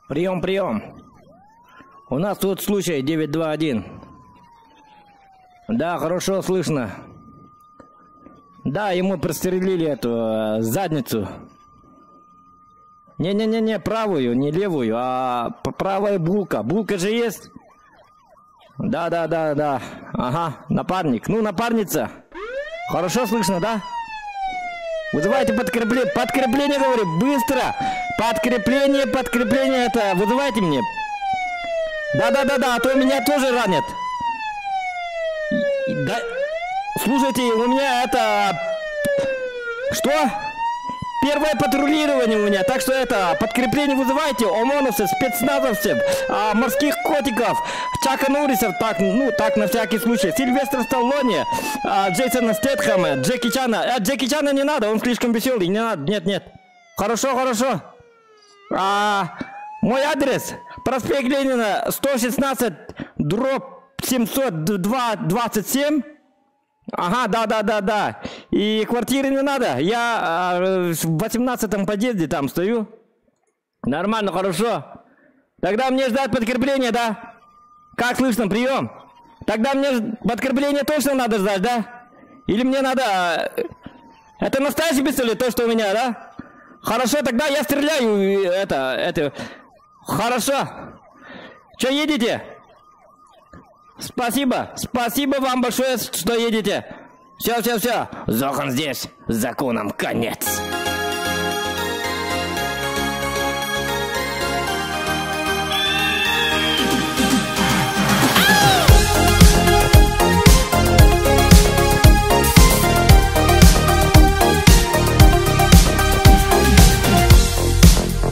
Прием, прием. У нас тут случай 921. Да, хорошо слышно. Да, ему прострелили эту э, задницу. Не-не-не-не, правую, не левую, а правая булка. Булка же есть? Да, да, да, да. Ага, напарник. Ну, напарница. Хорошо слышно, да? Вызывайте подкрепление. Подкрепление, говорю, быстро. Подкрепление, подкрепление это. Вызывайте мне. Да, да, да, да, а то меня тоже ранят. Да. Слушайте, у меня это... Что? Первое патрулирование у меня, так что это, подкрепление вызывайте, ОМОНовцев, спецназовцев, а, морских котиков, Чака Норрисов, так, ну, так, на всякий случай, Сильвестра Сталлоне, а, Джейсона Стэтхэма, Джеки Чана. А, Джеки Чана не надо, он слишком веселый, не надо, нет, нет. Хорошо, хорошо. А, мой адрес, проспект Ленина, 116, дробь 702, 27. Ага, да, да, да, да. И квартиры не надо. Я э, в 18 подъезде там стою. Нормально, хорошо. Тогда мне ждать подкрепление, да? Как слышно, прием? Тогда мне подкрепление точно надо ждать, да? Или мне надо... Э, это настоящий пистолет, то, что у меня, да? Хорошо, тогда я стреляю, это, это... Хорошо. Че едете? Спасибо, спасибо вам большое, что едете. Все, все, все. Зохан здесь. Законом конец.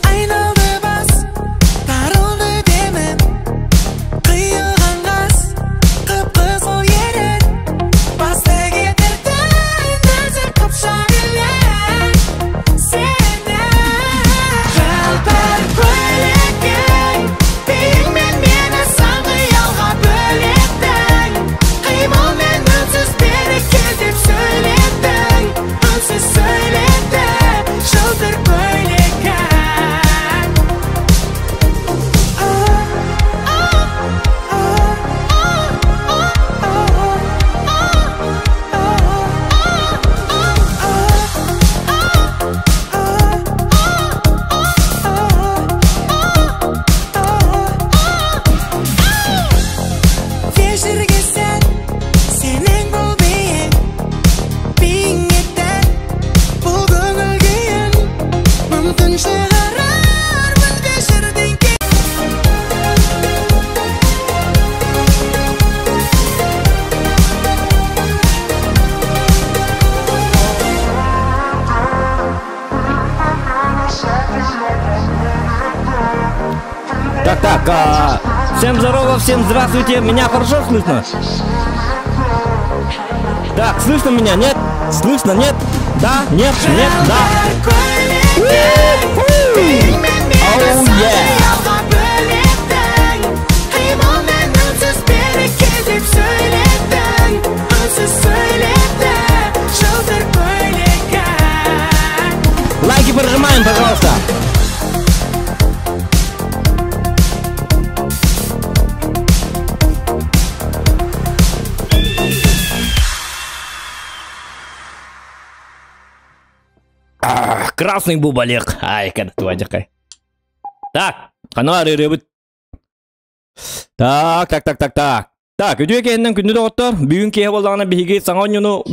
Айналды бас, тарылды демім, Қиылған қас, қып-қызыл ерін, Басты кетірді нәзік қыпшақ елің сені. Жалбыр көйлекің, биіңмен мені сан қиялға бөлеттің, Қимылмен үнсіз бері кел деп сөйлеттің, Үнсіз сөйлетті жылтыр көйлекің. Кешірге сән, сенің бұл биің, биіңе тән бұл көңіл күйің, мүмкін шығарармын кешірден Так, так, а, всем здорово, всем здравствуйте. Меня хорошо слышно? Так, слышно меня? Нет? Слышно? Нет? Да? Нет? Нет? Да? Oh, yeah. Лайки прожимаем, пожалуйста. Красный бубалек. Ай, кәдікті Так, қана ребит. Так, так, так, так, так. Так, үтүө кэннен күндү доҕоттор. Бүгүн киһи буоллаҕына биһиги саҥа оонньууну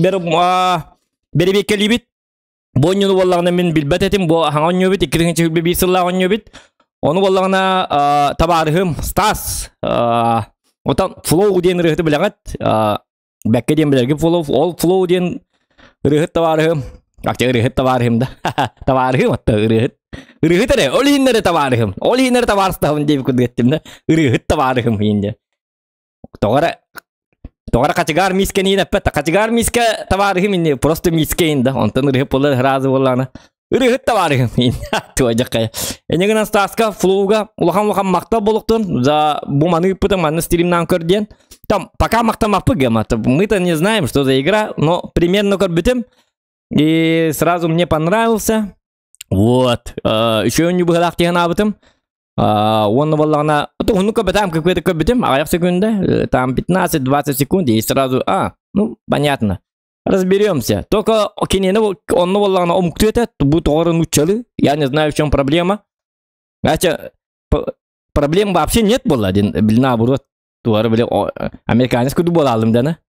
бэрибиэккэлиибит. Бу оонньууну буоллаҕына мин билбэт этим. Бу хаҥа оонньуубут, икки биир сыллаах оонньуубут. Ону буоллаҕына табаарыһым Стас. Отан Флоу диэн ырыаһыты билэҕит. Бэккэ диэн билэргит Флоу. Ол Флоу диэн ырыаһыт табаарыһым. Акча ырыаһыт табаарыһым да. Табаарыһым атта ырыаһыт. Ырыаһыт эрэ, ол иһин эрэ табаарыһым. Ол иһин эрэ табаарыстаһым диэбит курдук эттим да. Ырыаһыт табаарыһым иһин Тоҕо тоҕо хачыгаар миискэ иин эппэт. Хачыгаар миискэ табаарыһым инни просто миискэ иин да. Онтон ырыһыт буолар сразу буоллаҕына. Ырыһыт табаарыһым иин. Туойдьаххай. Энигин Стаска флоуга улахан-улахан махтал буолуктун за бу маны ыппытын манны стримнаан көр диэн. Там пока махтамаппы гема. Мы-то не знаем, что за игра, но примерно көрбүтүм. И сразу мне понравился. Вот. Еще не быһалаах диэн аабытым. Уонна буоллаҕына, уһуннук көрбөтөм, көрбүтүм, аҕыйах секунда, там 15-20 секунд, и сразу, а, ну, понятно. Разберемся. Только кинини онно буоллаҕына омуктуу этэ, бу тоҕо нууччалыы, я не знаю, в чем проблема. Хотя проблем вообще нет было, наоборот, туары били американец курдук буолалым дана.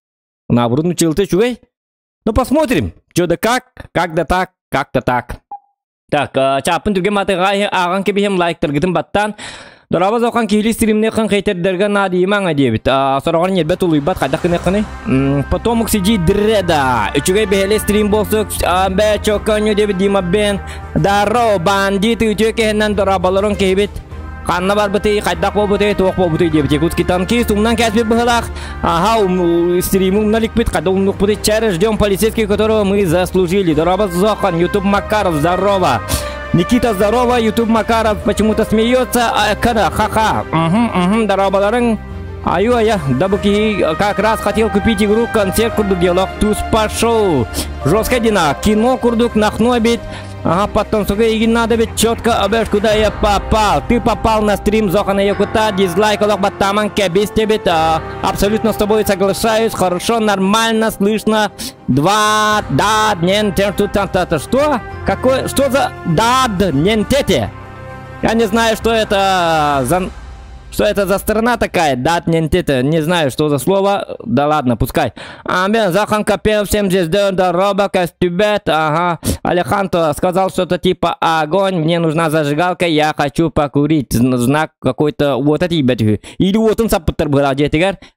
Наоборот, нууччалыта үчүгэй. Ну, посмотрим, что да как, как да так, как-то так. Так, чааппын түргэн матыга ааҕан кэбиһим лайктаргытын баттаан. Дорообо зохан киһили стримнехан хейтердерге наадыйымаҥа диэбит. Сороҕор ньирбэ тулуйбат хайдах гыныаххыный? Потомок сиди дреда. Үчүгэй бэһэлэ стрим болсук бэ чоконю диэбит Дима Бен. Даро бандит үтүө кэһинэн дорооболорун киһибит. Ханна барбытый, хайдах буолбутый, туох буолбутуй диэбит. Якутский танкист умнан кээспит быһылаах. Ага, стримы умна ликпит, когда умнукпутый чары, ждем полицейских, которого мы заслужили. Здорово, Зохан, Ютуб Макаров, здорово. Никита, здорово, Ютуб Макаров почему-то смеется. А, когда, ха-ха. Угу, угу, здорово, Аю, я, да как раз хотел купить игру, концерт курдук диалог, туз пошел. Жестко дина, кино курдук, нахнобить. Ага, потом, сука, и надо ведь четко обешь, куда я попал. Ты попал на стрим Зохана Якута, дизлайк, олох баттаман, кэбис тебе, абсолютно с тобой соглашаюсь, хорошо, нормально, слышно. Два, да, нен, те, тут, там, та, та, что? Какой, что за, да, нен, тете? Я не знаю, что это за... Что это за страна такая? Дат не не знаю, что за слово. Да ладно, пускай. Амен, Захан Капел, всем здесь здорово, Костюбет, ага. Алехандро сказал что-то типа огонь, мне нужна зажигалка, я хочу покурить. Знак какой-то, вот эти, или вот он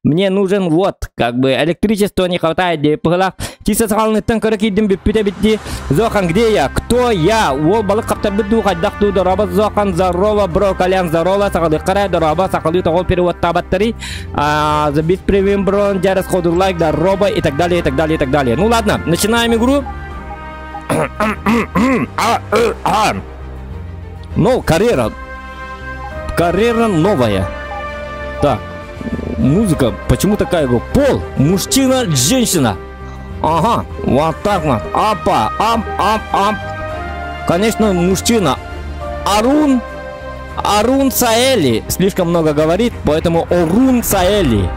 мне нужен вот, как бы электричества не хватает, Чисто сахалныттан көрө киирдим бүппүтэ битти. Зохан, где я? Кто я? Уол балык хаптарбыт дуу хайдах дуу дорообо Зохан, здорово, бро, Колян, здорово, сахалы карай, дорообо, сахалы тоҕо переводтаабаттары. Забить премиум бро, дярас ходу лайк, здорово и так далее, и так далее, и так далее. Ну ладно, начинаем игру. Ну, карьера. Карьера новая. Так, музыка, почему такая? Пол, мужчина, женщина. Ага, вот так вот. Апа, ам, ам, ам. Конечно, мужчина. Арун, Арун Саэли. Слишком много говорит, поэтому Орун Саэли.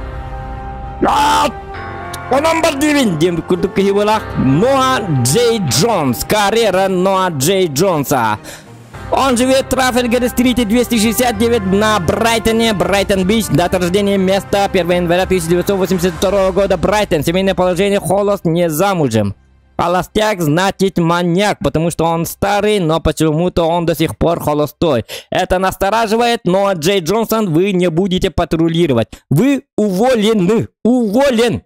Онон бардибин диэн курдук киһи буолах. Ноа Джей Джонс. Карьера Ноа Джей Джонса. Он живет в Трафальгар-стрите 269 на Брайтоне, Брайтон-Бич. Дата рождения, место 1 января 1982 года, Брайтон. Семейное положение, холост, не замужем. Холостяк значит маньяк, потому что он старый, но почему-то он до сих пор холостой. Это настораживает, но Джей Джонсон вы не будете патрулировать. Вы уволены. Уволен.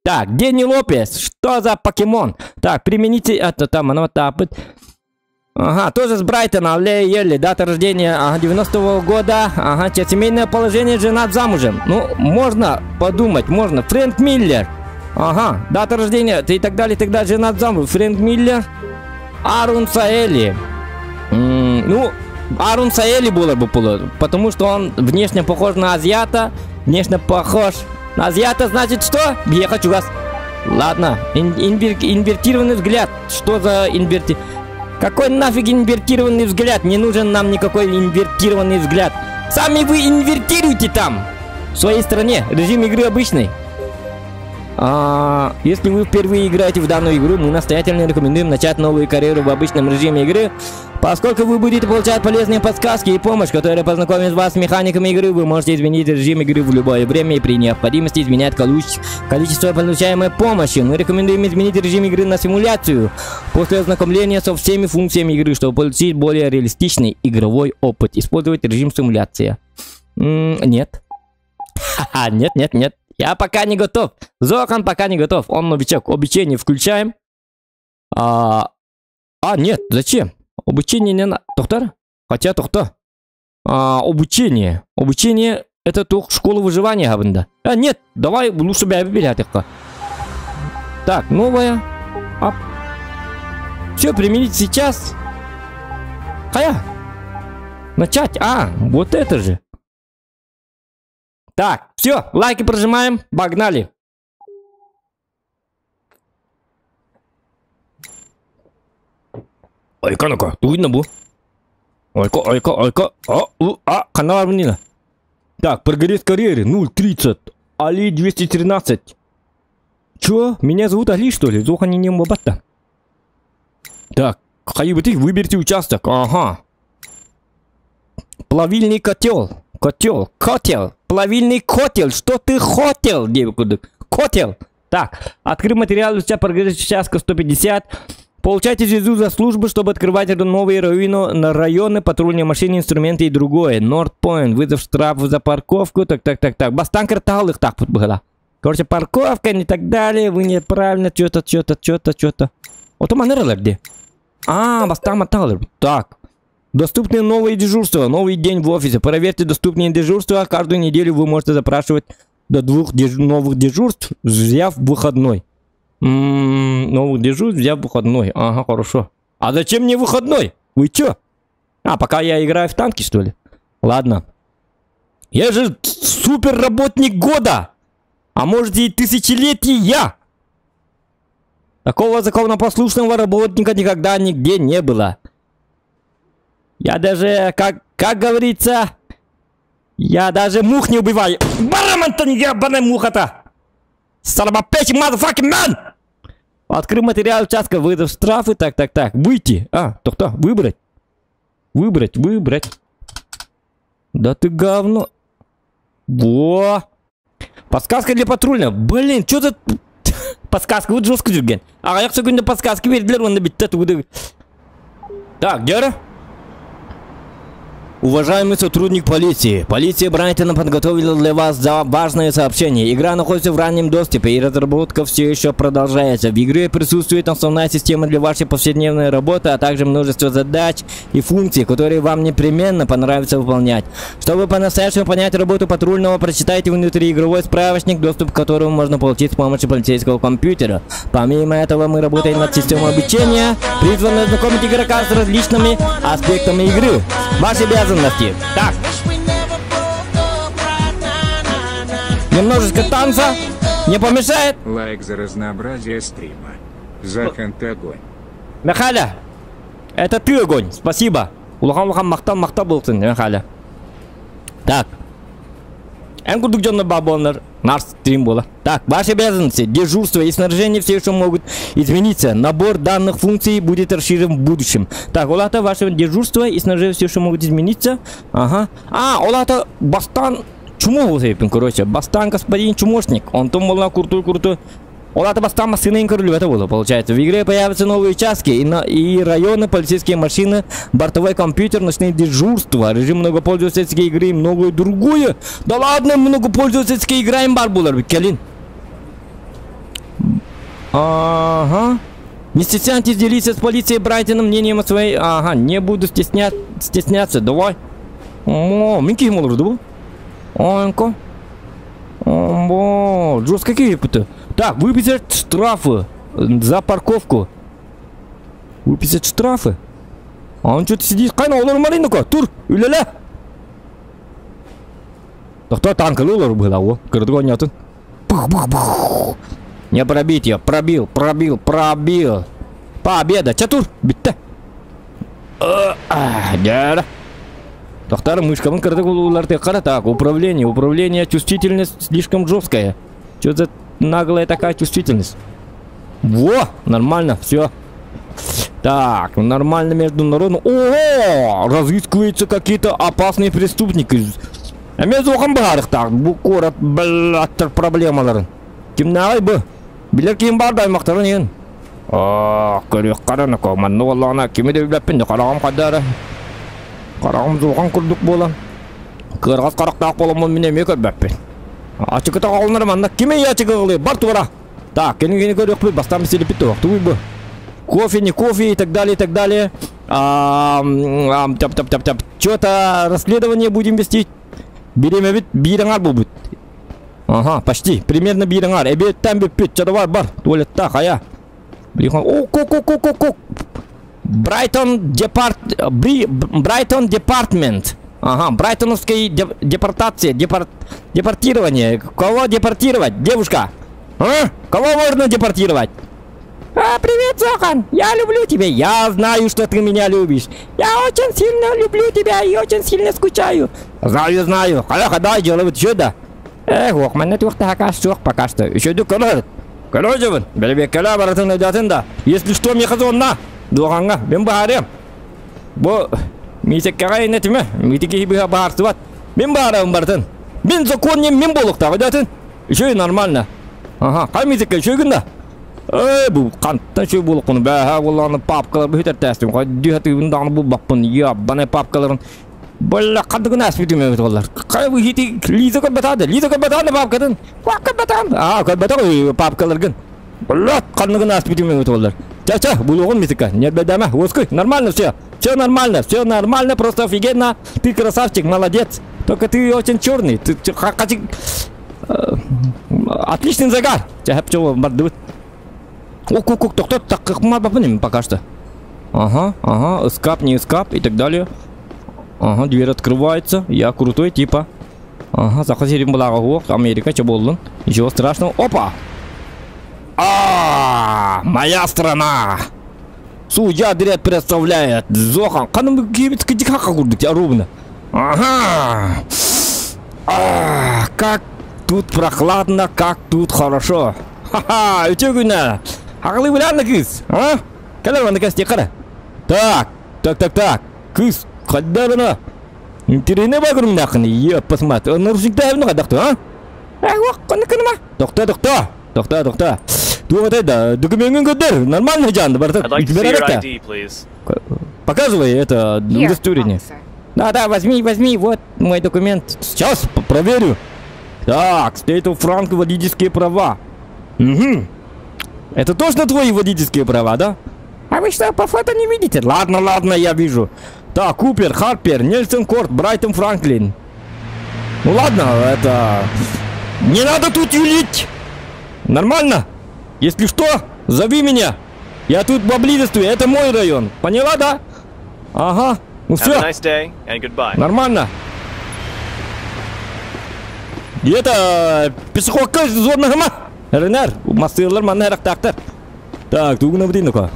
Так, Дэнни Лопес, что за покемон? Так, примените это там, оно тапает. Ага, тоже с Брайтона, Лея Елли, дата рождения, ага, 90-го года, ага, семейное положение, женат замужем. Ну, можно подумать, можно. Фрэнк Миллер, ага, дата рождения, и так далее, и так далее, женат замужем. Фрэнк Миллер, Арун Саэли. Ну, Арун Саэли было бы, потому что он внешне похож на азиата, внешне похож на азиата, значит что? Я хочу вас. Ладно, инвертированный взгляд, что за инверти... Какой нафиг инвертированный взгляд? Не нужен нам никакой инвертированный взгляд. Сами вы инвертируете там, в своей стране. Режим игры обычный. Если вы впервые играете в данную игру, мы настоятельно рекомендуем начать новую карьеру в обычном режиме игры, поскольку вы будете получать полезные подсказки и помощь, которая познакомит вас с механиками игры. Вы можете изменить режим игры в любое время и при необходимости изменять количество получаемой помощи. Мы рекомендуем изменить режим игры на симуляцию после ознакомления со всеми функциями игры, чтобы получить более реалистичный игровой опыт. Использовать режим симуляция. Нет. Ха-ха, нет, нет, нет. Я пока не готов. Зохан пока не готов. Он новичок. Обучение включаем. Нет, зачем? Обучение не надо. Доктор? Хотя, доктор. Обучение. Обучение это только школа выживания, габында. А, нет, давай лучше бы я Так, новая. Ап. Все, применить сейчас. Хая. Начать. А, вот это же. Так, все, лайки прожимаем, погнали. Ой, канака, видно было. Ойко, ойко, ойко. О, у, а, ханна баар Так, прогресс карьеры 0.30. Али 213. Чё? Меня зовут Али, что ли? Зоха не не. Так, хайбыты, выберите участок. Ага. Плавильный котел. Котел, котел. Плавильный котел. Что ты хотел? Котел. Так, открыть материал, у тебя прогресс участка 150. Получайте звезду за службу, чтобы открывать новые районы, на районы, патрульные машины, инструменты и другое. Нордпойнт, вызов штраф за парковку. Так, так, так, так. Бастанкер их так было. Короче, парковка и так далее. Вы неправильно, что-то, что-то, что-то, что-то. Вот у где? А, бастан Так. Доступны новые дежурства, новый день в офисе. Проверьте доступные дежурства. Каждую неделю вы можете запрашивать до двух новых дежурств, взяв выходной. Новых дежурств, взяв выходной. Ага, хорошо. А зачем мне выходной? Вы чё? А, пока я играю в танки, что ли? Ладно. Я же супер работник года! А может, и тысячелетия! Такого законопослушного работника никогда нигде не было. Я даже, как говорится, я даже мух не убиваю. Бараман-то не ебаная муха-то! Son of a bitch, motherfucking man! Открыть материал участка, выдав штрафы. Так, так, так. Выйти. А, то кто? Выбрать. Выбрать, выбрать. Да ты говно. Во. Подсказка для патрульного. Блин, что за... Подсказка, вот жестко жүрген. А я күнде подсказки бердилер, онда битте тугуды. Так, Гера? Уважаемый сотрудник полиции, полиция Брайтона подготовила для вас важное сообщение. Игра находится в раннем доступе, и разработка все еще продолжается. В игре присутствует основная система для вашей повседневной работы, а также множество задач и функций, которые вам непременно понравится выполнять. Чтобы по-настоящему понять работу патрульного, прочитайте внутриигровой справочник, доступ к которому можно получить с помощью полицейского компьютера. Помимо этого, мы работаем над системой обучения, призванной знакомить игрока с различными аспектами игры. Ваши обязанности. Так. Немножечко танца не помешает. Лайк за разнообразие стрима. Захан, ты огонь. Михаля, это ты огонь. Спасибо. Улахан улахан махтал махтал болсын, Михаля. Так. Наш стрим было. Так, ваши обязанности, дежурство и снаряжение все еще могут измениться. Набор данных функций будет расширен в будущем. Так, олата, ваше дежурство и снаряжение все еще могут измениться. Ага. А, олата, бастан чмо, короче. Бастан господин чмошник. Он там был на крутой-крутой. Олата бастан машина это было, получается. В игре появятся новые участки и районы, полицейские машины, бортовой компьютер, ночные дежурства, режим многопользовательской игры и многое другое. Да ладно, многопользовательская игра им бар булар, келин. Ага. Не стесняйтесь делиться с полицией Брайтона мнением о своей... Ага, не буду стесняться, давай. О, минки ему да? Онько. О, жестко какие это? Так, выписать штрафы за парковку. Выписать штрафы? А он что-то сидит. Кайна, олар маринка, тур, үля-ля. Да кто танк олар был, о, коротко. Пух-пух-пух. Не пробить ее, пробил, пробил, пробил. Победа, чатур, битте. Доктор, мышка, он коротко. Так, управление, управление, чувствительность слишком жесткая. Что за наглая такая чувствительность? Во, нормально, все. Так, нормально международно. О, разыскиваются какие-то опасные преступники. А между так, бу куорат, блядь, проблемалар. Кимнәй бу? Билер ким бар да аймактарын ен. А, көрүк караны ко, манны валлана кими де билеппин, карагам кадары. Карагам зуган курдук болан. Кыргаз карактак боламын мине ме көрбәппин. Ачык та манна кими ячык кылы бар тура. Так, кени кени көрүк бастам селип битти вакты бу. Кофе, не кофе и так далее, и так далее. Тяп, тяп, тяп, тяп. Что-то расследование будем вести. Берем бит, бираңар бу. Ага, почти. Примерно бираңар. Эбе там бит, что давай бар. Туалет так, а я. Блин, о, ко, ко, ко, ко, ко. Брайтон департ, Брайтон департмент. Ага, брайтоновская депортация, депортирование. Кого депортировать, девушка? А? Кого можно депортировать? А, привет, Зохан! Я люблю тебя! Я знаю, что ты меня любишь! Я очень сильно люблю тебя и очень сильно скучаю! Знаю, знаю! Хайа, хадай, делают чудо! Эх, ох, манна туохта суох пока что. Еще көрөр. Көрөр жабын. Бәрбеккеле баратын өдатын да. Если что, мехазонна. Дуғанға, мен баарым. Бу мисеккеға инетиме. Митики быха баарсыбат. Мен баарым бартын. Мен закон не мен болуқта, өдатын. Еще и нормально. Ага, қай мисекке еще да. Эй, бу қанттан шөй болуқын. Бәһә, оланы папкалар бүйтер тәстім. Қай дүйәтігін дағны бұл баппын. Я, бана папкаларын. Бля, қандығын әспітім өт олар. Қай бұл хити Лиза көрбәтады. Лиза көрбәтады папкатын. Уа, көрбәтам. А, көрбәтады папкаларгын. Бля, қандығын әспітім өт олар. Ча-ча, булуғын мисика. Не бедама. Оскуй, нормально все. Все нормально, все нормально, просто офигенно. Ты красавчик, молодец. Только ты очень черный. Ты отличный загар. Ок, ок, ок, тоқтат, так пока что. Ага, ага, эскап, не эскап и так далее. Ага, дверь открывается. Я крутой, типа. Ага, заходим была Америка, что болдун? Ничего страшного. Опа! А, моя страна! Судья дряд представляет. Зохан. Каным ровно. Ага. А, как тут прохладно, как тут хорошо. Ха-ха, үтөгүнә. Ағылы біләні кыз, а? Кәлер ванды кәсте қара. Так, так, так, так. Кыз, қаддарына. Интерене багырым нақыны, еп, посмотри. Нарушник тәбіні қадақты, а? Ә, қаны кыныма. Тоқта, тоқта. Тоқта, тоқта. Туға да, документін көтер. Нормально жанды, бар. Показывай это удостоверение. Да, да, возьми, возьми, вот мой документ. Сейчас проверю. Так, State of Frank водительские права. Угу. Это точно твои водительские права, да? А вы что, по фото не видите? Ладно, ладно, я вижу. Так, Купер, Харпер, Нельсон Корт, Брайтон Франклин. Ну ладно, это... Не надо тут юлить! Нормально? Если что, зови меня. Я тут поблизости, это мой район. Поняла, да? Ага, ну все. Nice Нормально. И это пешеходка зонага Ренер, мастерлар манна рактактар. Так, тугуна бдин ну-ка.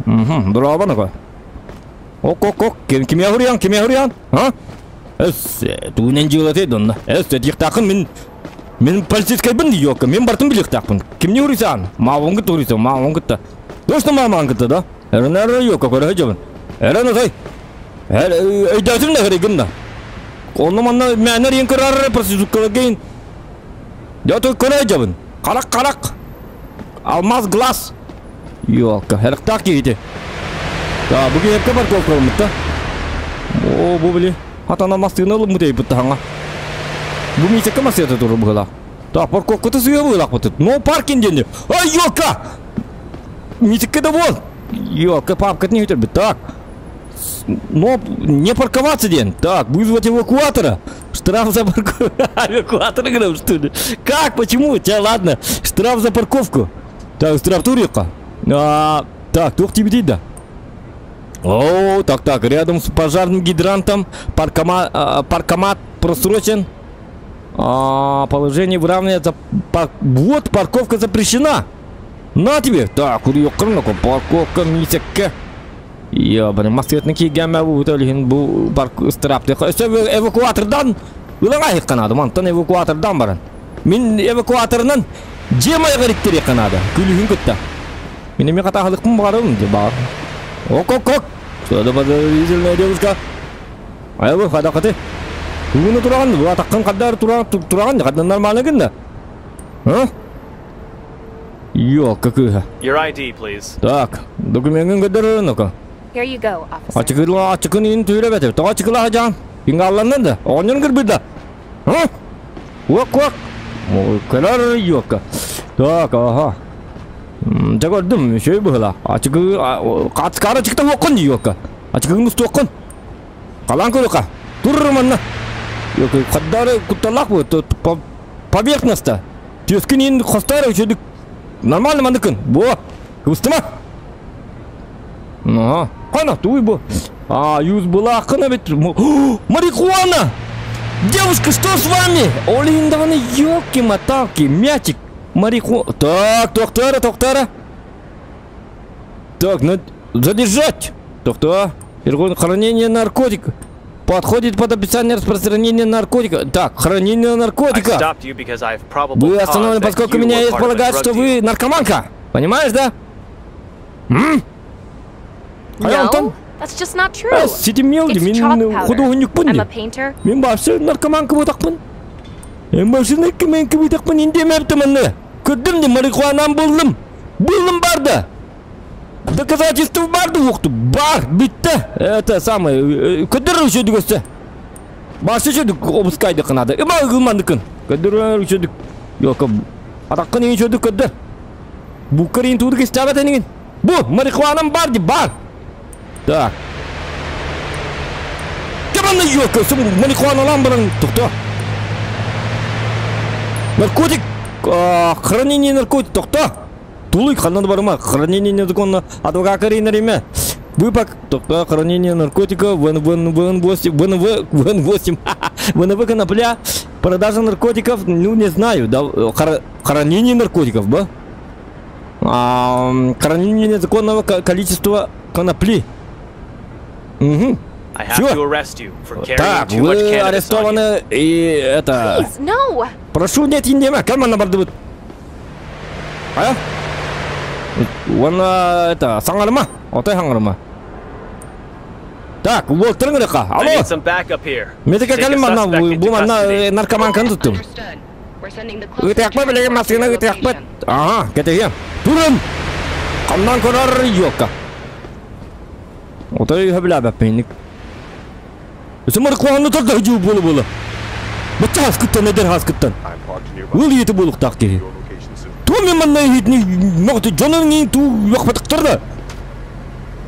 Угу, браво ну-ка. Ок, ок, ок, ким ким яхурян, ким яхурян? А? Эс, тугунен жылаты донна. Эс, тиктакын мен мен полицейский бин ёка, мен бартын биликтакпын. Ким не урысан? Мавонгы турысан, мавонгы та. Точно мамангы да? Ренер ёка, көрө жабын. Эрен тай. Эр, өйдөтүм да керегин Онны манна мәнер ең көрөр проститутка кейин. Я только көрө жабын. Карак карак. Алмаз глаз. Ёлка, херктак кейди. Да, бүгін епке парковка да. О, бу били. Атана мастыны алып мутей бутта хаңа. Бу мисекке масета туру бугала. Да, парковка ты суя бугала бутт. Но паркинг денде. Ай, ёлка! Мисекке да вот. Ёлка, папка не өтер Так. Но не парковаться день. Так, вызвать эвакуатора. Штраф за парковку. Эвакуатор, говорю, что ли? Как? Почему? Тебя ладно. Штраф за парковку. Так, штраф турика. А, так, тух тебе да. О, так, так, рядом с пожарным гидрантом паркомат просрочен. А, положение выравнивается. Вот парковка запрещена. На тебе. Так, парковка мисекке. Ебаный маскетный гәмә бу үтәлген бу парк штраф эвакуатордан ылаңа канады. Мантан эвакуатордан баран. Мин эвакуаторынан жемай гариктери канады. Күлүһүн көттә. Мин эме катахалыкмын барым ди бар. Ок ок ок. Что да подозрительная девушка. Ай бу хада каты. Бүгүн тураган, бу атаккан кадар тураган тураган, кадар нормально гында. А? Ё, какая. Your ID, please. Так, документин көтөр ну-ка. Here you go, officer. Ачыкыла, ачыкын ин түйрө бетер. Тоға чыкыла жан. Кингалланнан да. Оғынын кірбіді. А? Уак, уак. Көлөр ёка. Так, ага. Жагордум, шөй бұғыла. Ачыкы, қатскары чыкта оқын ёка. Ачыкын мұсты оқын. Қалан көріқа. Тұрманна. Ёка, қаддары кутталақ бұ. Поверхността. Тескін ин қостары шөдік. Нормально мандыкын. Бо. Кыстыма. Ага. Қана, туй бу. А, юз была акына бит. Марихуана! Девушка, что с вами? Олиндаваны, ёлки-моталки, мячик. Мариху... Так, тоқтара, тоқтара. Так, ну, задержать. Тоқта. Хранение наркотиков. Подходит под описание распространения наркотика. Так, хранение наркотика. Вы остановлены, поскольку меня есть полагать, что вы наркоманка. Понимаешь, да? М? No, that's just not true. Ситимел, мин художникпын. Мин вообще наркоманка буолбатахпын. Мен вообще наркоманка буолбатахпын. Индемептим Көрдүм де марихуанам буллум. Буллум барды. Доказательства барды укту. Бар, битте. Это самое. Көдөр үшөдүк өссө. Башы үшөдүк обыскайды кынады. Ыма ылмандыкын. Көдөр үшөдүк. Yok. Атаккын үшөдүк көдөр. Буккарин тудук истабат энигин. Бу марихуанам бар ди бар. Так. Кеманны yok. Марихуаналан баран токто. Наркотик. Хранение наркотик. Токто. Тулуй ханнан барма. Хранение незаконно. Адвокат реме. Выпак. Токто. Хранение наркотика. ВН, ВН, 8. ВНВ. ВН8. ВНВ конопля. Продажа наркотиков. Ну, не знаю. Да, хранение наркотиков, ба? Хранение незаконного количества конопли. Угу. Все. Так, вы арестованы и это... Please, no. Прошу, нет, индема. Карман барды. А? Он это, саңарма. Отай саңарма. Так, вот, трыңырыка. Алло. Медика калимана, бу манна наркоманканы туттум. Ытыякпа билеген машина ытыякпа. Ага, кетеген. Турун. Кандан көрөр жокка. Отай хөбләбәп Сымыр куанны турда жуу болу болу. Бача хаскыттан эдер хаскыттан. Ул ети болуктак ки. Ту мен манна хитни могты жонун ин ту якпатыктыр да.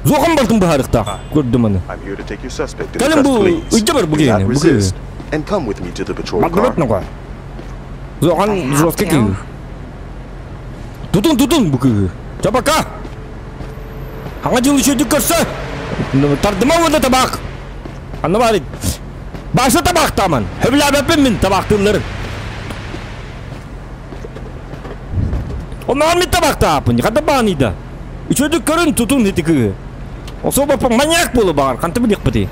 Зохан бардым бахарыкта. Көрдүм аны. Калым бу үйдө бар бу кийин. Бу кийин. And come Зохан жестко кийин. Тутун тутун бу кийин. Чабака. Аңа жыл еще дүкөрсө. Тардыма вот табак. Аны бар. Башы табактамын. Хөбләбәппин мин табактыларын. Онан мин табактаапын. Када баныйда. Үчөдүк көрүн тутун итики. Особо маньяк болу бар. Кантып билек бити.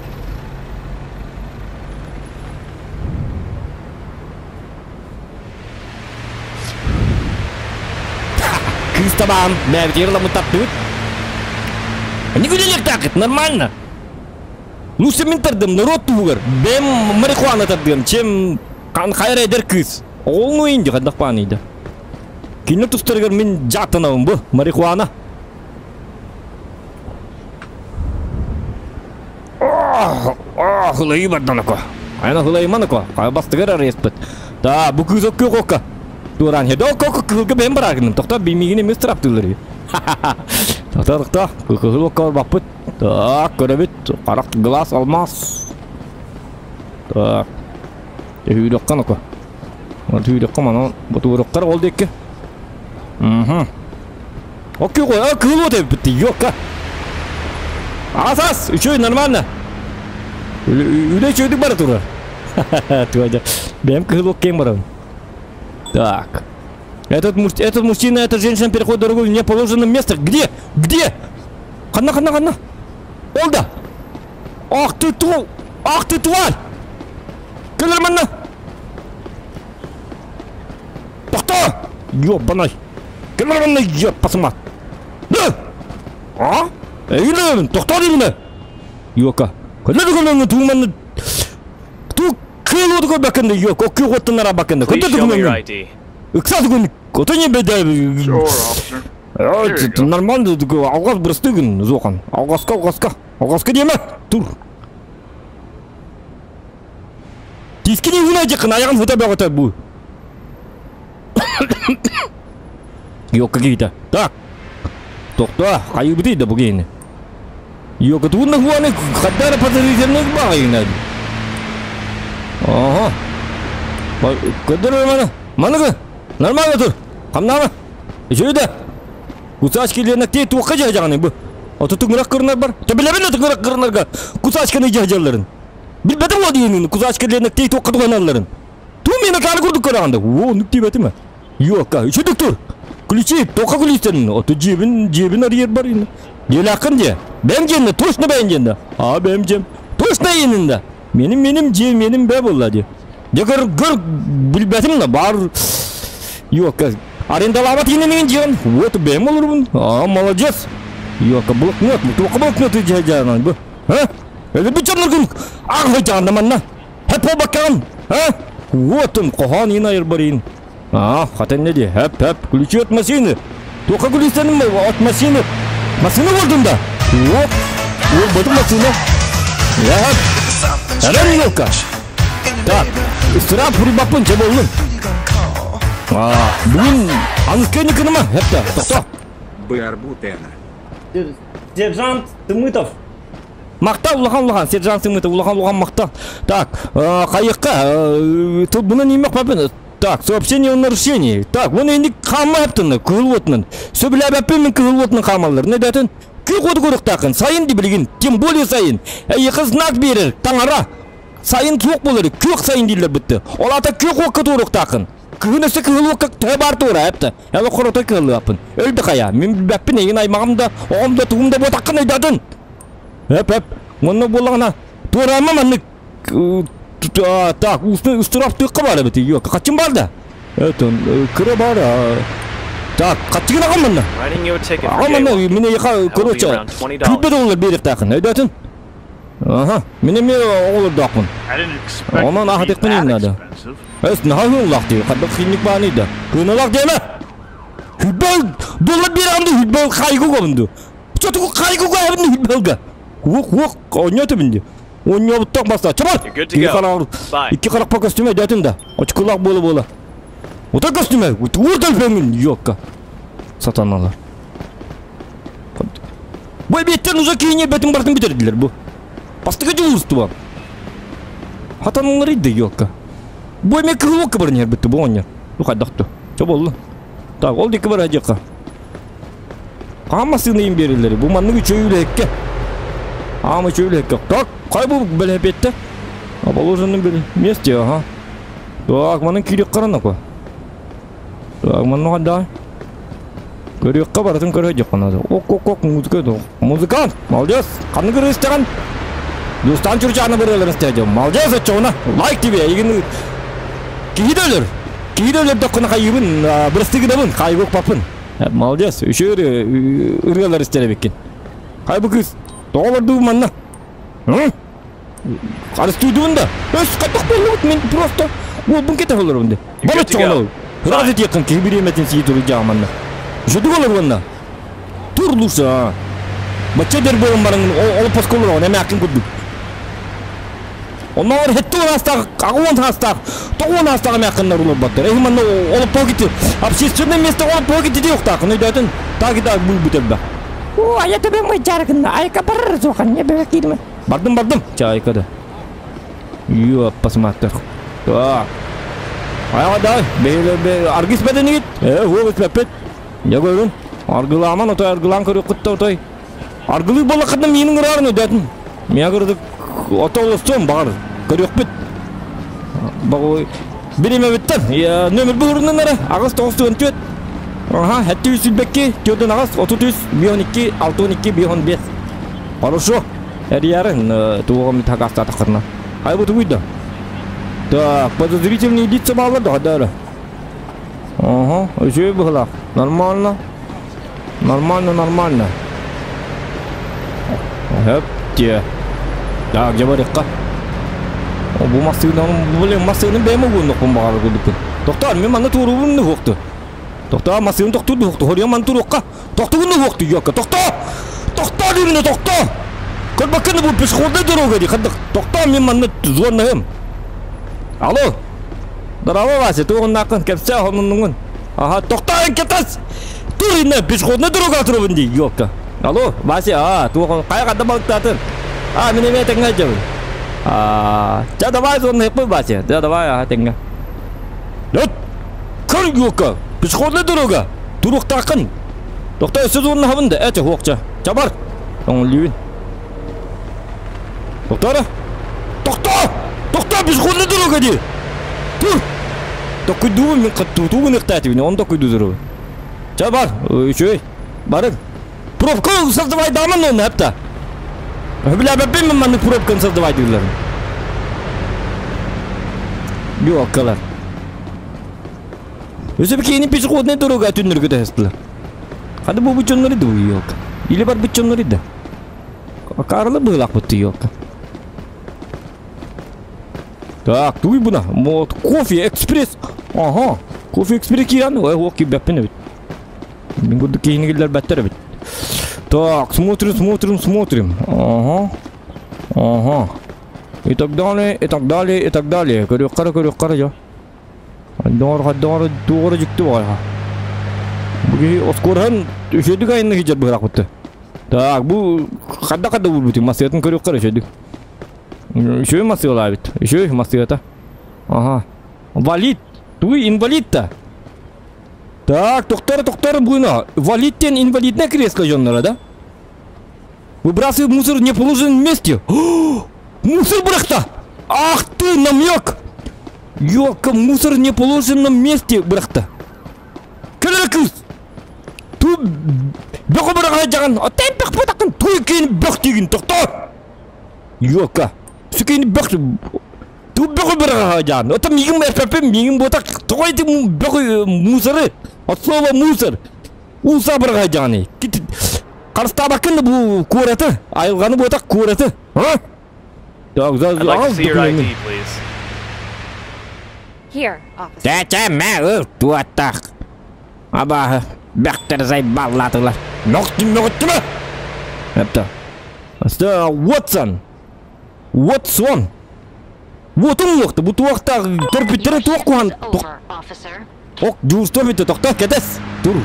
Кыз табам. Мәбдерла мутаптыбыт. Не күлелек такыт, нормально. Лучше мен тардым, народ тугар. Бем марихуана тардым, чем кан хайра эдер кыз. Олну инди кандак паныйда. Кино тустаргар мен жаттанабын бу, марихуана. Хылайы барданако. Айна хылайы манако. Кай бастыгар ареспет. Да, бу кыз окку кокка. Туран хедо кокка кылгы бем барагын. Токта бимигине эмес тараптылар. Токта, токта. Кылгы окка баппыт. Так, көрөбүт. Карак глаз алмаз. Так. Түйрөккөн око. Түйрөккөн мана бутуруккар ол декке. Мхм. Окей, кой, а кылып отып битти. Жок, Ас, ас, үчөө нормально. Үле чөйдүк бара турар. Туайда. Бем кылып кем барам. Так. Этот мужчина, эта женщина переходит дорогу в неположенном месте. Где? Где? Ханна, ханна, ханна. Олда. Ах ты ту! Ах ты тварь! Келерманна! Тохто! Ёбаный! Келерманна, ёб пасыма! Да! А? Эйлем, тохто деймін! Ёка. Келерманна тууманна. Ту кыл отго бакында ёк, окку готтунара бакында. Please Көтө show me your тугунан. ID. Ыкса тугун. Көтө беде. Sure, officer. Here you go. Нормально, алгас бырыстыгын, зохан. Алгаска, алгаска. Алгаска деме. Тур. Тискини уна жакын аяғын фото багыта бу. Yok какие-то. Так. Токта, кайы битейді бу кейini. Yok, туунна хуаны хаддара подозрительный багайын. Ага. Көдөр мана. Маныгы. Нормально тур. Камнама. Жөйдө. Кусачкилерine те туққа жа бу. Ото туңурақ кырнар бар. Төбелебен туңурақ кырнарга. Кусачканы жажаларын. Билбетим о дейин. Кусачкилерine те туққа туганаларын. Ту мени кары курдук көрөгөндө. О, нүк тийбетиме. Ёка, үчүдүк тур. Ключи, тоқа ключтен. Оту жебин, жебин арыйар бар. Дьиэлээххин дьиэ. Бэйэм дьиэннэ, точно бэйэм дьиэннэ. Аа, бэйэм дьиэм. Точно иэниннэ. Меним, меним дьиэ, меним бэ буолла дии. Дьэ көр, көр, билбэтим да, бар. Ёка, арендалаабат иэнинигин дьиэҕин. Вот бэйэм олорбун. Аа, молодец. Ёка, блокнот, туохха блокнот дьиэ дьаанан бу. А? Өлөрбүт дьонноргун ааҕа дьаанна манна. Хэп буолбаккаҕын. А? Вот он, хоһоон иин айыр барыйын. А, хата не ди, хэп, хэп, ключи от машины. Только ключтеним от машины. Машина болдум да. Оп, ол бутун машина. Хэп. Эрен елка. Так, ыстыраап хурибаппын че болдум. А, бүгүн аныскайны кыныма, хэпта, тохто. Барбутена. Сержант Тымытов. Махтал улахан улахан, сержант Тымытов, улахан улахан махтал. Так, хайыққа, бұны немек папын. Так, сообщение о нарушении. Так, оны енді қама әптіні, кығыл отының. Сөбіләп әппен мен кығыл отының қамалар. Не дәтін? Күй қоды көріқтақын, сайын де білген, тем более сайын. Әйі знак берер, таңара. Сайын суық болар, көк сайын дейлер бітті. Ол ата көк оққа турықтақын. Кығын өсі кығыл оққа тө бар тура әпті. Әлі құрыты кығыл апын. Өлді қая. Мен бәппін егін аймағымда, оғымда, туғымда ботаққын өйдадын. Әп, әп. Мұны болағына. Турама манны. Так, устырап тұққа бар біті. Yok, қачын бар да? Это, кірі бар. Так, қачыгын ағам манна. Writing you a ticket for Ағам манна, jaywalking. мені яқа, That will be короче, around $20. күлбе доллар беріп тақын. Өйдәтін? Ага, мені мен оғылыр дақпын. I didn't expect Онан it to ахат be етпін that надо. expensive. Өс, нахай улақ дейді. Қадық хинник баны да. Күнілақ деме. Хүлбел доллар берамды хүлбел қайғы көбінді. Чотугу қайғы көбінді хүлбелге. Уқ, уқ, ойнаты бінді. Ойнап тоқ баста. Чабар! You're good to Iki go. қарақ, Bye. iki қарақ па костюме дәтін да. Очкулақ бола бола. Ота костюме, урдал пеңін, ёкка. Сатаналар. Бой беттен уже кейіне бетін бартын бітерділер бұ. Бастығы жуысты ба. Хатаналар иді, ёкка. Бой мен кылуққа бар нер бітті, бұ онер. Бұ қайдақты. Чо болды. Так, ол декі бар әдеққа. Қамасыны ең берілері. Бұ манның үчөйлі әкке. Ама үчөйлі әкке. Так, қай бұл бәле бетті? А положенном были месте, ага. Так, манын кирек қарана ко. Так, манын қанда. Көрекке баратын көрі жоқ қанады. Ок, ок, ок, музыка. Музыкант, молодец. Қанны көрі істеген. Достан чурчаны бір өлер істеді. Молодец, отчауна. Лайк тебе. Егін кейді өлер. Кейді өлер даққына қайыбын, бір істегі қайып папын. Молодец. Үші ырғалар істері беккен. Қай бұл кыз? Тоғаларды манна. Арестуйдуын да. Өс қаттық болды, мен просто ол бұн кете олар онда. You're Бала good to go. чоғына. Разы текін ки бір еметін сей тұры жағыманна. Жүдік олар онда. Тур лучше, а. Бача дер болын барыңын, ол пасколар, неме ақын күрдік. Оннар хетті он астақ, ағы он астақ, тоғы он астақ әмі олар баттар. Эхи манна олып погити, общественное место олып погити де ұқтақ. Нөйдәтін, так и так бұл бітер ба. О, а я тебе мой жаргын, айка бар соқан, не бебек деймін. Бардым, бардым. Чайкада. Ёп, посмотри. Так. Аяға давай. Бе, бе, аргис бәдені гит. Э, ол бәппет. Я көрін. Аргыламан, отой аргылан көрі құтты отой. Аргылы бола қыдым менің ұрарын өдәтін. Мен көрдік, отой олыстым, бағыр. Көрі бит. Бағой. Бір еме біттім. Нөмір бұл ұрыннан ары. Ағыз 9 14. Ага, хәтті үс үлбекке, төрден ағыз, 33, 12, 6 12, 5. Хорошо. Әрі туғым тағаста тақырна. Ай бұл туйды. Так, подозрительные лица мало да, да. Ага, еще было. Нормально. Нормально, нормально. Хэп, те. Так, где барыққа? О, бұл масыны, блин, масыны бәйме бұны құмбағары күдікін. Тоқтар, мен мана турубын жоқты. Тоқта, масыны тоқтуды жоқты. Хория мана туруққа. Тоқтуғыны жоқты, ёка. Тоқта! Тоқта деймін, тоқта! Көрбакканы бұл пешеходная дорога дей. Қандық. Тоқта, мен мана звонным. Алло. Здорово, Вася, туғын нақын, кәпсә, honunнуңун. Ага, тоқта, кетас! Тур инна, пешеходная дорога тұрыбын дей, ёка. Алло, Вася, а, туғын, қай қада балықтатын? А, мен еме теңге жабын. А, жа, давай, звонны қой, Вася. Да, давай, ага, теңге. Өт! Көр, ёка, пешеходная дорога. Туруқ тақын. Тоқта, сөз орны хабынды, әте, хоқча. Чабар. Оң лүйін. Тоқта, Тоқта! Тоқта, пешеходная дорога де! Тур! Токуйдуубун мин тугун ыктаатыбын, он токуйдуудуру. Ча бар, үчүгэй. Барың. Пробка создавайдаамын оны әпті. Бля, мен маннык пробканы создавай дииллэрин. Ёлкалар. Өсө бикини пешеходная дорога түннөргө тэстилер. Хады бу бучоннор иди ёлка. Или бар бучоннор иди. Карлы быылак бутты ёлка. Так, туй буна. Вот кофе экспресс. Ага. Кофе экспресс киран. Ой, ок кибеппин бит. Мин курдук кейинигилер бәттер бит. Так, смотрим, смотрим, смотрим. Ага. Ага. И так далее, и так далее, и так далее. Көрүк кара, көрүк кара жа. Дор дор дор жүктү бар. Буги оскорхан үшөдүк айны хижер быrak бутты. Так, бу хадда хадда бу буту масыятын көрүк кара үшөдүк. Үшөө масыяла бит. Үшөө масыята. Ага. Валид. Туй инвалид-то. Так, токтор, токтор, буйна. Валидтен инвалидное кресло жоннора, да? Выбрасывай мусор в неположенном месте. Мусор бырахта! Ах ты, намек! Ёлка, мусор в неположенном месте бырахта. Кэлэр кыыс! Ту бөҕү быраҕа дьаҕан, отен бөх бутакын туй кин бөх тигин тохто! Ёлка, сүкин бөх ту бөҕү быраҕа дьаҕан. Ота мигин ФП мигин ботак тоҕой ти бөҕү мусоры. От слова мусор. Уса быраҕа дьаҕаны. Харыстаабаккын бу куораты. Айылҕаны ботак куораты. А? Так, за I'd like to see your ID, please. Here, officer. Тәтә мә туаттақ. Абаһы, бәхтер зайбаллатылар. Ноқтым, ноқтым. Әпті. Аста Уотсон. Уотсон. Уотун уақты, бу туақта төрпүттері туақ кухан. Ок, жуыстор бітті, тоқта, кетес. Тур.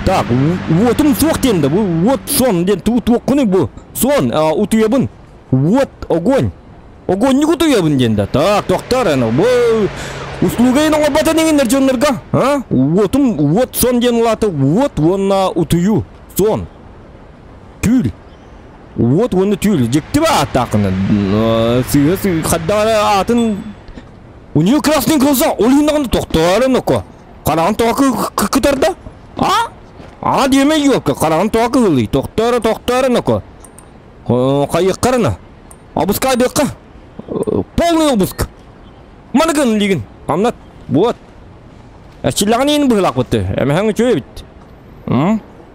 Так, уотум суақ денді. Бу Уотсон ден ту туақ күні бу. Сон, утуябын. Вот, огонь. Огонь не утуябын денді. Так, тоқтар, аны. Бу услуга ин оңобата дегендер жоннорга. А? Уотум, уот сон ден латы. Уот, онна утую. Сон. Түл. Уот, онны түл. Жекті ба аттақыны. Сыға, сыға, хаддары атын. У нее красные глаза. Олинағында тоқтар, ноко. Қараған тоқы кытарда? А? А деме ёлка, қараған тоқы ылый. Тоқтары, тоқтары, ноко. Қайық қарына. Обыскай дыққа. Полный обыск. Маныкын лигин. Амнат. Вот. Әчіллаған ең бұғылақ бұтты. Әмәхәңі чөе бит.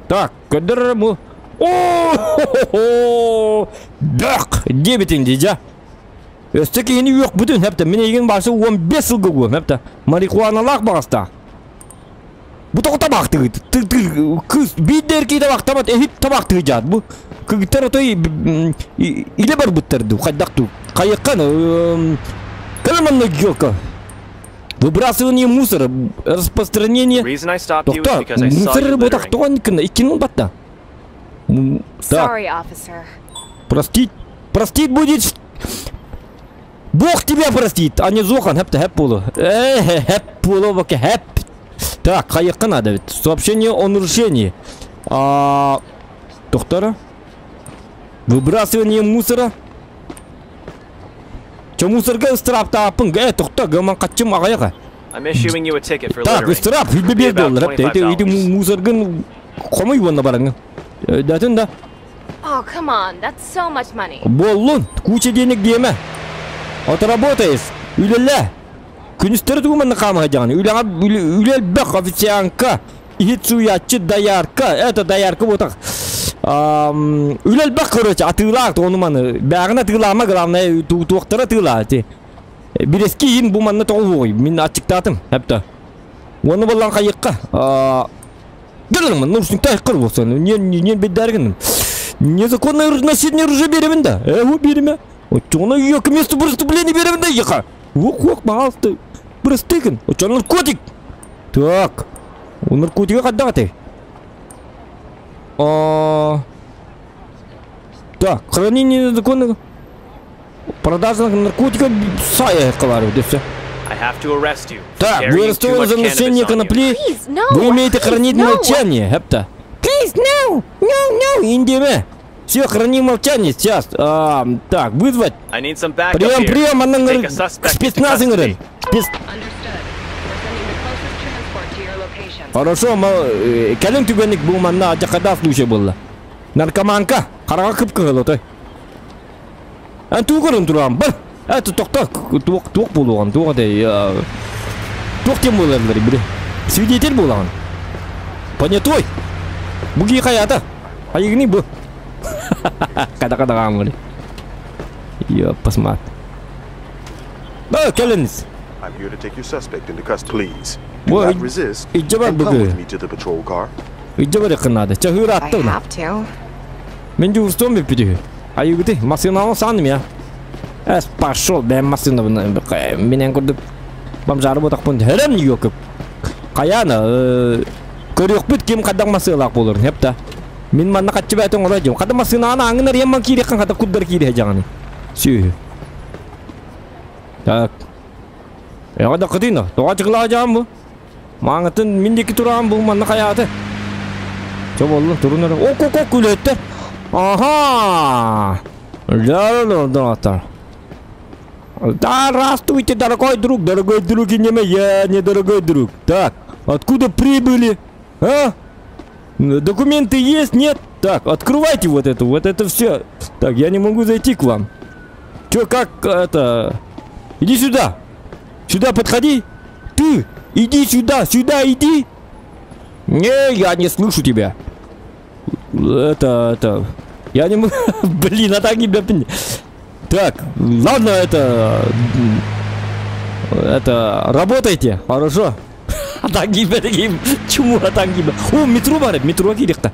Так, көдір бұ. О-хо-хо-хо! Бәқ! Дебетің жа. Өсті кейіні өк бүтін, әпті. Мен еген башы 15 жыл көгі, әпті. Марихуаналақ бағаста. Бу тоғы табақ тығы. Кыз, бейдер кей табақ табат, эхип табақ тығы жат. Бу кыгыттар отой иле бар бұттарды, қайдақту. Қайыққан, кәлеманны гёлка. Выбрасывание мусора, распространение... The reason I stopped you is Тоқта, because I saw мусор you ботақ littering. тоған икін, иккин батта. Так, Sorry, officer. простить, простить будет... Бог тебя простит, а не Зохан, хэп хэп болу. Хэп болу, баке, хэп. Так, қайыққа надо ведь. Сообщение о нарушении. А, доктора? Выбрасывание мусора. Че мусорга ыстырап таапын? Тоқта, гаман қатчым ағаяға. I'm issuing you a ticket for Так, littering. ыстырап, It'll be бер about доллар. Эти, эти $25. мусоргын қомай онна бараңы. Датын да. Oh, come on. That's so much money. Боллун, куча денег деме. Отработаешь. Үлеле. Күнүстері тугуманны камага жаган. Үлел бек официантка. Ихит доярка. Это доярка вот так. Үлел бек, короче, атыылаак оны маны. Бягына тыылаама, главное, туактара тыылаа. Бирески ин бу манны тоғуй. Мин ачыктатым, хәпта. Оны боллан кайыкка. Гелермин, нужник тайкыр болсын. Не не беддергин. Незаконное ношение оружия беремин да. Э, береме. Очоны ее к месту преступления беремин да, еха. Ок, ок, пожалуйста. Простыгин. Очо наркотик. Так. У наркотика когда ты? А... Так, хранение незаконных продажа наркотиков сая говорю, да все. I have to arrest you for Так, вы carrying too арестованы much за ношение cannabis on you. конопли. Please, no. Вы имеете Please, хранить no. молчание, хепта. Please, no, no, no, индиме. Все, храни молчание сейчас. А, так, вызвать. I need some backup Прием, here. прием, Take a suspect into спецназ custody. Спец... Хорошо, кэлин түгэнник бу манна адьакада случай буолла. Наркоманка, хараҕа кып-кыһыл отой. Эн тугу көрөн туран бар. Это тохто, туох туох буолуоҕун, туох этэй, туох диэн буолаллар били. Свидетель буолаҕын. Понятой. Бу кии хайата? Хайыгыный бу? Када-када хааммыны. Ёппасмат. Да, кэлиҥ. I'm here to take your suspect into custody. Please, do not resist and come with me to the patrol car. Илдьэ барыаххын наада. Чаһыыр I аатта have to. Мин дьуурустуом бүппүт үһү. Айыгыты, массыынаҕын саан я. Эс, пошел, бэйэм массыынабын мин эн курдук бомжары ботахпын хөрөм ёкып. Хайаана, көрүөхпүт ким хайдах массыылаах буоларын, хеп да. Мин манна хаччы бээтин оҥоро дьим. Хата массыынаҕын ааҥын арыйан ман киириэххин хата курдар киириэ дьаҕаны. Сүөһү. Так. Эҕэ да кытыйна, тоҕо чыкылаа дьаам бу? Мааҥытын мин диэки тураан бу манна хайааты? Чэ буолла, турун эрэ. Ок, ок, ок, үлэһиттэр. Ага! Да, Да, здравствуйте, дорогой друг, дорогой друг, и не я, не дорогой друг. Так, откуда прибыли? А? Документы есть? Нет? Так, открывайте вот это все. Так, я не могу зайти к вам. Че, как это? Иди сюда. Сюда подходи. Ты, иди сюда, сюда иди. Не, я не слышу тебя. Это... Я не могу... Блин, а так не... Так, ладно, это... Это... Работайте, хорошо. А так Чему а так О, метро бар, метро киирдэ.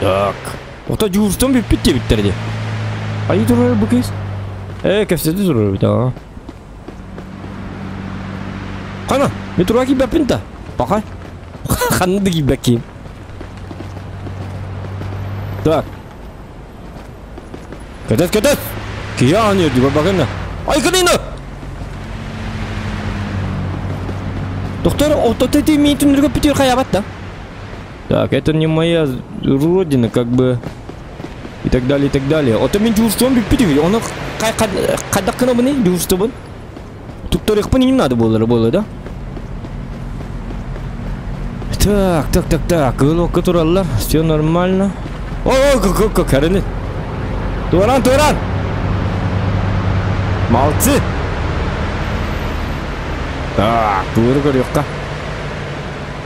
Так. Ото дьууртан бүппүт диэбиттэр дии. Айыы турар бу кыыс. Ээ, кэпсэтэ турар эбит аа. Хана, метро киирбэппин да. Пахай. Ханна да киирбэккин. Так. Кэтэс, кэтэс! Киһи аан үрдүгэр багына. Айкынына! Доктор, ото ты митиннерге бүтүр хаябат да. Так, это не моя родина, как бы. И так далее, и так далее. Ото мин дьуурстуом бүппүт. Оны хайдах гынабыный дьуурстубун? Туттарыахпын не надо было, было, да? Так, так, так, так. Кылокка тураллар. Все нормально. О, как, как, как, Туран, туран! Молодцы! Так, тура көрүөххэ.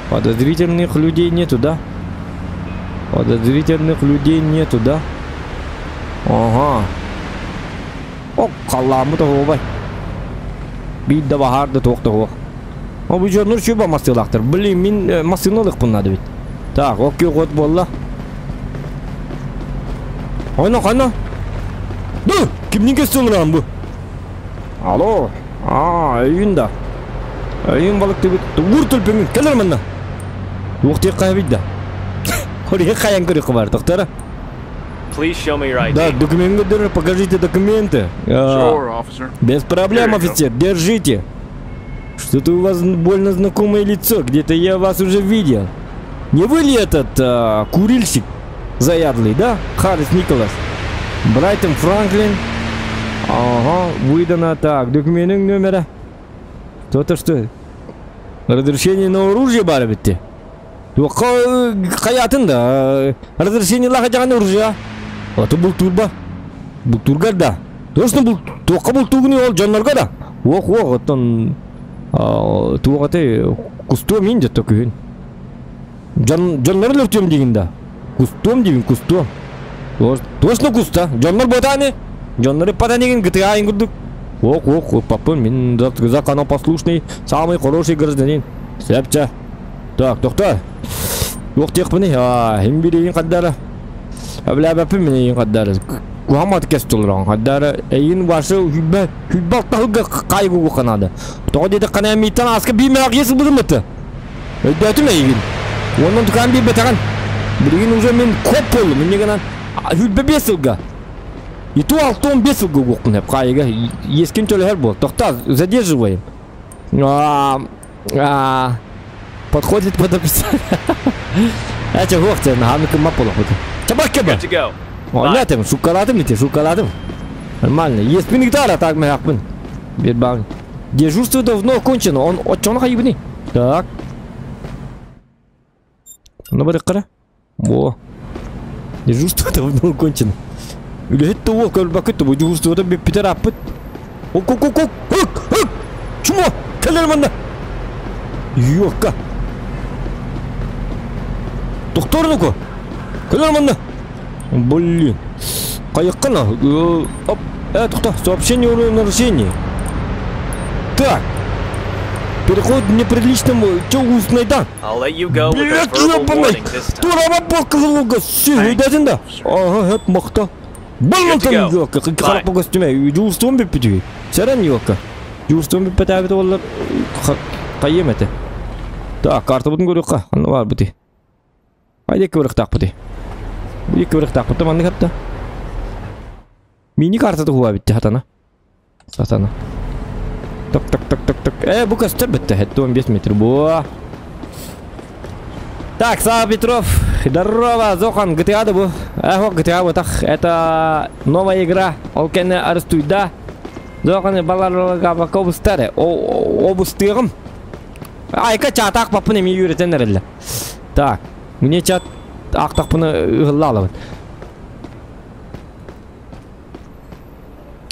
Подозрительных людей нету, да? Подозрительных людей нету, да? Ага. О, халламы тоҕуобай. Биир да баһаар да туох да О, бу дьоннор чуба массыылаахтар. Блин, мин массыына ылыахпын надо ведь. Так, окей, вот буолла. Хайна, хайна. Ду, кимнин көстөн бу? Алло. А, өйүн да. Өйүн балык Ур төлпөңүн, келер манна. Уох тиек кая да. Хория каян көрүк бар, доктор. Please show me your ID. Да, документы, покажите документы. Sure, officer. Без проблем, Here you go. офицер, держите. Что-то у вас больно знакомое лицо, где-то я вас уже видел. Не вы ли этот курильщик заядлый, да? Харрис Николас. Брайтон Франклин. Ага, выдано так. Документы номера. Что-то что? Разрешение на оружие баар эбит. Хаятын да. Разрешение лаха оружие. А то был турба. Был тургар да. Точно был. Туохха бултуугунуй ол дьоннорго да. Ох, ох, оттон туох этэй кустуом ин дето күһүн. Дьоннор өлөртүөм диигин да. Кустуом диибин, кустуом. Точно куста. Дьоннор ботаны. Дьоннору патанигин гытыайын курдук. Ох, ох, папа, мин законопослушный, самый хороший гражданин. Сепча. Так, доктор. Ох, техпыны, а, им бери каддара. Абла бапы мин каддара. Кухамат кестулран каддара. Эйин башы хүббе, хүббе тахыга кайгу канады. Тоҕо диэтэ кана миттан аска биимээх есил быдымыты. Өйдөөтүм эйигин. Онон тукан биирбэтэҕин. Билигин уже мин коп буоллум. Инньэ гынан 25 сылга. И то 65 сылга угуохпун сөп хаайыга. Иэскин төлөһөр буол. Тохтоо, задерживаем. Подходит под описание. Эче хуох, наһаа кыммап буолуох. Чабак кэбэ. Good to go. Оннятым, шукаладым ити, шукаладым. Нормально. Есть мин гитара, так мы хакпын. Бир баг. Дежурство давно окончено. Он отчон хайбыны. Так. Ну барыккара. Во. Дежурство давно окончено. Үлэһит да уол көрбөккүт бу дежурствота бүппүтэр аппыт. Ок ок ок ок ок ок Чумо! Кэлэр манна! Ёлка! Доктор ну-ка! Кэлэр манна! Блин! Хайыккана? Оп! Тохто! Сообщение о нарушении. Так! Переход в неприличном... Че узнайдан? Блядь, ебаный! Тураба бокалуга! Сүһүйдәтин да! Ага, хеп махта. Баллантан ёлка! Харап костюме. Дежурством бүппүтү. Сэрэн ёлка. Дежурством бүппэтээбит олар кайым эте. Так, картабытын көрүөххэ. Анна бар бути. Айда кыбырыктаах бути. Бу кыбырыктаах бут маннык хапта. Мини картата хуа битти хатана. Сатана. Так, так, так, так, так. Бу көстөр битти. Хетти 15 метр. Бу. Так, Сава Петров. Здорово, Зохан. GTA да бу. Эх, GTA вот так. Это новая игра. Ол кэннэ арестуйда. Зохан балаларга обустары. Обустыгым. Айка чатак папын эми үйрөтен эрелле. Так, мне чат актакпыны ыгыллалабын.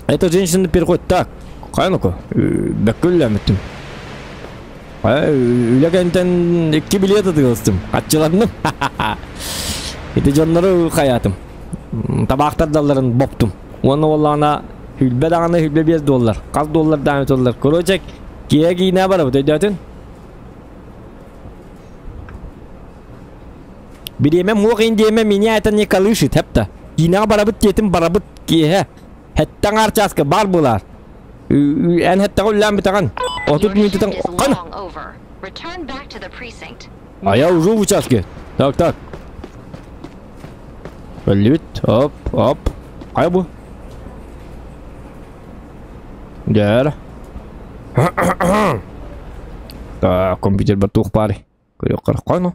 Это женщина переход. Так, кай ну-ка. Бөккүлләмиттим. Үләгәнтен икки билет атыгылыстым. Атчыладым. Ити дьоннору хаятым. Табаактар далларын боптум. Уонна оллаана хүлбэ даҕаны хүлбэ 5 доллар. Хас доллар даҕаны доллар. Короче, киһи киинэ барабыт өйдөөтүн. Бириэмэ муох индиэмэ меня это не колышет, хепта. Киинэҕэ барабыт диэтим барабыт киэһэ. Хэттэн аар чааска бар булар. Эн хэттэҕэ үллээн бүтэҕин. 30 минутытан кана. А я уже в участке. Так, так. Өллүбүт. Оп, оп. Хайа бу? Дэр. Так, компьютер бар туох баар. Көрүөх қойну.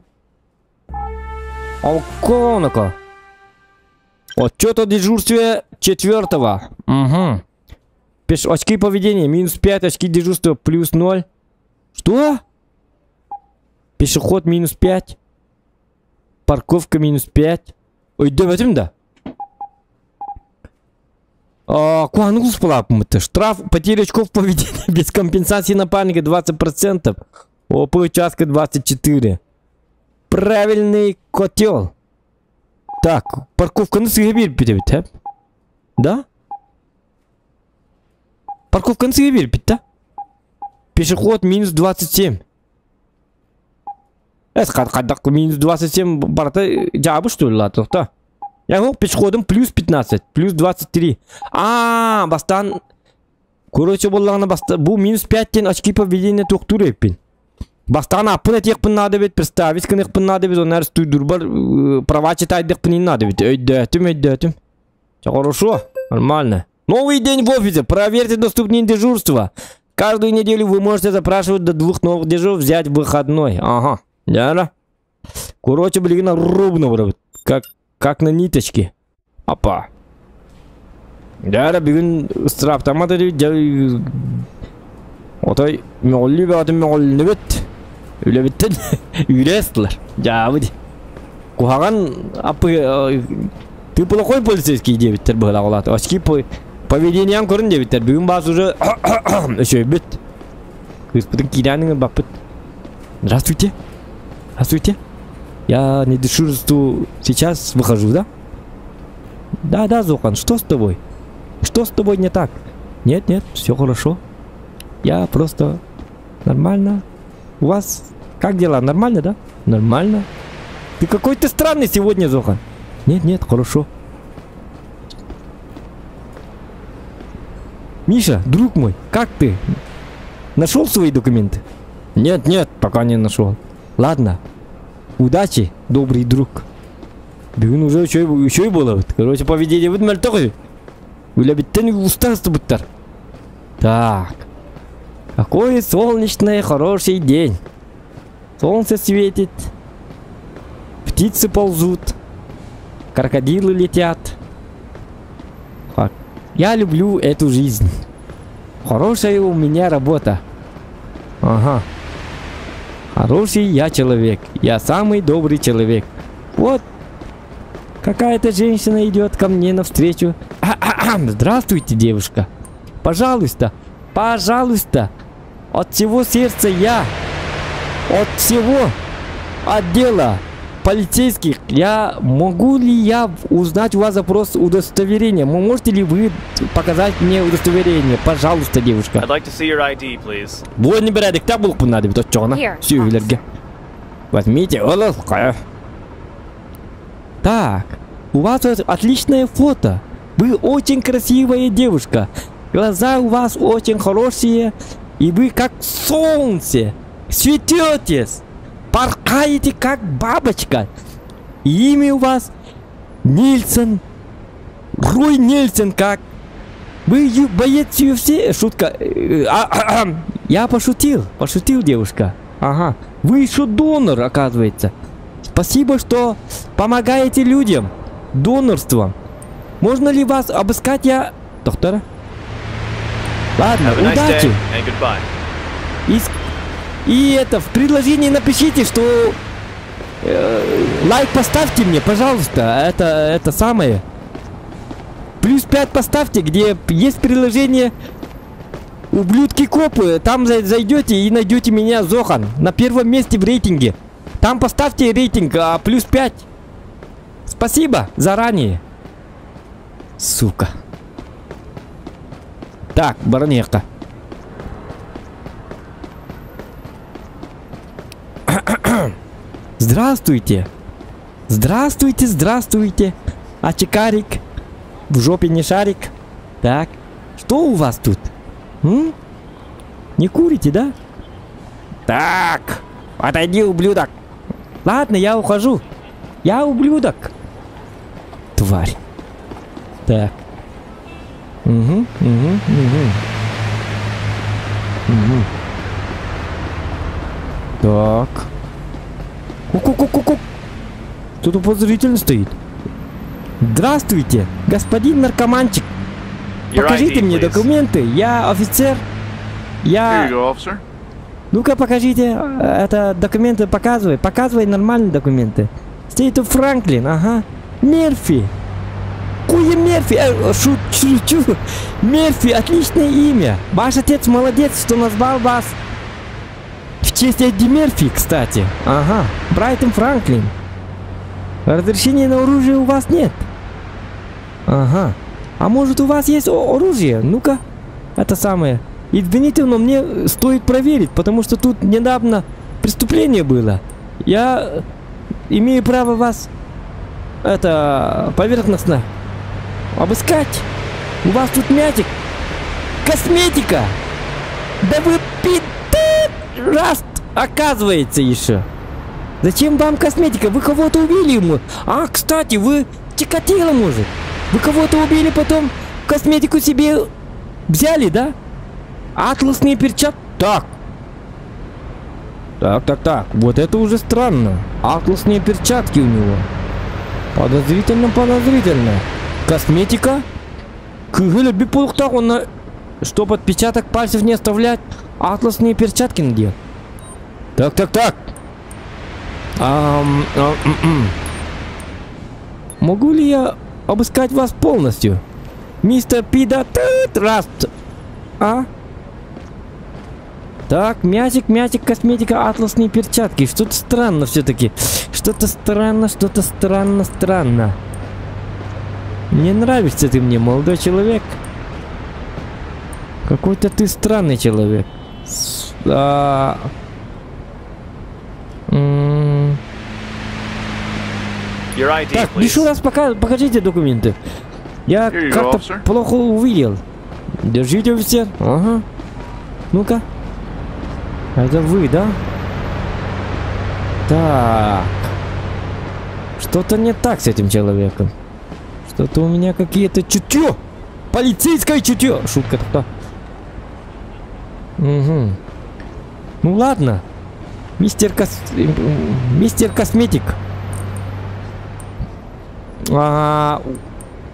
Алконока. Отчет о дежурстве четвертого. Угу. Пеш, очки поведения минус 5, очки дежурства плюс 0. Что? Пешеход минус 5. Парковка минус 5. Ой, да в да? Штраф потеря очков поведения без компенсации напарника 20%. ОП участка 24. Правильный котел. Так, парковка на сыгабир да? Парковка на сыгабир да? Пешеход минус 27. Эс минус 27 барата жабы что ли ладно, Я мог пешеходом плюс 15, плюс 23. А, бастан. Короче, боллағына баста. Бу минус 5 тен очки поведения туқтур еппин. Бастан апын етекпін надо бит, представить кынықпын надо бит, онар стуйдур бар, права читайдықпын надо бит. Өйдөтім, өйдөтім. Все хорошо, нормально. Новый день в офисе, проверьте доступные дежурства. Каждую неделю вы можете запрашивать до 2 новых дежурств, взять выходной. Ага, да. Короче, блин, ровно, как на ниточке. Опа. Да, бүгін ыстыраптамады деп. Отой мөғілі бәғатын мөғіліні бет. Үлі біттен үйрестілер. Жабы де. Кухаған апы... Ты плохой полицейский дебіттер бұғыла қолады. Очки поведениям көрін дебіттер. Бүгін бас уже өшөй бит. Кыспытын киданыңы бапыт. Здравствуйте. Здравствуйте. Я не дежурству сейчас выхожу, да? Да, да, Зохан, что с тобой? Что с тобой не так? Нет, нет, все хорошо. Я просто нормально. У вас как дела? Нормально, да? Нормально. Ты какой-то странный сегодня, Зохан. Нет, нет, хорошо. Миша, друг мой, как ты? Нашел свои документы? Нет, нет, пока не нашел. Ладно. Удачи, добрый друг. Бүгін уже еще и было. Короче, поведение вот мальтоқы. Үләбіттен устарство бұттар. Так. Какой солнечный, хороший день. Солнце светит. Птицы ползут. Крокодилы летят. Так. Я люблю эту жизнь. Хорошая у меня работа. Ага. Хороший я человек. Я самый добрый человек. Вот. Какая-то женщина идет ко мне навстречу. Здравствуйте, девушка. Пожалуйста, пожалуйста. От всего сердца я, от всего отдела полицейских, я могу ли я узнать у вас запрос удостоверения? Можете ли вы показать мне удостоверение? Пожалуйста, девушка. I'd like to see your ID, please. Буонни бэрээдэктээх буолуохпун наада эбит оччоҕуна. Here, Сүөһүлэргэ. Возьмите, ылыл. Так, у вас вот отличное фото. Вы очень красивая девушка. Глаза у вас очень хорошие. И вы как солнце. Светитесь. Порхаете как бабочка. И имя у вас Нильсон. Рой Нильсон как. Вы боец UFC? Шутка. Я пошутил. Пошутил, девушка. Ага. Вы еще донор, оказывается. Спасибо, что помогаете людям. Донорством. Можно ли вас обыскать я... Доктора? Ладно, Have a nice удачи. day and goodbye. И это, в предложении напишите, что лайк поставьте мне, пожалуйста. Это самое. Плюс 5 поставьте, где есть приложение Ублюдки копы. Там зайдете и найдете меня, Зохан, на первом месте в рейтинге. Там поставьте рейтинг, плюс 5. Спасибо заранее. Сука. Так, баронетка. Здравствуйте. Здравствуйте, здравствуйте. Ачикарик. В жопе не шарик. Так, что у вас тут? М? Не курите, да? Так, отойди, ублюдок. Ладно, я ухожу. Я ублюдок. Тварь. Так. Угу, угу, угу. Угу. Так. Ку-ку-ку-ку-ку. Кто-то подозрительно стоит. Здравствуйте, господин наркоманчик. Your Покажите ID, мне please. документы. Я офицер. Я... Here you go, officer. Ну-ка, покажите. Это документы показывай. Показывай нормальные документы. State of Franklin, ага. Мерфи. Куя Мерфи. Шучу. Мерфи, отличное имя. Ваш отец молодец, что назвал вас в честь Эдди Мерфи, кстати. Ага. Брайтон Франклин. Разрешения на оружие у вас нет. Ага. А может, у вас есть оружие? Ну-ка. Это самое. Извините, но мне стоит проверить, потому что тут недавно преступление было. Я имею право вас поверхностно обыскать. У вас тут мятик. Косметика. Да вы пидораст, оказывается, еще. Зачем вам косметика? Вы кого-то убили ему. А, кстати, вы Чикатило, может. Вы кого-то убили, потом косметику себе взяли, да? Атласные перчатки. Так. Так, так, так. Вот это уже странно. Атласные перчатки у него. Подозрительно, подозрительно. Косметика? Кыгыля бипулуктак, он на... Чтоб отпечаток пальцев не оставлять, атласные перчатки надел. Так, так, так. Могу ли я обыскать вас полностью? Мистер Пида Траст. А? Так, мячик, мячик, косметика, атласные перчатки. Что-то странно все-таки. Что-то странно, что-то странно, странно. Не нравишься ты мне, молодой человек. Какой-то ты странный человек. Your ID, Так, please. еще раз покажите документы. Я Here you go, как-то officer. плохо увидел. Держите, офицер. Ага. Ну-ка. Это вы, да? Так. Что-то не так с этим человеком. Что-то у меня какие-то чутье. Полицейское чутье. Шутка-то. Угу. Ну ладно. Мистер Косметик.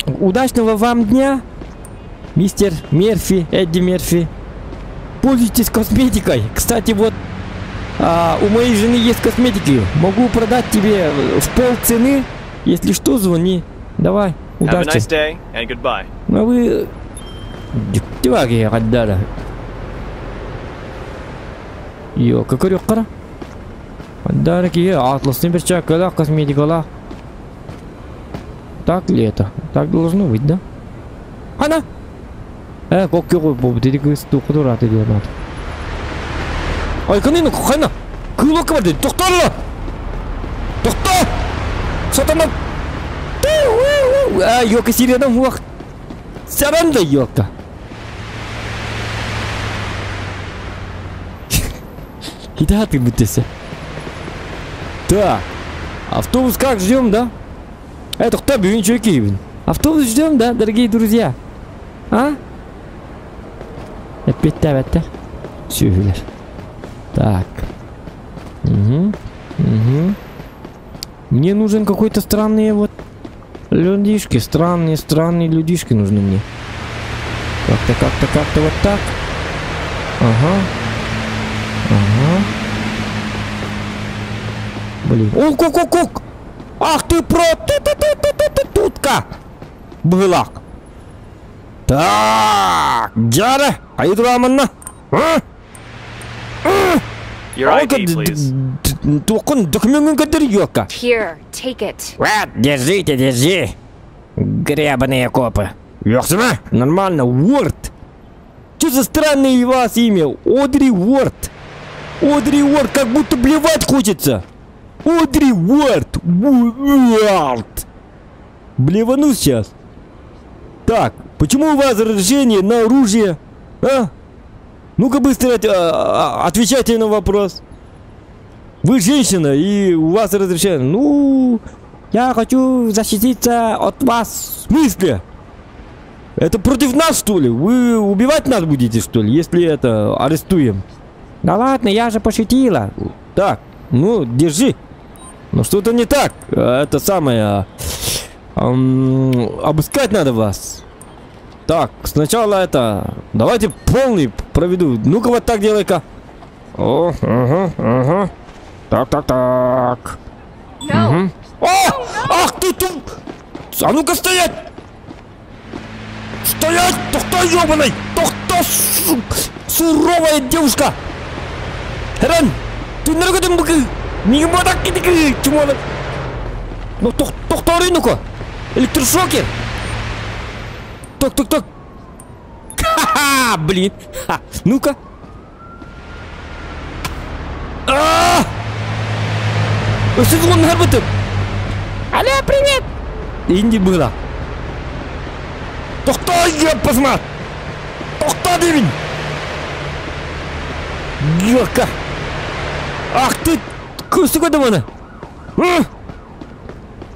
Удачного вам дня, мистер Мерфи, Эдди Мерфи. Пользуйтесь косметикой. Кстати, вот А, у моей жены есть косметики. Могу продать тебе в пол цены. Если что, звони. Давай, удачи. Have a nice day and goodbye. Ну а вы... Дьиктиваги гаддара. Йо, какой қара? Гаддара кие атласный перчаткалах, косметикалах. Так ли это? Так должно быть, да? Она! Э, коккё бу деди кыз тукуду раты диэн Айканын хайна! Кылок барды! Тохтоо! Тохтоо! Сатана! А, ёлка сирена муах! Саранда ёлка! Куда ты бутеся? Так, автобус как ждем, да? Это кто бүгүн Автобус ждем, да, дорогие друзья? А? Эппиэттээбэттэр. Сүөһүлэр. Так. Угу. Угу. Мне нужен какой-то странный вот людишки. Странные, странные людишки нужны мне. Как-то, как-то, как-то вот так. Ага. Ага. Блин. Ок, ок, ок, ок! Ах ты про ты ты ты ты ты ты тутка! Былак. Так, Дяра, а манна. Your ID, please. Токын документын көтөр ёлка. Here, take it. Вот, держите, держи. Гребаные копы. Ёхсыма? Нормально, Уорд. Что за странное у вас имя? Одри Уорд. Одри Уорд, как будто блевать хочется. Одри Уорд. Уорд. Блевану сейчас. Так, почему у вас разрешение на оружие? А? Ну-ка быстро отвечайте на вопрос. Вы женщина, и у вас разрешение. Ну, я хочу защититься от вас. В смысле? Это против нас, что ли? Вы убивать нас будете, что ли, если это арестуем? Да ладно, я же пошутила. Так, ну, держи. Но что-то не так. Это самое... обыскать надо вас. Так, сначала это... Давайте полный проведу. Ну-ка вот так делай-ка. О, ага, ага. Так, так, так. No. Угу. О! Ах ты тут! А ну-ка стоять! Стоять! Тохта, ёбаный! Тохта, суровая девушка! Херен! Ты наргодым быкы! Не мадак кидыки! Чумалы! Ну, тохта, ну-ка! Электрошокер! Так, так, так! Ха-ха! Блин! Ха. Ну-ка! А! Алло, привет! Инди было. Тохта, я посмотри! Тохта, дивин! Ёлка! Ах ты! Кусок домана!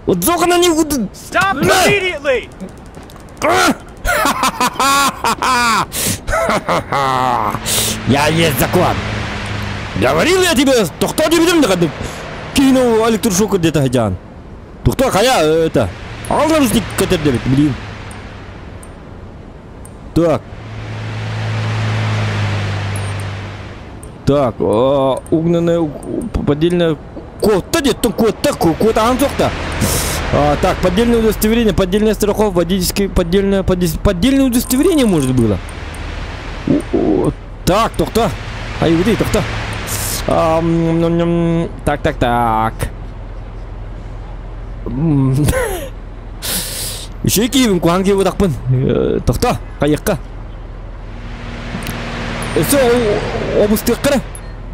Вот зохана не буду. Stop immediately! Я есть закон. Говорил я тебе, тохта дебидим да кинул электрошокер где-то хотя. Тохта, хая это. Алжарусник кетер дебит, блин. Так. Так, угнанная поддельная кот-то где-то кот-то, кот анзохта. Так, поддельное удостоверение, поддельная страховка, водительский, поддельное, поддельное удостоверение, может, было? Так, тохта. Ай, уйди, тохта. Так, так, так. Еще киевин, куанги вот акпын. Тохта, кайыкка. Все, обыстыккара.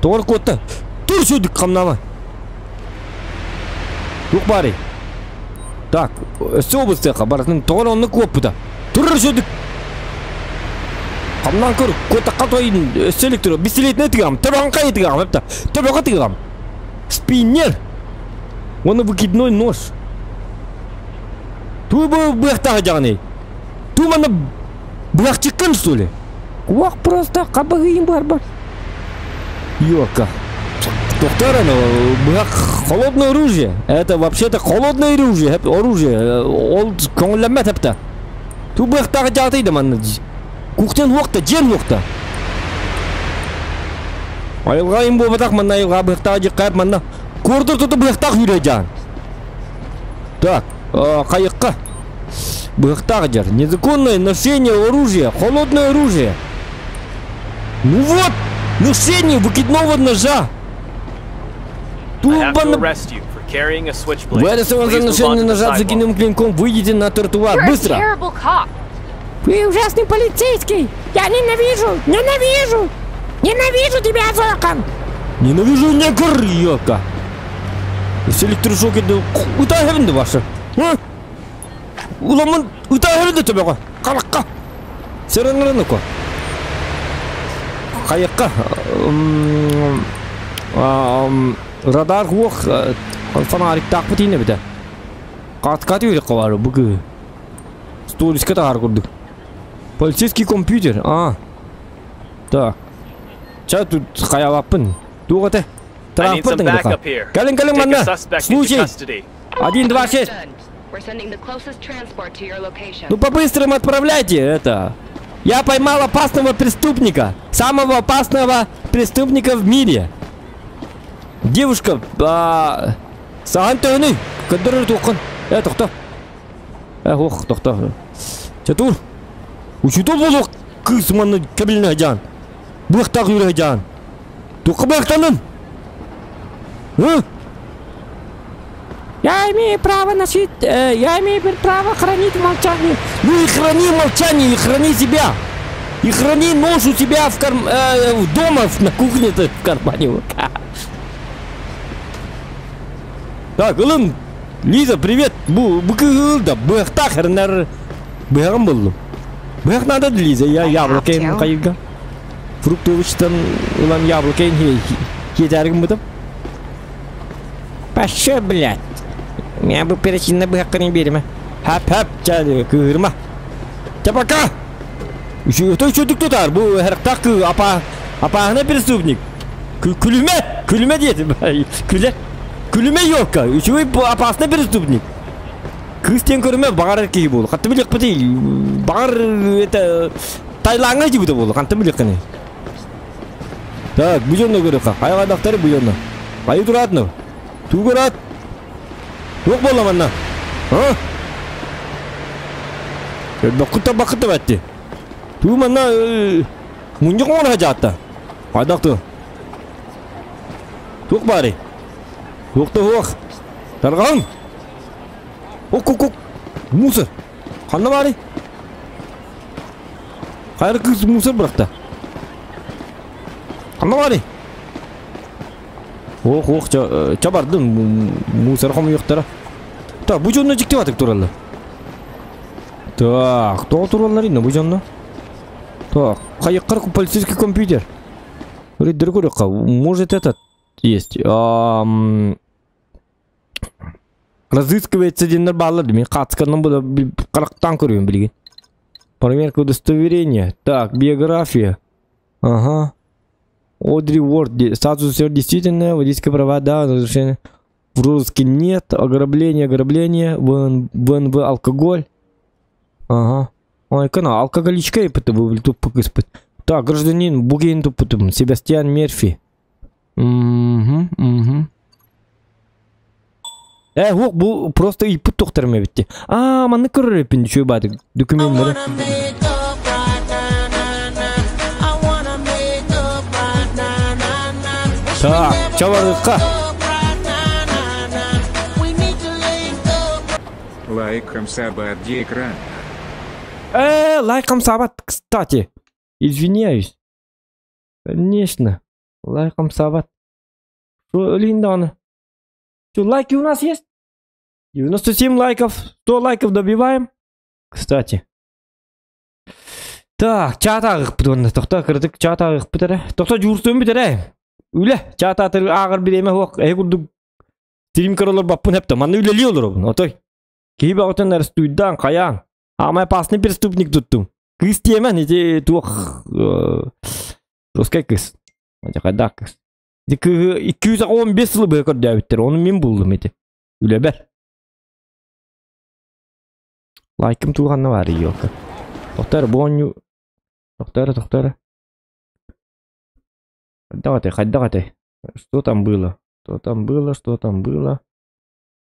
Тор котта. Тур сөдік қамнама. Тук бары. Так, все обыстыкка баратын тор онны көппүда. Тур сөдік. Қамнан көр, котаққа тойын электро, пистолетіне тыгам, табанға тыгам, әпті, табанға тыгам. Спиннер. Оны выкидной нож. Ту бы быяқтағы жағын Ту мана быяқ чыққан, что ли? Куақ просто қабығын бар бар. Ёка. Доктор, быяқ холодное оружие. Это вообще-то холодное оружие. Оружие. Ол көңілленмет әпті. Ту быяқтағы жағдайды мана. Кухтен уақта, жер уақта. Айылҕа им буолбатах манна айылҕа быһахтаах дьиккайып манна. Куордур туту быһахтаах үүрэ дьаан. Так, хайыкка. Быһахтаах дьар. Незаконное ношение оружия, холодное оружие. Ну вот, ношение выкидного ножа. Тубан... Вы арестованы за ношение ножа с закинутым клинком. Выйдите на тротуар. Быстро! Вы ужасный полицейский! Я ненавижу! Ненавижу! Ненавижу тебя, Зокон! Ненавижу негр, ёка! С электрошоки утаһырынды ваша. Уламын утаһырынды төбөҕө. Халакка. Сырыңырыныко. Хайыкка. Радар хуох фонарик тиинэ битэ. Каткаты үрекке бар бу Столиска тахар курдук. Полицейский компьютер. А. Так. Ча тут хаялаппын. Тугате. Транспорт Калин, калин, манна. Случай. 1, 2, 6. Ну по-быстрому отправляйте это. Я поймал опасного преступника. Самого опасного преступника в мире. Девушка, сахан төһүнүй, көрдөрөр туоххун. Э, тохто. Э, ох, тохто. Чатур. Учутул болук кыз манны кабилне жан. Быхтак үрэ жан. Туқы быхтанын. Я имею право носить, я имею право хранить молчание. Ну и храни молчание, и храни себя. И храни нож у себя в карм... дома, на кухне-то в кармане. Так, ылын, Лиза, привет. Бу, да, быхтах, хренер, быхам был. Бых надо, Лиза, я яблоко им кайга. Фрукты овощтан улан яблоко им хетәргім бутып. Пошел, блядь. Меня бы перечинно быхакка не береме. Хап, хап, ча, кырма. Ча пока. Еще то еще тутар, бу херктак апа, апа преступник. Күлүмө, күлүмө дейт. Күле. Күлүмө ёлка. Еще опасный преступник. Кыстен көрүмө багар кии бол. Катты билек бити. Багар это Таиландга жибите бол. Кантты билек кene. Так, бу жонно көрөк. Кайгадактары бу жонно. Кайы турат ну? Тугурат. Тук бола манна. А? Бакыта бакыта батты. Ту манна мунжу коңор хажатта. Кайдакты. Тук бары. Тукту хуак. Тарган. Ок ок ок. Мусор. Канда бары? Кайры кыз мусор быракта. Канда бары? Ох, ох, чабардым. Мусор хом юктара. Так, бу жонно жиктеп атык туралы. Так, то туралар инде бу жонно. Так, кайыккар полицейский компьютер. Может этот есть. Разыскивается дендер баллар. Мен қатысқаннан бұл қарақтан көрген білген. Проверка удостоверения. Так, биография. Ага. Одри Уорд. Статус все действительно. Водительские права, да. Разрешение. В розыске нет. Ограбление, ограбление. ВНВ, алкоголь. Ага. Ой, кана, алкоголичка и Так, гражданин Бугейн тупутум. Себастьян Мерфи. Угу, угу. Ох, бу просто и пут тохтарым битти. А, манны көрөр чөй бады документлары. Так, чабардыкка. Лайком сабат экран. Лайком сабат, кстати. Извиняюсь. Конечно. Лайком сабат. Что, Линдана? Что, лайки у нас есть? 97 лайков. 100 лайков добиваем. Кстати. Так, чат ағық бұдырны. Тоқта кірдік, чат ағық бұдыры. Тоқта жуырстын бұдыры. Үле, чат атыр ағыр бір еме хоқ. Әй күрдік. Стрим көрілір баппын әпті. Манны үлелі олыр обын. Отой. Кейбі ағытын әрістуйдан, қаян. Амай опасный преступник туттум. Кыз темен, эти туақ. Жесткай кыз. Қайда кыз. 215 жыл бөкір дәуіттер. Оны мен булдым эти. Үле бер. Лайкым туғанна бар елка. Тоқтар, боню. Тоқтар, тоқтар. Давайте, давайте. Что там было? Что там было? Что там было?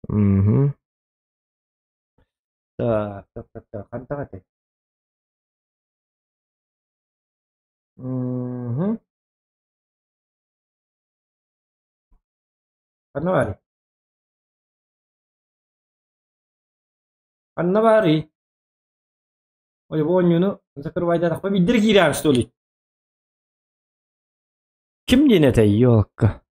Угу. Так, так, так, так. Давайте. Угу. Аннабари. Аннабари. Ой, вонюну закрывай да победир киирэн, что ли? Ким диэн это, ёлка?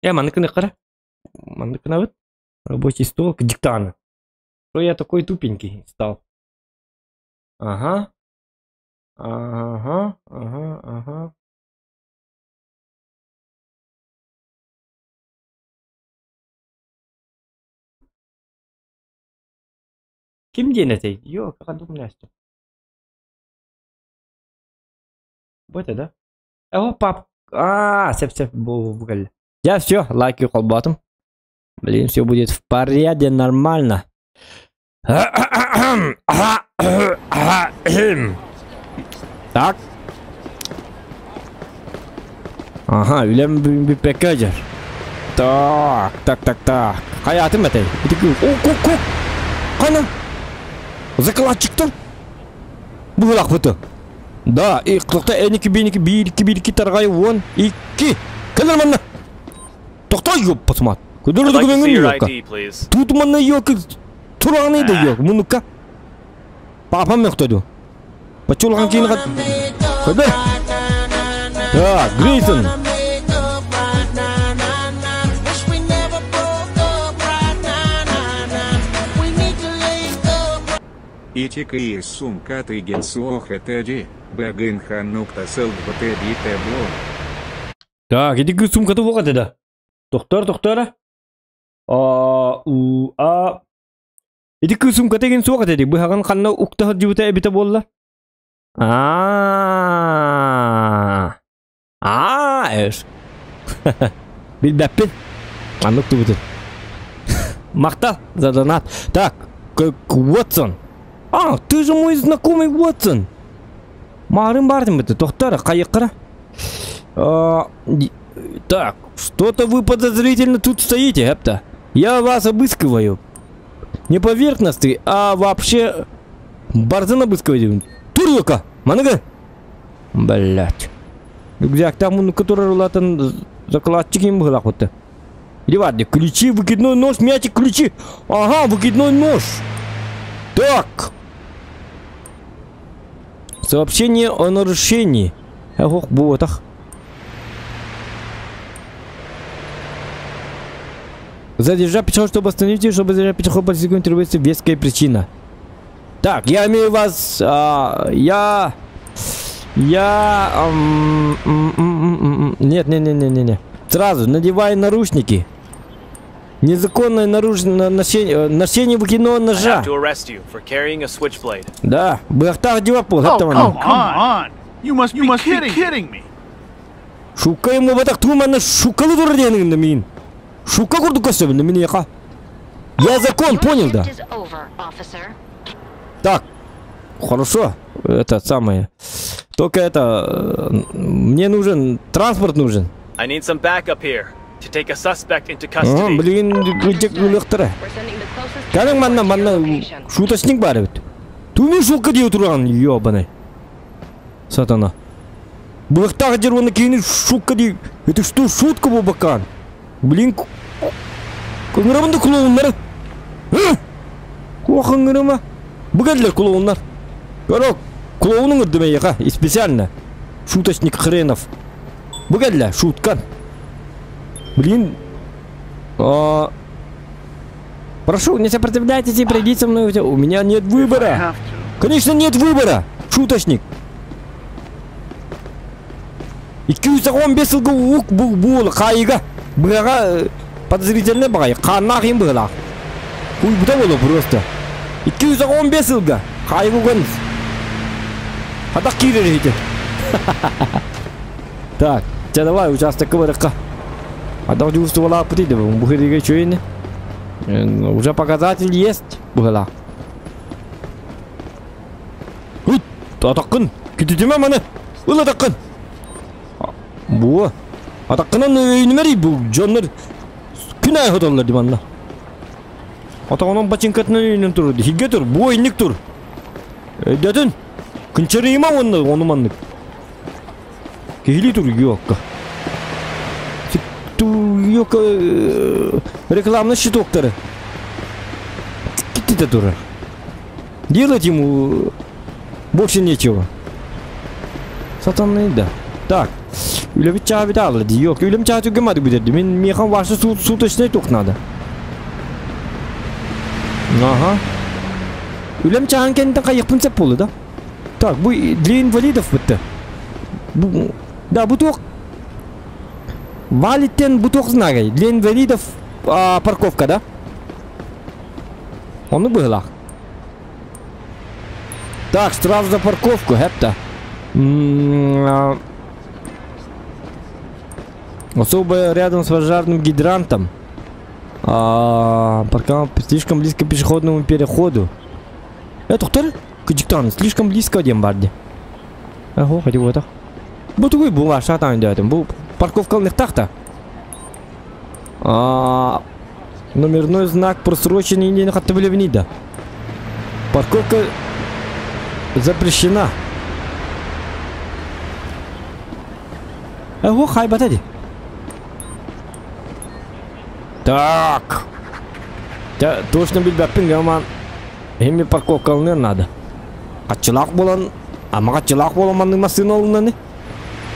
Я манныкыны кара. Манныкына вот. Рабочий стол, диктант. Что я такой тупенький стал? Ага. Ага, ага, ага. Ким диэн этэй? Ёлка, думнясты. Бу это, да? О, пап. А, сеп сеп бу Я все, лайки колбатым. Блин, все будет в порядке, нормально. Так. Ага, үлэм бүппэккэ Так, так, так, так. Хайатым этэй. О, ку, ку. Кана. Закладчиктар. Быһылах быты. Да, и кылыкта эники беники бир ики бир ики таргай он икки. Кэлэр манна. Тохтой ёп пасмат. Көдөр I'd like to see your ёкка. ID, please. Тут манна ёк тураны да ёк. Мунука. Папам мөхтөдү. Бачулган кийин кат. Көдөр. Так, Грейсон. Итика и сумка ты генсуох этэди, бэгын ханукта селбтэди тэбло. Так, иди сумка ты вот да. Доктор, доктор. А, у, а. Иди сумка ты генсуох этэди. Быһагын ханна укта жибута эбите болла. А. А, эш. Билбәппин. Аннык тубутun. Махта за донат. Так, Уотсон. А, ты же мой знакомый Уотсон. Марын бардым это, доктора, кайыккара. Так, что-то вы подозрительно тут стоите, эпта. Я вас обыскиваю. Не поверхности, а вообще... Барзан обыскиваю. Турлука, манага. Блять. Рюкзак там, ну, который рулатан закладчик им был, охота. Или ладно, ключи, выкидной нож, мячик, ключи. Ага, выкидной нож. Так. Сообщение о нарушении. Ох, ботах. Задержать пешеход, чтобы остановить, чтобы задержать пешеход по секунде требуется веская причина. Так, я имею вас... Я... Нет, нет, нет, нет, нет, нет. Сразу надевай наручники. Незаконное ношение, ношение выкидного ножа. Да, бахтах дела пол. Шука ему батах тумана шукалы дурденин мин. Шука курдук на меня. Я закон понял, да? Так, хорошо. Это самое. Только это мне нужен транспорт нужен. I need some backup here to take a suspect into custody. А, блин, лектора. Калың манна манна шуточник бар бит. Туми шулка дип турган, ёбаный. Сатана. Булактагы жер оны кейин шулка ди. Это что, шутка бу бакан? Блин, кыңырымды клоуннар. Кохыңырыма. Бүгәлләр клоуннар. Корок, клоунуң димәйга, специально. Шуточник хренов. Бүгәллә, шуткан. Блин. Прошу, не сопротивляйтесь и пройдите со мной. У меня нет выбора. Конечно, нет выбора. Шуточник. 215 жылғы ук бу бул кайыга. Быга подозрительный багай. Канак им была. Хуй бута болу просто. 215 жылга. Кайгы гон. Атак кире Так, тебя давай участок кыбырыкка. Адам чувствовала аппетит, бухыриге чуйны. Уже показатель есть, была. Атакын, Күтүтүмэ маны. Ыл атаххын. Буо. Атаххынан өйүнүмэр бу дьоннор күн аайы хотоллор ди манна. Атаҕынан бачыҥкатынан өйүнэн турар. Хигге тур, буо инник тур. Өйдөтүн. Кынчарыйма уонна ону маннык. Киһилии тур ёлка. Ёлка рекламный щитоктары. Киттите турар. Делать ему больше нечего. Сатанный да. Так. Үлэбит чаабит аалла дии. Ёлка, үлэм чаа түгэн мады бүтэрди. Мин миэхэн ваша суточный тух надо. Ага. Үлэм чааһын кэнниттэн хайыахпын сөп буолла да? Так, бу для инвалидов бытты. Бу, да, бу туох Валиттен бу туох знагай? Для инвалидов а, парковка, да? Ону быһылаах. Так, штраф за парковку, хепта. Особо рядом с пожарным гидрантом. А, парковал слишком близко к пешеходному переходу. Э, доктор, кыдьыктаан, слишком близко диэн баар дии. Ого, хоть вот. Бу тугуй бу ваша дөтүм. Бу парковкалныхтаах та. А, номерной знак просроченный диэн хатта билэбиний да. Парковка запрещена. Ого, хайбата ди. Так. Дьэ, точно билбэппин гаман. Эми парковкалыныан надо. Хаччылаах буолан, ама хаччылаах буолан маннык массыына ылынаны.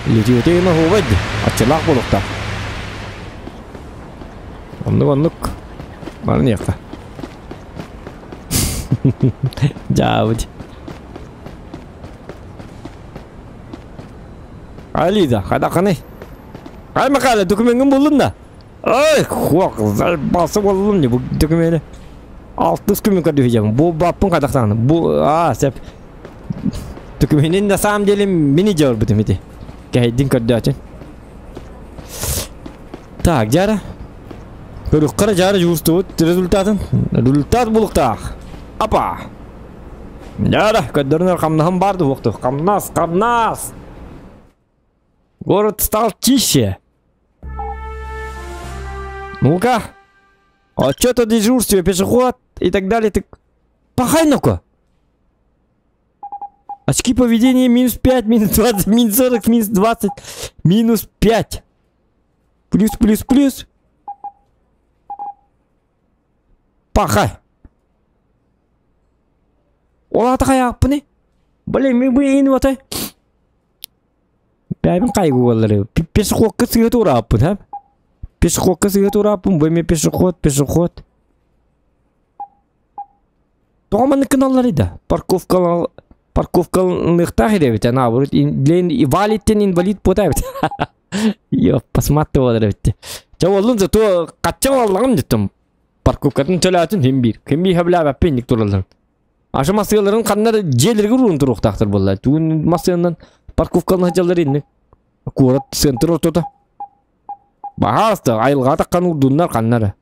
Литиөтэ гына хуубай ди. Хаччылаах буолуохтаах. Оннук оннук. Баран иэххэ. Дьаабыт. Алида, хайдаххыный? Ай, Михаил, документин буллун да? Ой, хуох, басы боллум не бу документы. Алтыс күмүн көрдүһүжэм. Бу баппын хайдахтааны. Бу а сеп. Документин на самом деле мини жорбутум ити. Кэһэйдин көрдөөтүн. Так, жара. Көрүккара жара жуустубут результатын. Результат булуктаах. Апа. Жара, көрдөрүнөр хамнаһым барды буокту. Хамнас, хамнас. Город стал тише. Ну-ка. Отчет о дежурстве, пешеход и так далее. Ты... Пахай ну-ка. Очки поведения минус 5, минус 20, минус 40, минус 20, минус 5. Плюс, плюс, плюс. Пахай. Ол ата хайааппыны? Блин, мен бу ин отай. Бэйбин кайгы боллары. Пешеходка сыгыт урааппын, ха? Пешеходка сыгыт урааппын, бу эме пешеход, пешеход. Тоҕо маннык гыналлар да? Парковка парковкалыныахтаах эбит, наоборот, для инвалидтен инвалид буота эбит. Йо, посмотри болар эбит. Ча боллун зато качча боллагым деттим. Парковкатын төлөтүн хим бир. Ким бир хэблээбэппин ник тураллар. Ашы массыгаларын ханнар дьиэлэргэ уруун туруохтаахтар буолла. Тугун массыганан парковкалана сылдьаллар инник. Куорат центр ортото. Баһаалыста айылҕа таххан уурдуннар ханнара.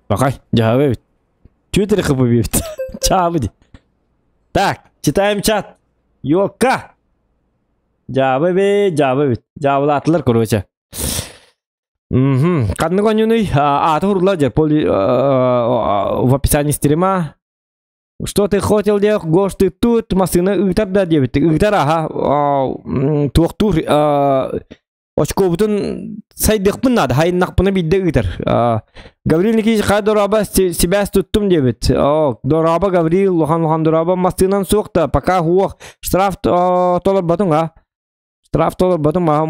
Бакай, дьаһаба эбит. Твиттере хыпы эбит. Чаабы ди. Так, читаем чат. Ёлка! Дьаабы бе, дьаабы эбит. Дьаабылаатылар, короче. Мгм. Ханнык оонньуунуй? Аата урула дьэ, в описании стрима. Что ты хотел делать, Гош, ты тут, массыына ыытар да диэбит. Ыытар аха, туохтуур очкобутун сайдыахпын наада, хайыннахпына биирдэ ыытар. Гаврил Никитич хай дороба сибээс туттум диэбит. Дороба Гаврил, улахан улахан дороба массыынан суох да, пока хуох штраф толорботуҥ а. Штраф толорботум а.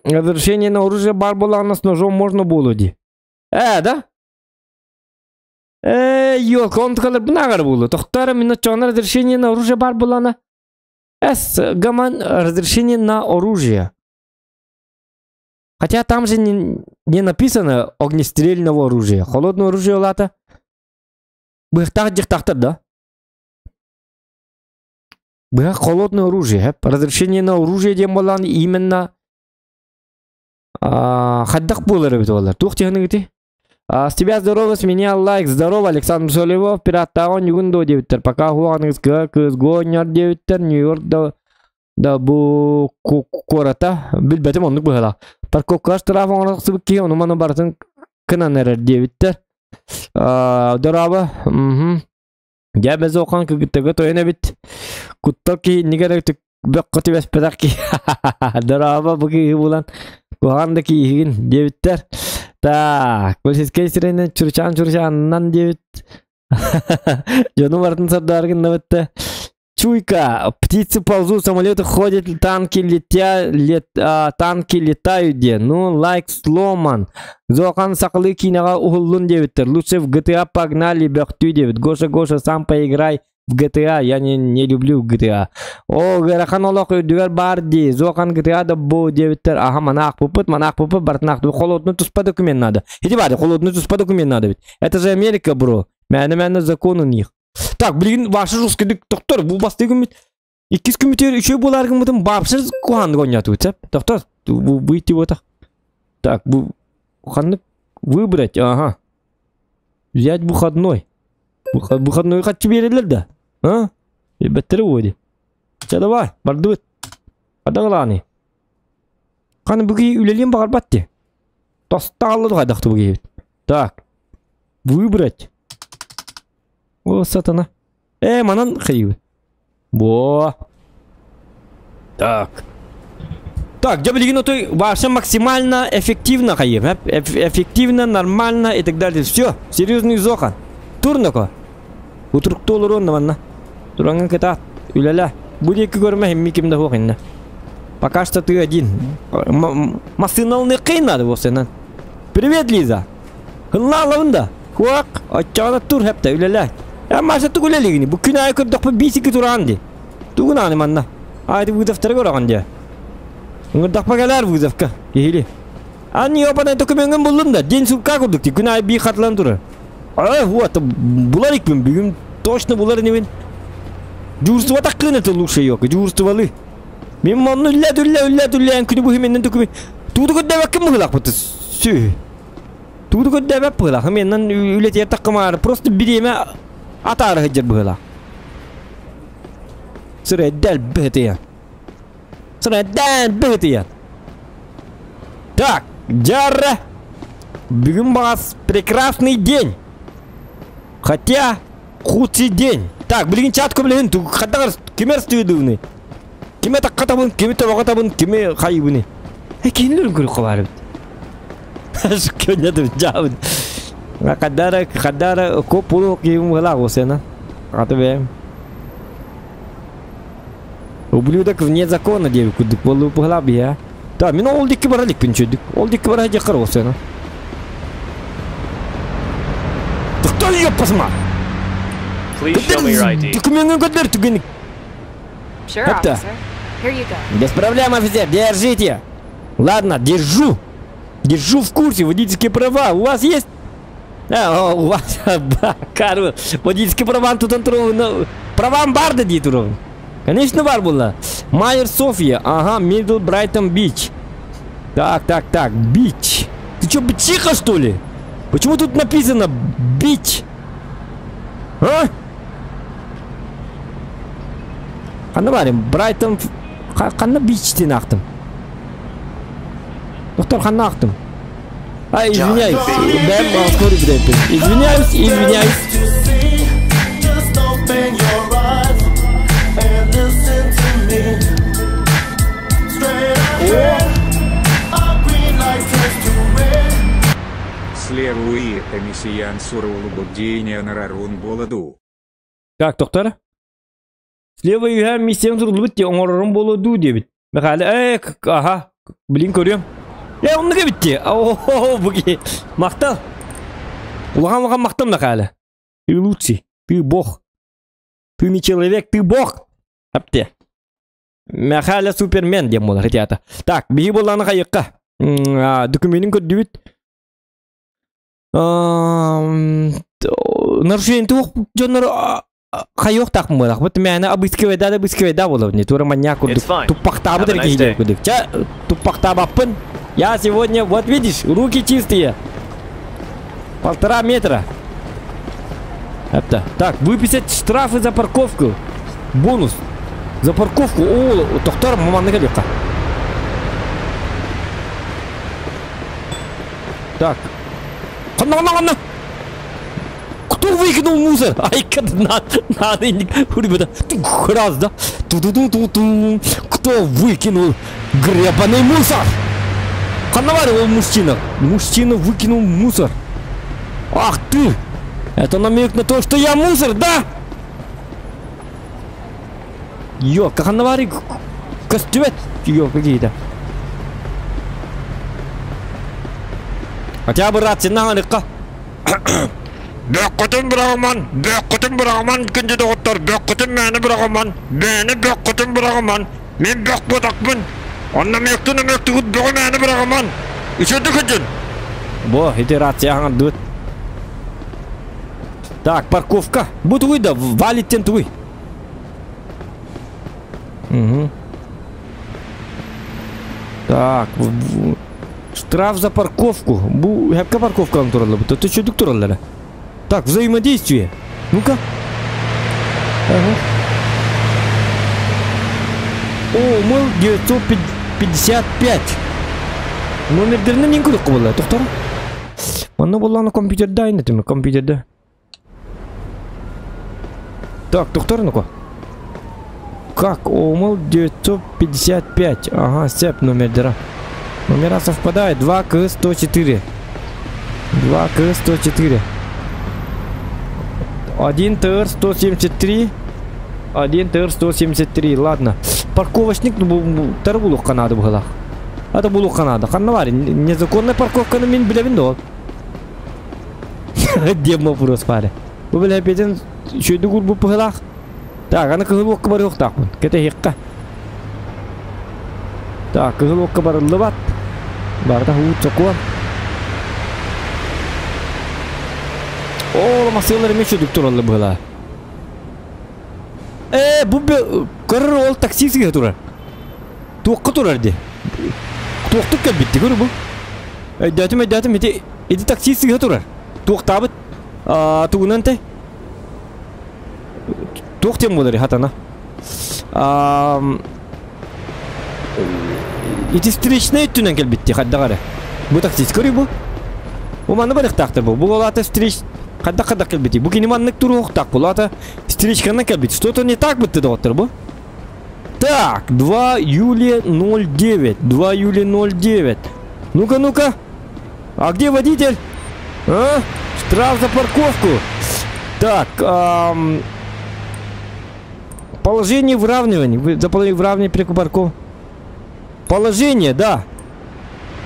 Разрешение на оружие бар буоллаҕына с ножом можно было ди. Ээ, да? Ээ, елка, он тыкалар бунагар булу. Тохтара мин очоҕуна разрешение на оружие бар булана. С, гаман разрешение на оружие. Хотя там же не написано огнестрельного оружия. Холодное оружие лата. Быхтах дихтахтар, да? Быхах холодное оружие. Разрешение на оружие диэн буолан именно хайдах буолар эбит буолар. Туох тиһэниҥ ити? А, с тебя здорово, с меня лайк. Здорово, Александр Солевов, пираттааҕын югун до диэбиттэр. Пока хуаныгыз кыа кыыс гонньор диэбиттэр. Нью-Йорк да да бу куората билбэтим оннук быһыылаах. Парковкаҕа штраф оҥоро тахсыбыт киһи ону маны барытын кынан эрэр диэбиттэр. Дорообо. Дьэ безохан кыгыттыгы тойон эбит. Куттал киһи иннигэр бөххө түбэспэтэх киһи. Дорообо бу киһи булан куһаҕан да киһигин диэбиттэр. Так, полицейскай сиринэн чурчаан чурчаанынан диэбит. Дьону барытын сардааргын набытта. Чуйка, птицы ползут, самолеты ходят, танки летя, лет, а, танки летают де. Ну, лайк сломан. Зохан сақылы киноға уһуллун диэбиттэр. Лучше в GTA погнали бөхтүү диэбит. Гоша, Гоша, сам поиграй в GTA. Я не люблю GTA. О, ыарахан олох үрдүгэр баар дии. Зохан GTA да бу диэбиттэр. Аха, манаах пупут, манаах пупут, бартынаах холодный туспа документ надо. Иди баар, холодный туспа документ надо ведь. Это же Америка, бро. Мээнэ-мээнэ закон у них. Так, билигин ваша жесткий доктор, бу бастыы күммүт. Иккис күммүтүгэр үчүгэй буолаар гыммытын баапсыр куһааннык оонньоотубут сөп. Доктор, бу выйти вот Так, бу ханнык выбрать, ага. Взять выходной. Выходной хаччы биэрэллэр да? А? Билбэттэрэ буо дии. Чэ давай, бардыбыт. Адаҕалааны. Ханы бу киһи үлэлиэн баҕарбат дии. Тостаалла тухайдахты бу киһибит. Так. Выбрать. О, сатана. Э, манан хайыбыт. Во. Так. Так, дьэ билигин отой вообще максимально эффективно хайым. Эффективно, нормально и так далее. Все, серьезный зохан. Турнако. Утурукту олоруон манна. Тураҥҥын кытаат, үлэлээ. Бу диэки көрүмэ химми ким да суох иннэ. Пока что ты один. Массыыналыныаххын надо буолсанан. Привет, Лиза. Хыллаалабын да. Куак, оччоҕуна тур хэптэ үлэлээ. Эн Маша тугу үлэлиигини? Бу күн аайы көрдөхпүн биисики тураан дии. Тугун ааны манна? Аайды вызовтары көрөҕүн дии. Ыҥырдахпа кэлээр вызовка. Киһили. Ан ёпадай докумеҥҥын буллум да, день сурка курдук дии. Күн аайы бии хатылан турар. Ай, вот, булар икпин бүгүн точно булар инибин. Дежурство таккын это лучше ёка, дежурстволы. Мен манны үллэ түллэ үллэ түллэ эн күнү быһы менен төкүмү тууду көрдөбөккүн быһылаах сү. Тууду көрдөбөк быһылаах менен үлэтиэр таккымаар просто бириэмэ атаары сылдьар быһылаах. Сырэдэл быһытыйан. Сырэдэл быһытыйан. Так, дьара. Бүгүн баҕас прекрасный день. Хотя худший день. Так, билигин чат көмөлөһүн хаддагар кимер стыдыбыны. Кими таккатабын, кими тобоҕотабын, кими хайыбыны. Э, кинилер көрүк баар эбит. Көннөтүм жаабын. Хаддара, хаддара коп пулу киим была осена. Аты бэм. Ублюдок вне закона диэбит курдук буоллу быһалаах биһа. Да, мин ол дикки бара иликпин чөйдүк. Ол дикки бара дьахар осена. Кто ёппасма? Please show me your ID. Документын көрдөр түгенник. Sure, Это. officer. Here you go. Без проблем, офицер, держите. Ладно, держу. Держу в курсе, водительские права у вас есть? А, у вас, Карл, водительские права тут правам баар да дии турабын. Конечно баар буолла. Майер София, ага, Мидл Брайтон Бич. Так, так, так, Бич. Ты что, бичиха, что ли? Почему тут написано Бич? А? Ханна баарым, Брайтон, ханна Бичтен аахтым? Доктор, ханна аахтым? А, извиняюсь, бэм, скоро Извиняюсь, извиняюсь. Just open your eyes and listen to me. Straight ahead, a green light turns to red. Слева уиэхэ миссиян суруллубут нарарун буола Так, доктор. Слева үһэ миссиям суруллубут дии оҥорорум буолуо дуу диэбит. Михаил, э, аха, блин көрүөм. Э, оннук эбит дии. О, бу киһи. Махтал. Улахан улахан махтал Михаил. Ты лучший, ты бог. Ты не человек, ты бог. Апте. Михаил Супермен диэн буолар ити Так, биһи буоллааны хайыкка. Документин көрдүбүт. Нарушение туох дьоннор хайыахтаах буолах. Бут мээнэ обыскивайда да обыскивайда буолабын. Не тура маньяк курдук. It's fine. Туппахтаабыт Have a nice эрэ day. курдук. Ча туппахтаабаппын. Я сегодня, вот видишь, руки чистые. Полтора метра. Это. Так, выписать штрафы за парковку. Бонус. За парковку. О, доктор, маманны кэлиэххэ. Так. Ханна, ханна, ханна. Кто выкинул мусор? Ай, надо, надо, ребята, раз, да? Ту-ту-ту-ту-ту. Кто выкинул гребаный мусор? Ханна ол мужчина. Мужчина выкинул мусор. Ах ты! Это намек на то, что я мусор, да? Ё, как она варит? Костюмет! Ё, какие-то. Хотя бы рация на река. Бөккүтүн быраҕыман, бөххүтүн быраҕыман күндү доҕоттор, бөххүтүн мээнэ быраҕыман, бэйэни бөххүтүн быраҕыман, мин бөх буотахпын. Онно мөктүн мөктүгүт бөҕү мээнэ быраҕыман. Үчүгдүк сылдьын. Бо, ити рация хаҥардыбыт. Так, парковка. Бу тугуй да, валиттен тугуй. Угу. Так, штраф за парковку. Бу хепка парковка тураллар. Бу төчөдүк тураллар. Так, взаимодействие. Ну-ка. Ага. О, мыл 955. Номердеринен ең көрік қобылы. Тоқтар. Манна болланы компьютерда айны түмі, компьютерда. Так, тоқтар, ну-ка. Как? Омыл 955. Ага, сеп номердера. Номера совпадают. 2 К 104. 2 К 104. 1 ТР 173. 1 ТР 173. Ладно. Парковочник, ну, тарбулук канады было. Это булук канада. Ханна незаконная парковка на мин билебин до. Дем вопрос паре. Бу биле беден шөйдү гур бу пыгылах. Так, аны кыһыл окка барыах таакпын. Кете хикка. Так, кыһыл окка барыллыбат. Барда хуут сокуан. О, масылар эмес шөдүк тураллы быгыла. Э, бу көрөр ол такси сыга турар. Туокка турар ди. Туоктук кэлбитти көрү бу. Өйдөтүм, өйдөтүм, ити ити такси сыга турар. Туоктаабыт. А, тугунан те. Туох тем болар хатана. А, ити встречный түнен кэлбитти хаддагары. Бу таксист көрү бу. Бу манны барыктаактыр бу. Бу олата встреч хадда хадда кэлбити. Бу кини маннык туруохтаак бу. Лата встречканан кэлбити. Что-то не так бытты доҕоттор бу. Так, 2 июля 09. 2 июля 09. Ну-ка, ну-ка. А где водитель? А? Штраф за парковку. Так, положение выравнивания. Вы за положение выравнивания перекупарков. Положение, да.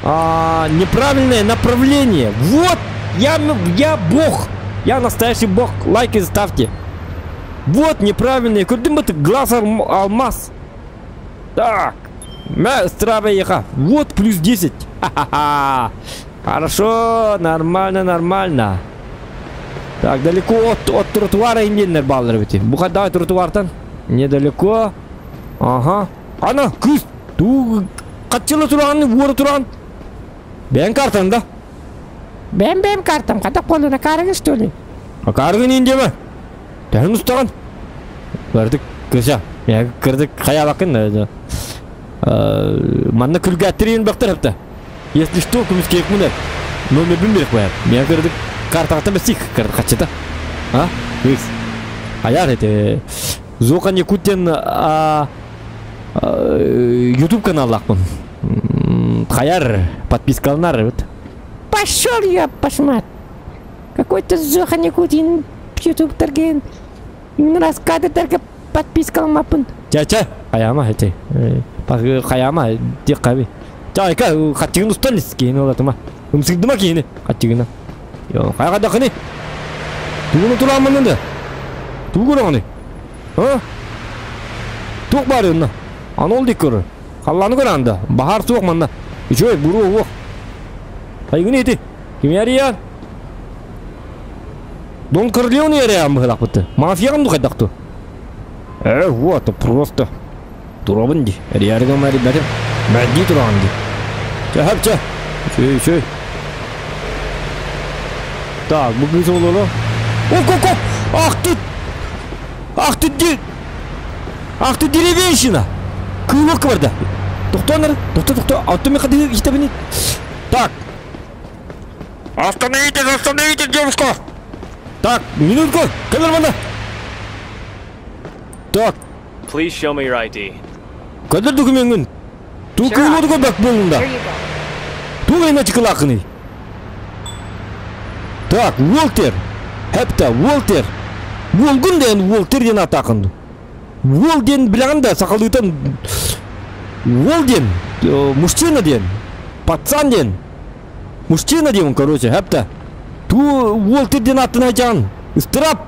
А, неправильное направление. Вот, я бог. Я настоящий бог. Лайки ставьте. Вот неправильный. Куда ты глаз алмаз. Так. Вот плюс 10. Ха-ха-ха. Хорошо, нормально, нормально. Так, далеко от тротуара индейнер баллар бити. Бухадай тротуартан. Недалеко. Ага. Ана, кыз. Ту катчылы туран, вор туран. Бен картан да. Бем-бем картам, ката колуна карыгы что ли? А карыгы индеме? Тәһін ұстаған. Бардык, кыша. Я кырдык хая бакын. Манна күлгә трин бактыр хапта. Если что, күмүс керек мына. Номер бин берек баяр. Мен кырдык картагата бесик кырдык качыта. А? Кыз. Аяр это. Зока Якутен YouTube канал лакмын. Хаяр подпискалнар вот. Пошел я пошмат. Какой-то Зоха Якутин YouTube торген. Раскады только подписка мапын. Ча-ча, хаяма эти. Хаяма дек каби. Ча, ка хатчыгын устан кейин олатыма. Умсыгдыма кейини хатчыгына. Йо, кайга дакыны. Тугуну турамын да. Тугу көрөңү. А? Тук бар онна. Аны ол дик көрөр. Халланы көр анда. Бахар суок манна. Үчөй буру уок. Айгын эти. Ким ярия? Дон Корлеоне ярия мыгылак бытты. Мафиягын духайдакту. Вот, просто. Турабын ди. Ярыгы мари бәрим. Мәдди тураган ди. Ча, хап, ча. Чөй, чөй. Так, бу кыыс олоро. Ок, ок, ок! Ах ты! Ах ты, ди... Ах ты деревенщина! Кыылок барда. Тохтоонар, тохто, тохто, алтын мен қады иштебini. Так. Остановитесь, остановитесь, девушка! Так, минутку, камера мана. Так. Please show me your ID. Кадыр документин. Ту кыылодуга бак болунда. Ту эне чыкылакыны. Так, Уолтер. Хепта, Уолтер. Уолгун ден Уолтер ден атакын. Уол ден биляган да сакалыытан Уол ден, мужчина ден, пацан ден. Мужчина ден, короче, хепта. Ту Уолтер ден атын айтан. Ыстырап.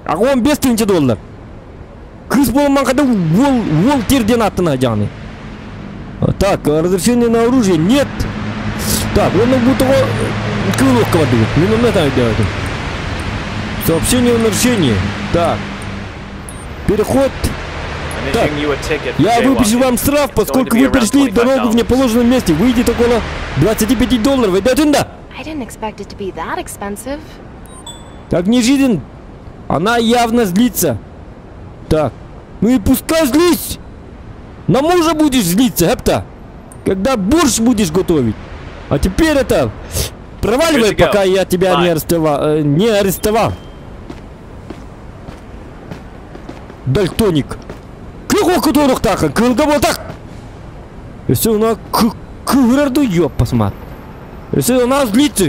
Ага 15 тысяча доллар. Кыз болман када Уол, Уолтер ден атын айтан. Так, разрешение на оружие нет. Так, он будет того кылок воды. Миномет делать. Сообщение о нарушении. Так. Переход. Так, я выпишу вам штраф, поскольку вы перешли дорогу в неположенном месте. Выйдет около 25 долларов. Идет сюда. Так, не жизнь. Она явно злится. Так. Ну и пускай злись. На мужа будешь злиться, хепта. Когда борщ будешь готовить. А теперь это... Проваливай, пока я тебя не арестовал. Не арестовал. Дальтоник. Если у нас кырду ёб посмотри. Если у нас злится.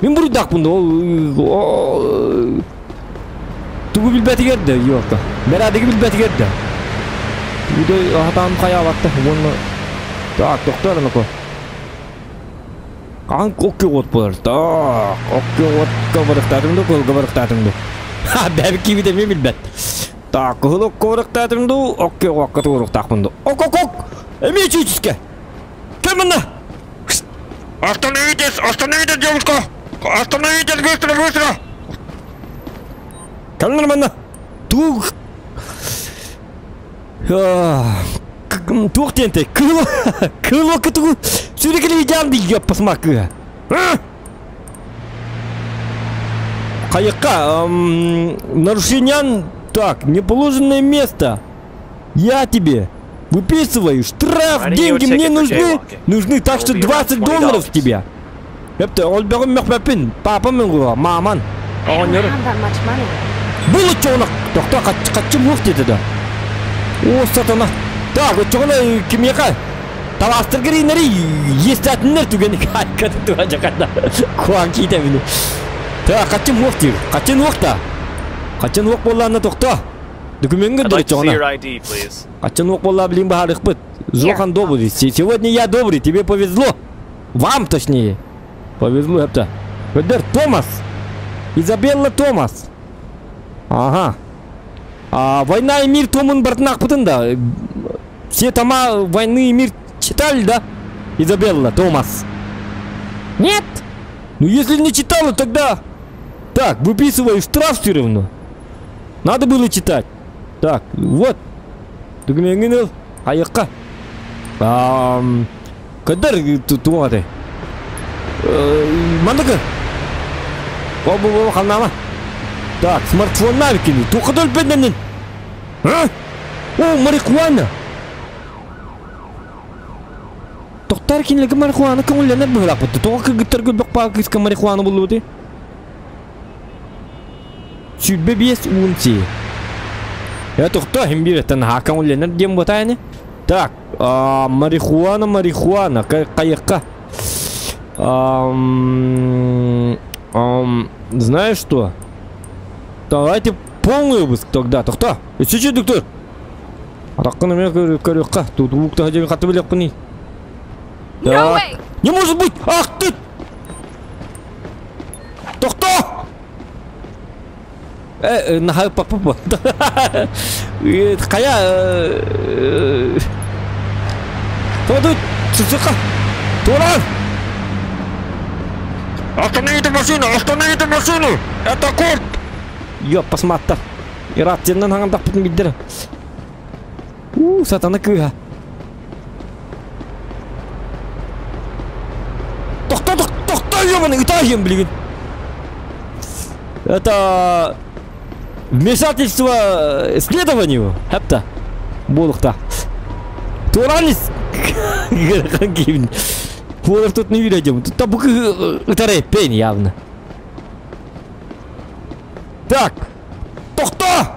Мен бурдакпын Тугу билбэти керде, ёпта. Бәрәдігі билбэти керде. Үйде атам каябатты. Оны Так, токтор анако. Кан окке от болар. Так, окке от кабырыктатыңды, кол кабырыктатыңды. Ха, бәбки бите мен билбэт. Так, кыл кабырыктатыңды, окке окка туруктакпынды. Ок, ок, ок. Эме чүчүскө. Кел мында. Остановитесь, остановитесь, девушка! Остановитесь, быстро, быстро! Кел мында. Туг. Туох тенте, кыло, кыло кытыгу, сүрекели жанды ёп посмакы. Кайыкка, нарушение, так, неположенное место. Я тебе выписываю штраф, деньги мне нужны, нужны, так что 20 долларов с тебя. Эпте, ол бегом мехмепин, папа мен маман. Было чонок, тохта качым лух деді да. О, сатана. Так, вот чоғына кимеқа таластыр керейнері естәтінлер түгені кайкады туа жақанда. Куан кейті мені. Так, қачым оқ дейір. Қачын оқ та. Қачын оқ болларына тоқта. Документіңді дұры чоғына. Қачын оқ болла білін бағарық бұд. Зохан добрый. Сегодня я добрый, тебе повезло. Вам точнее. Повезло, это. Көдер, Томас. Изабелла Томас. Ага. А, «Война и мир» томын бартынақ бұтын да. Все тома «Войны и мир» читали, да? Изабелла, Томас. Нет? Ну если не читала, тогда... Так, выписываю штраф все равно. Надо было читать. Так, вот. Аяққа. Когда туады? Мандыка. О, Так, смартфон навикини. Тухадол беднен. А? О, марихуана. Тоқтар кинлеги марихуана көңүлленер быһылаппыт. Тоға кыргыттар көрбөк паа кыска марихуана булуды. Сүрбе бес унти. Я тоқта хим бир этен ха көңүлленер дем ботайны. Так, марихуана, марихуана, кайыкка. Знаешь что? Давайте полный обыск тогда. Тохта. Еще доктор. Атакканы мен көрөккө. Тут лукта жеби катып элек кыны. Так. Не может быть! Ах ты! Тохта! На папа. Кая. Тоду, цуцука. Туран! Остановите машину! Остановите машину! Это курт! Ёп, посмотри. И рациядан хаңдап бүтін биддер. У, сатана кыға. Тоқта, тоқта! Да ёбаный, ытаһым, блин. Это вмешательство следованию. Хепта. Буолукта. Туранис. Хуолар тут не видим. Тут табук ытары пень явно. Так. Тохто!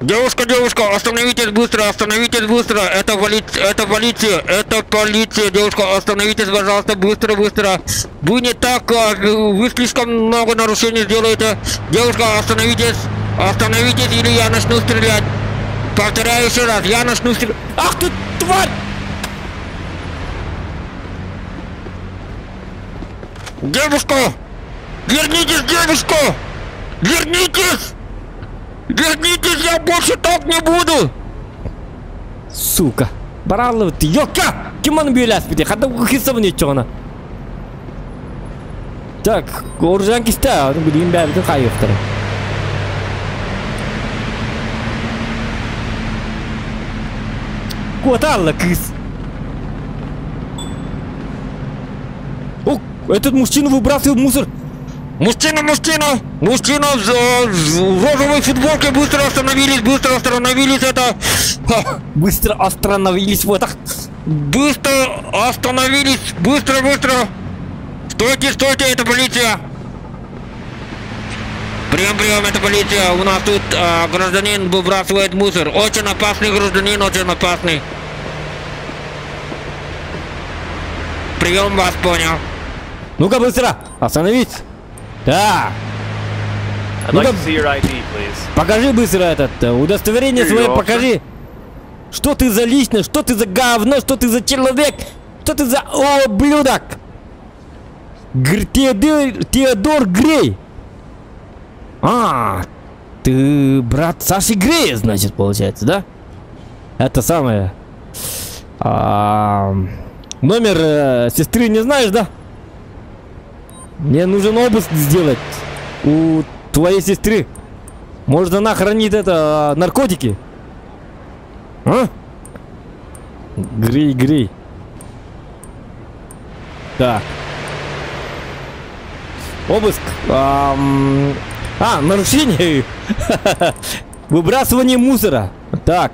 Девушка, девушка, остановитесь быстро, остановитесь быстро. Это полиция, это полиция, это полиция. Девушка, остановитесь, пожалуйста, быстро, быстро. Вы не так, вы слишком много нарушений сделаете. Девушка, остановитесь, остановитесь, или я начну стрелять. Повторяю еще раз, я начну стрелять. Ах ты, тварь! Девушка! Вернитесь, девушка! Вернитесь! Вернитесь, я больше так не буду! Сука. Бараллы ты, ёка! Ким аны бүләс бите? Хатта кысабын етчоғына. Так, оружан кисте, билигин бәбитин кайыктыр. Коталла кыз. О, этот мужчина выбрасывает мусор. Мужчина, мужчина! Мужчина в розовой футболке быстро остановились, быстро остановились, это... Быстро остановились, вот так. Быстро остановились, быстро, быстро! Стойте, стойте, это полиция! Прием, прием, это полиция. У нас тут гражданин выбрасывает мусор. Очень опасный гражданин, очень опасный. Прием, вас понял. Ну-ка быстро, остановить. Так. Ну-ка, покажи быстро этот удостоверение свое, покажи. Что ты за личность, что ты за говно, что ты за человек, что ты за ублюдок. Теодор Грей. А, ты брат Саши Грея, значит, получается, да? Это самое. Номер сестры не знаешь, да? Мне нужен обыск сделать у твоей сестры. Может, она хранит это наркотики? А? Грей, Грей. Так. Обыск. Нарушение. Выбрасывание мусора. Так.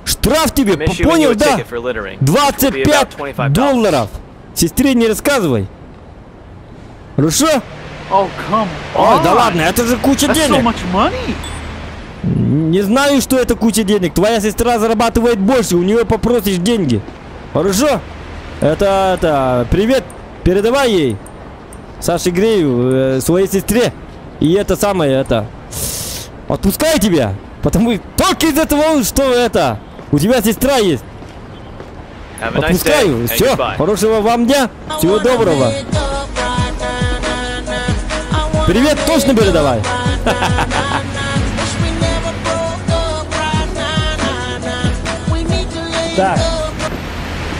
Штраф тебе, понял, да? 25 долларов. Сестре не рассказывай. Хорошо? Oh, come О, да ладно, это же куча That's денег. so much money. Не знаю, что это куча денег. Твоя сестра зарабатывает больше, у нее попросишь деньги. Хорошо? Это, привет, передавай ей. Саше Грею, своей сестре. И это самое, это... Отпускаю тебя, потому только из-за того, что это... У тебя сестра есть. Отпускаю. Все, хорошего вам дня. Всего доброго. Привет точно передавай. Так.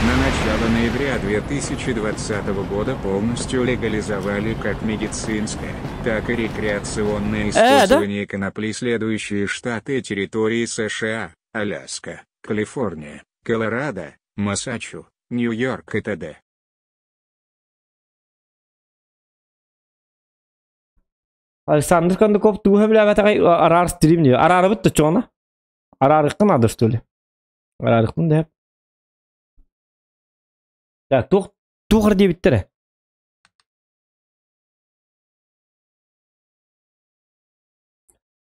На начало ноября 2020 года полностью легализовали как медицинское, так и рекреационное использование конопли следующие штаты и территории США: Аляска, Калифорния, Колорадо, Массачусетс, Нью-Йорк и т.д. Александр Кондаков, туха, бля, арар стрим не. Арар вот то чё она? Арар их надо, что ли? Арар их, да. Так, тух дебиттері.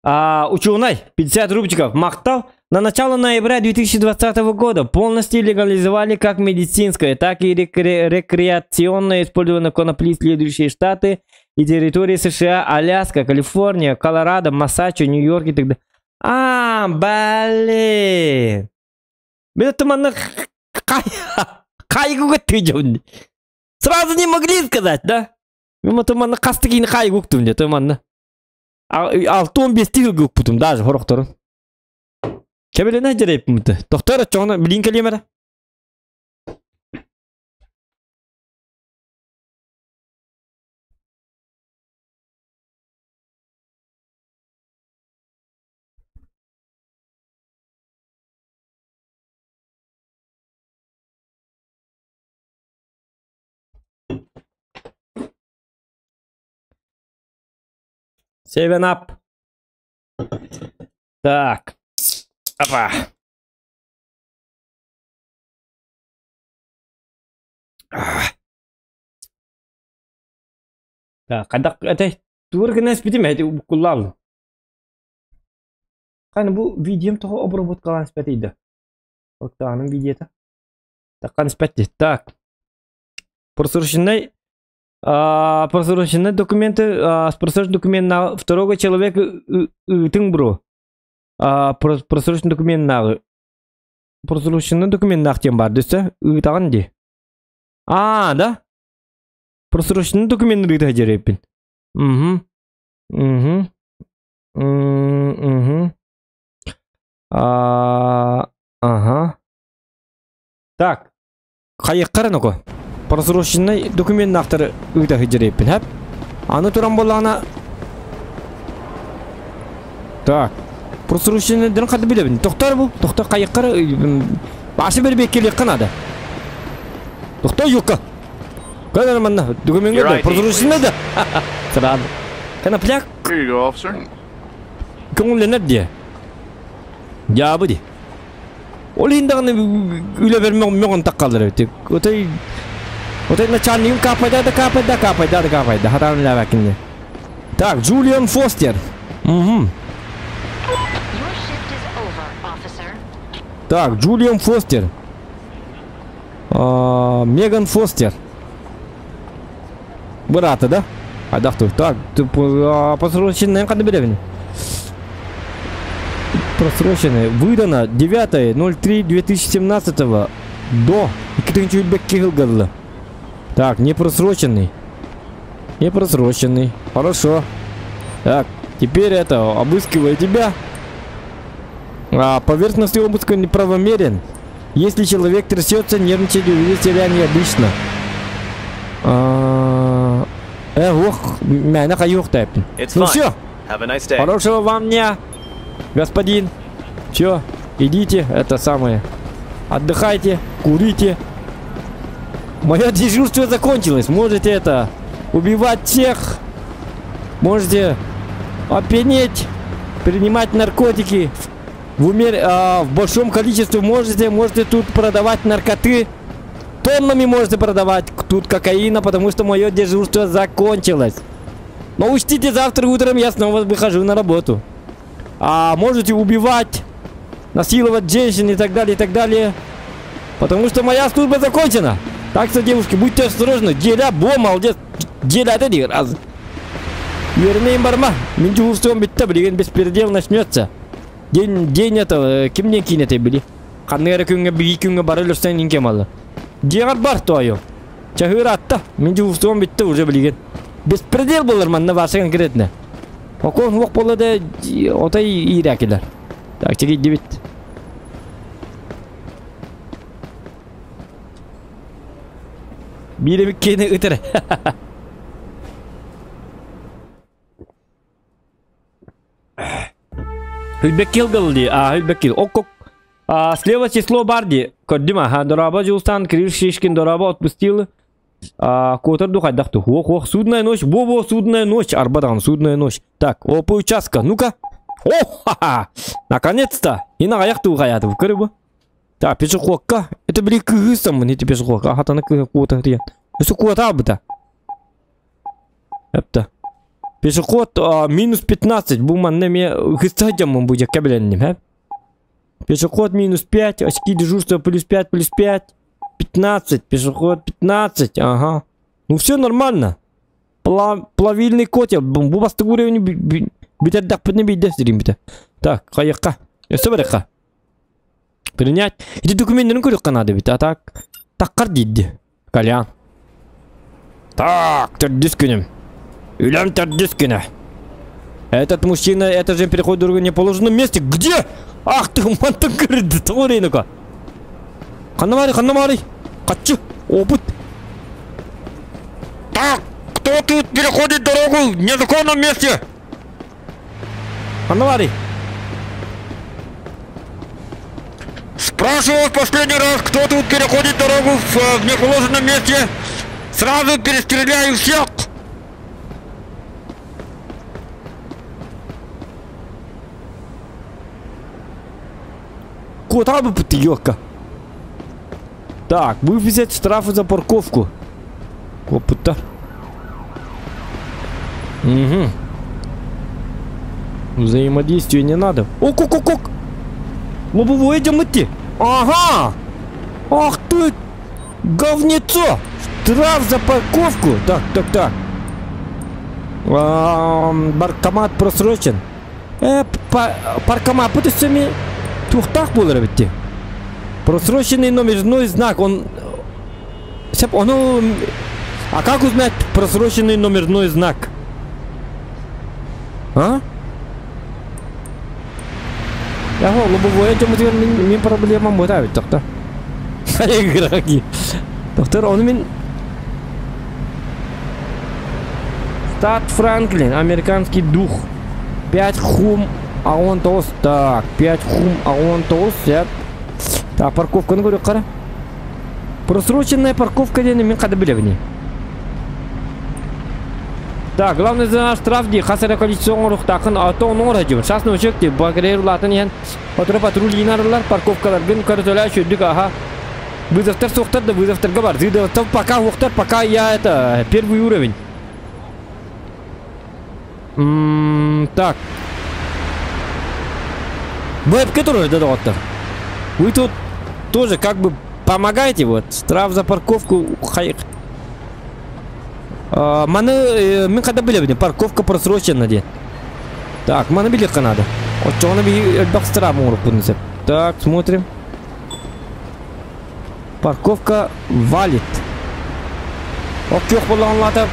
Ученый, 50 рубчиков, махтал. На начало ноября 2020 года полностью легализовали как медицинское, так и рекреационное использование конопли следующие штаты и территории США: Аляска, Калифорния, Колорадо, Массачусетс, Нью-Йорк и так далее. А, блин. Сразу не могли сказать, да? Алтон без тигл даже хорохторун. Кебелена жереп мыты. Доктор, чоңна билин келемер. Seven up. Так. Опа. Так, хайдах этэй тугу гына испитим эти уккуллаабын. Каны бу видеом тоҕо обработкалаан испэтий да? Оттааным видеота. Таккан испэтти. Так. Просроченный просроченные документы, просроченный документ на второго человека ыытыҥ бро. Просроченный документ на просроченный документ на диэн баар дөссө ыытаҕын дии. А, да? Просроченный документ ыыта дьэрэппин. Угу. Угу. Угу. Ага. Так. Хайыахха ноко. Просроченный документнаахтары ыыта сылдьар эбиппин, хэп. Аны туран буоллаҕына Так. Просроченныйдарын хата билэбин. Тохтоор бу. Тохтоо хайыахха Башы бэрбиэккэлиэххэ наада. Тохтоо юкка. Көнөр манна докумеҥҥа да просроченный да. Сразу. Конопляк. Here you go, officer. Көҥүллэнэр диэ. Дьаабы ди. Ол иһин даҕаны үлэбэр мөҕөн таххаллар эбит. Отой отой начальнигым каапайда да каапайда, каапайда да каапайда. Хатаан үлээбэккин диye. Так, Джулиан Фостер. Угу. Так, Джулиан Фостер. А, Меган Фостер. Быраата да? Хайдах Так, просроченный ханна билэбин? Просроченный. Выдано 9.03.2017 до 2000 Так, не просроченный. Не просроченный. Хорошо. Так, теперь это, обыскиваю тебя. Поверхностный обыск неправомерен. Если человек трясется, нервничает и ведет себя необычно. Ох, мээнэ хайыах тайпын. Ну все. Have a nice day. Хорошего вам дня, господин. Все, идите, это самое. Отдыхайте, курите. Мое дежурство закончилось. Можете это, убивать всех. Можете опьянеть, принимать наркотики. В большом количестве можете тут продавать наркоты. Тоннами можете продавать тут кокаина, потому что мое дежурство закончилось. Но учтите, завтра утром я снова выхожу на работу. А можете убивать, насиловать женщин и так далее, и так далее. Потому что моя служба закончена. Так что, девушки, будьте осторожны. Деля, бо, молодец. Деля, это раз. Вернее, барма. Мин дежурством битте, билигин беспредел начнется. День, день этого, кимне кинете били. Ханнык күҥҥэ биир күҥҥэ бары өлөрсөн инкем алы. Дьиэҕэр бар тоойуом. Чаһыыр атта. Мин дежурством бүттэ уже билигин. Беспредел буолар манна ваша конкретно. Окон хуох буолла да отой иирээкилэр. Так, чигийдибит. Биир эбит киэни ытыр. Хүлбеккил гыл ди. А, Хүлбеккил. Ок, ок. А, слева число баар дии. Көрдүм, ага. Дорообо, Жулстан, Кирилл Шишкин, дорообо, отпустил. А, Котор духайдахту. Ох, ох, судная ночь. Во-во, судная ночь. Арбадан, судная ночь. Так, опа, участка. Ну-ка. О, ха-ха. Наконец-то. И на аяхту хаяту. Көрүбү. Так, пешеходка. Это были кыгысом, не пешеходка. Ага, тана кыгы куота. Өсө куота быта. Это. Пешеход минус 15. Бу манна ме хыстадям будет кабеленним, ха? Пешеход минус 5, очки дежурства плюс 5, плюс 5. 15, пешеход 15, ага. Ну все нормально. Плавильный котел. Бу басты уровень битер дакпытны бейдес дерим бите. Так, кайыкка. Өсө барыкка. Принять. Эти документтарын көрүк канады бит. А так, таккар дейди. Колян. Так, төрдүс күнүм. Үлэм төрдүс күнэ. Этот мужчина, это же переход дорогу не положенном месте. Где? Ах ты, мантын кірді. Тоғырейнука. Ханнамари, ханнамари. Катчы, опыт. Так, кто тут переходит дорогу в незаконном месте? Ханнамари. Спрашиваю в последний раз, кто тут переходит дорогу в неположенном месте? Сразу перестреляю всех! Куда бы ты, елка? Так, выписать штрафы за парковку. Опыта. Угу. Взаимодействие не надо. Ок-ок-ок-ок! Лобовое идем идти. Ага! Ах ты! Говнецо! Штраф за парковку! Так, так, так. Паркомат просрочен. Паркомат путасами тухтах был битти. Просроченный номерной знак, он... Он... А как узнать просроченный номерной знак? А? Я лобовое тем мин проблема будет, доктор. Доктор, он мин... Стат Франклин, американский дух. 5 хум, а он тос. Так, 5 хум, а он тос. Так, парковка, ну говорю, кара. Просроченная парковка, где не когда были в ней. Так, главное за наш штраф, где хасара количество рухтакын, а то он орадим. Сейчас научек, где багрер латын ян. Патруль патруль инарлар, парковкалар, ген каратоля шүрдүк, ага. Вызовтар соқтар да вызовтар бар. Вызовтар пока ухтар, пока я это первый уровень. Так. Веб, который да, доктор. Вы тут тоже как бы помогаете, вот. Штраф за парковку. Маны, мы когда были, парковка просрочена, где. Так, маны билет надо. Вот что он штраф. Так, смотрим. Парковка валит.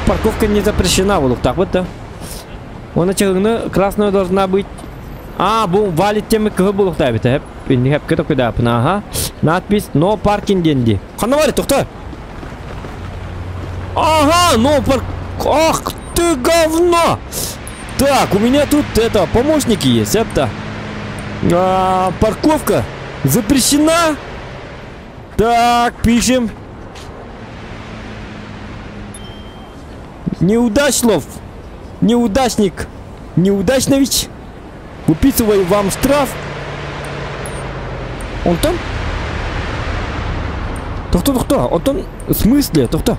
Парковка не запрещена, вот так вот, да. Он начал, красная должна быть. А, бу валит темы кыбы булуктабит. Ага. Надпись «Но паркинг деньги». Ханавари, тухта. Ага, но парк... Ах ты говно! Так, у меня тут это, помощники есть, это. Парковка запрещена. Так, пишем. Неудачлов. Неудачник. Неудачнович. Выписываю вам штраф. Он там? Тохто, он там? В смысле? Тохто?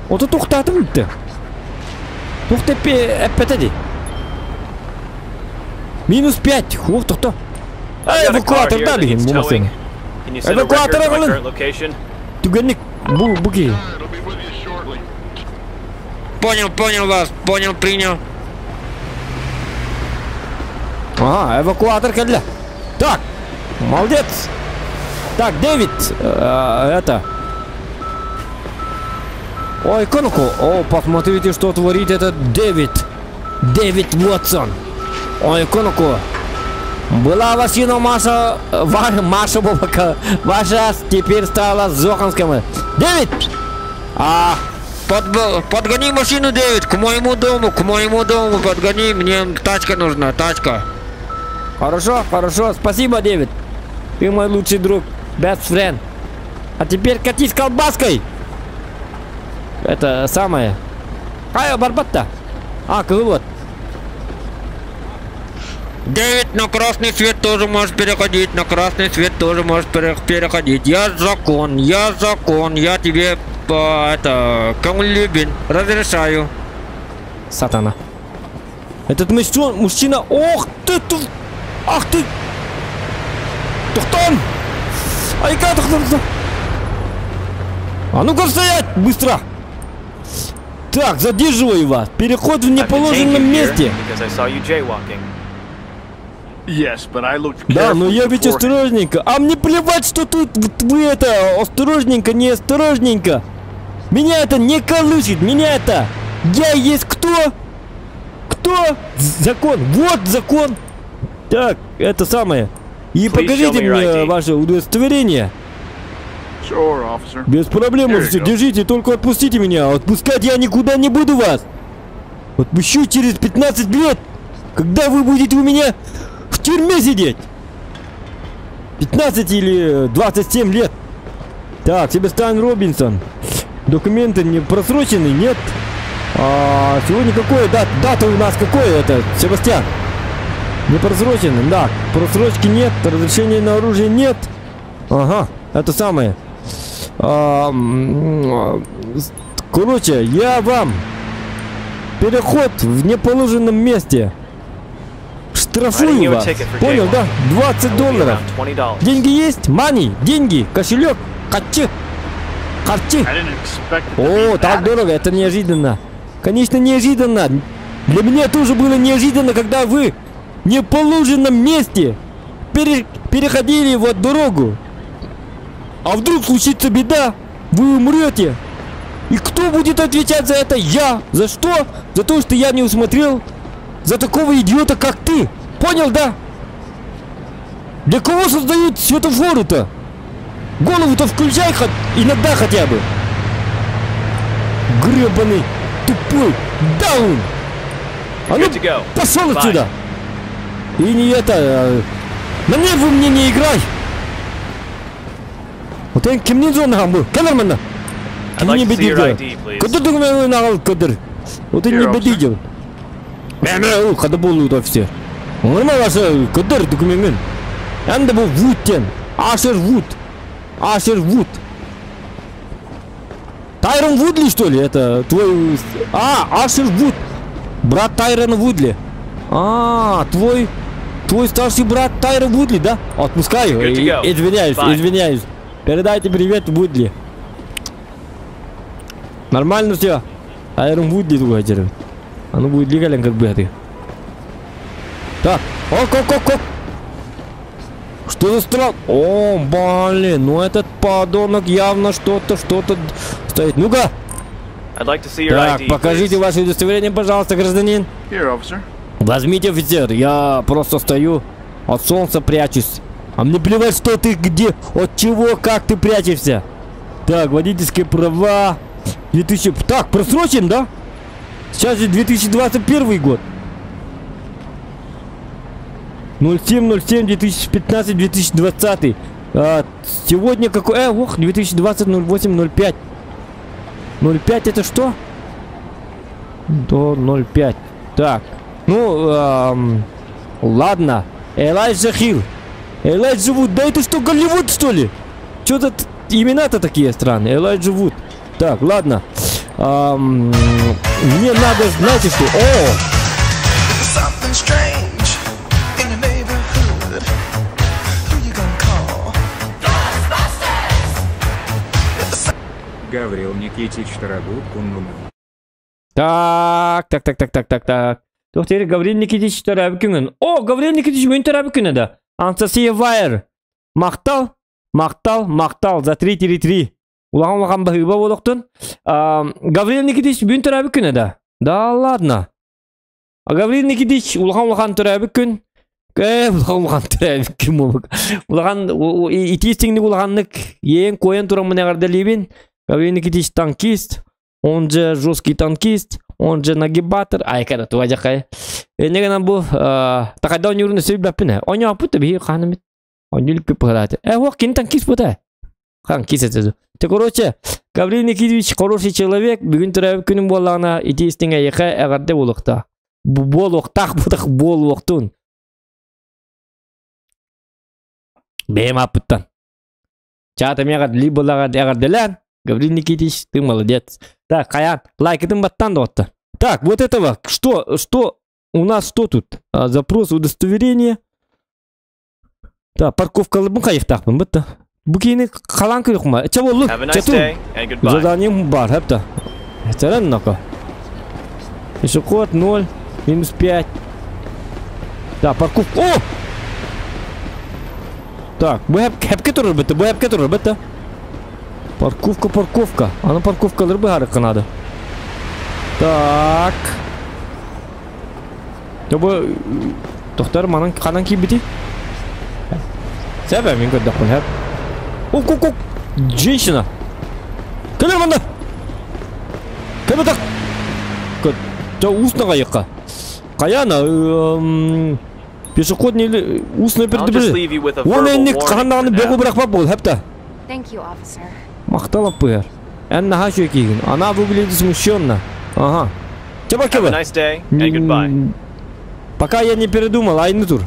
Он тут тухтатым-то. Тухта пе. Минус 5. Хух, тохто. Эвакуатор дали. Эвакуатор дали. Туганник буки. Понял, понял вас, понял, принял. Ага, эвакуатор кадля. Так, молодец. Так, Дэвид, это. Ой, конку. О, посмотрите, что творит этот Дэвид. Дэвид Уотсон. Ой, конку. Была Васина Маша, Маша Бабака. Ваша теперь стала Зоханском. Дэвид! А... Подгони машину, Дэвид, к моему дому, подгони, мне тачка нужна, тачка. Хорошо, хорошо, спасибо, Дэвид. Ты мой лучший друг, best friend. А теперь катись колбаской. Это самое. Ай, Барбатта. А, вот. Дэвид, на красный свет тоже можешь переходить, на красный свет тоже можешь переходить. Я закон, я тебе... Это, кому любен, разрешаю. Сатана. Этот мужчина, ох ты, ах ты, Тухтан! Айка, Тухтан! А ну-ка стоять, быстро! Так, задерживаю вас. Переход в неположенном месте. Да, но я ведь осторожненько. А мне плевать, что тут вы это, осторожненько, не осторожненько. Меня это не колышет, меня это... Я есть кто? Кто? Закон. Вот закон. Так, это самое. И покажите мне ваше удостоверение. Без проблем, офицер. Держите, только отпустите меня. Отпускать я никуда не буду вас. Отпущу через 15 лет, когда вы будете у меня в тюрьме сидеть. 15 или 27 лет. Так, Себастьян Робинсон. Документы не просрочены? Нет. А, сегодня какое дат, дата у нас какое это, Себастьян? Не просрочено, да. Просрочки нет, разрешения на оружие нет. Ага, это самое. А, короче, я вам переход в неположенном месте. Штрафую вас. Понял, да? 20 долларов. Деньги есть? Money, деньги, кошелек, харчи. Харчи. О, так дорого, это неожиданно. Конечно, неожиданно. Для меня тоже было неожиданно, когда вы в неположенном месте переходили вот дорогу. А вдруг случится беда, вы умрете. И кто будет отвечать за это? Я. За что? За то, что я не усмотрел. За такого идиота, как ты. Понял, да? Для кого создают светофоры-то? Голову-то включай хоть иногда хотя бы. Гребаный тупой даун. А ну, пошел отсюда. И не это... На нервы мне не играй. Вот я кимнин зона был. Камермана. Кимни бедил. Куда ты меня нагал кадр? Вот ты не бедил. Мэ, когда был это все. Нормально же, кадр документ. Анда был Вудтен. Ашер Вуд. Ашер Вуд. Тайрон Вудли, что ли? Это твой... А, Ашер Вуд. Брат Тайрона Вудли. А, твой... Твой старший брат Тайрон Вудли, да? Отпускаю. Извиняюсь, извиняюсь. Передайте привет Вудли. Нормально все. Тайрон Вудли другой. А ну будет легален как бы это. Так. Ок, ок, ок, ок. Что за страх? О, блин, ну этот подонок явно что-то, что-то стоит. Ну-ка! Like так, ID, покажите please. Ваше удостоверение, пожалуйста, гражданин. Here, officer. Возьмите, офицер, я просто стою, от солнца прячусь. А мне плевать, что ты где, от чего, как ты прячешься. Так, водительские права. 2000... Так, просрочен, да? Сейчас же 2021 год. 07, 07, 2015, 2020. А, сегодня какой? Ох, 2020, 08, 05. 05 это что? До 05. Так, ну, ладно. Элайджа Хилл. Элайджа Вуд. Да это что, Голливуд, что ли? Что-то имена-то такие странные. Элайджа Вуд. Так, ладно. Мне надо, знаете что? О! Гаврил Никитич Тарабукун. Так, так, так, так, так, так, так. Доктор Гаврил Никитич Тарабукун. О, Гаврил Никитич мин Тарабукун, да. Анастасия Вайер. Махтал, махтал, махтал. За 3-3-3. Улахан улахан бахыба болоқтун. Гаврил Никитич мин Тарабукун, да. Да ладно. А Гаврил Никитич улахан улахан Тарабукун. Улахан улахан Тарабукун. Улахан итистиңник улаханнык ең коен туран мына гардалибин. Гаврил Никитич танкист, он же жесткий танкист, он же нагибатор. Ай, когда твоя жакай. Неге нам бу, такайда он юрны сөйб баппин. Он я путта би ханымит. Он юлик пыхалаты. Ох, кин танкист бута. Хан кис это. Ты короче, Гаврил Никитич хороший человек, бүгүн төрөбү күнүм боллагына итистиңе яка агарде болукта. Болуктак бутак болуктун. Бем апыттан. Чата мега либо лага агарделен. Гаврил Никитич, ты молодец. Так, Каян, лайк этим баттан да. Так, вот этого, что у нас, что тут? А, запрос удостоверение. Так, парковка лыбын кайыктакпын, бітті. Букини қалан көріқма. Ча болу, чату. Заданием бар, хепта. Саран нака. Пешеход 0, минус 5. Так, парковка. О! Так, бу хепке турur бітті, бу хепке турur бітті. Парковка, парковка. А на парковкалар бары надо. Так. Тобы доктор манан канан кийбити. Себе мен көрдөх хеп. Ок, ок, ок. Женщина. Кэлэр манда. Кэбэ так. Кэ устно кайыкка. Каяна пешеходный устный предупреждение. Он энник канан бегу бирак бол хепта. Thank you, officer. Махтала пыр. Она выглядит смущенно. Ага. Have a nice day and goodbye. Пока я не передумал, айны тур.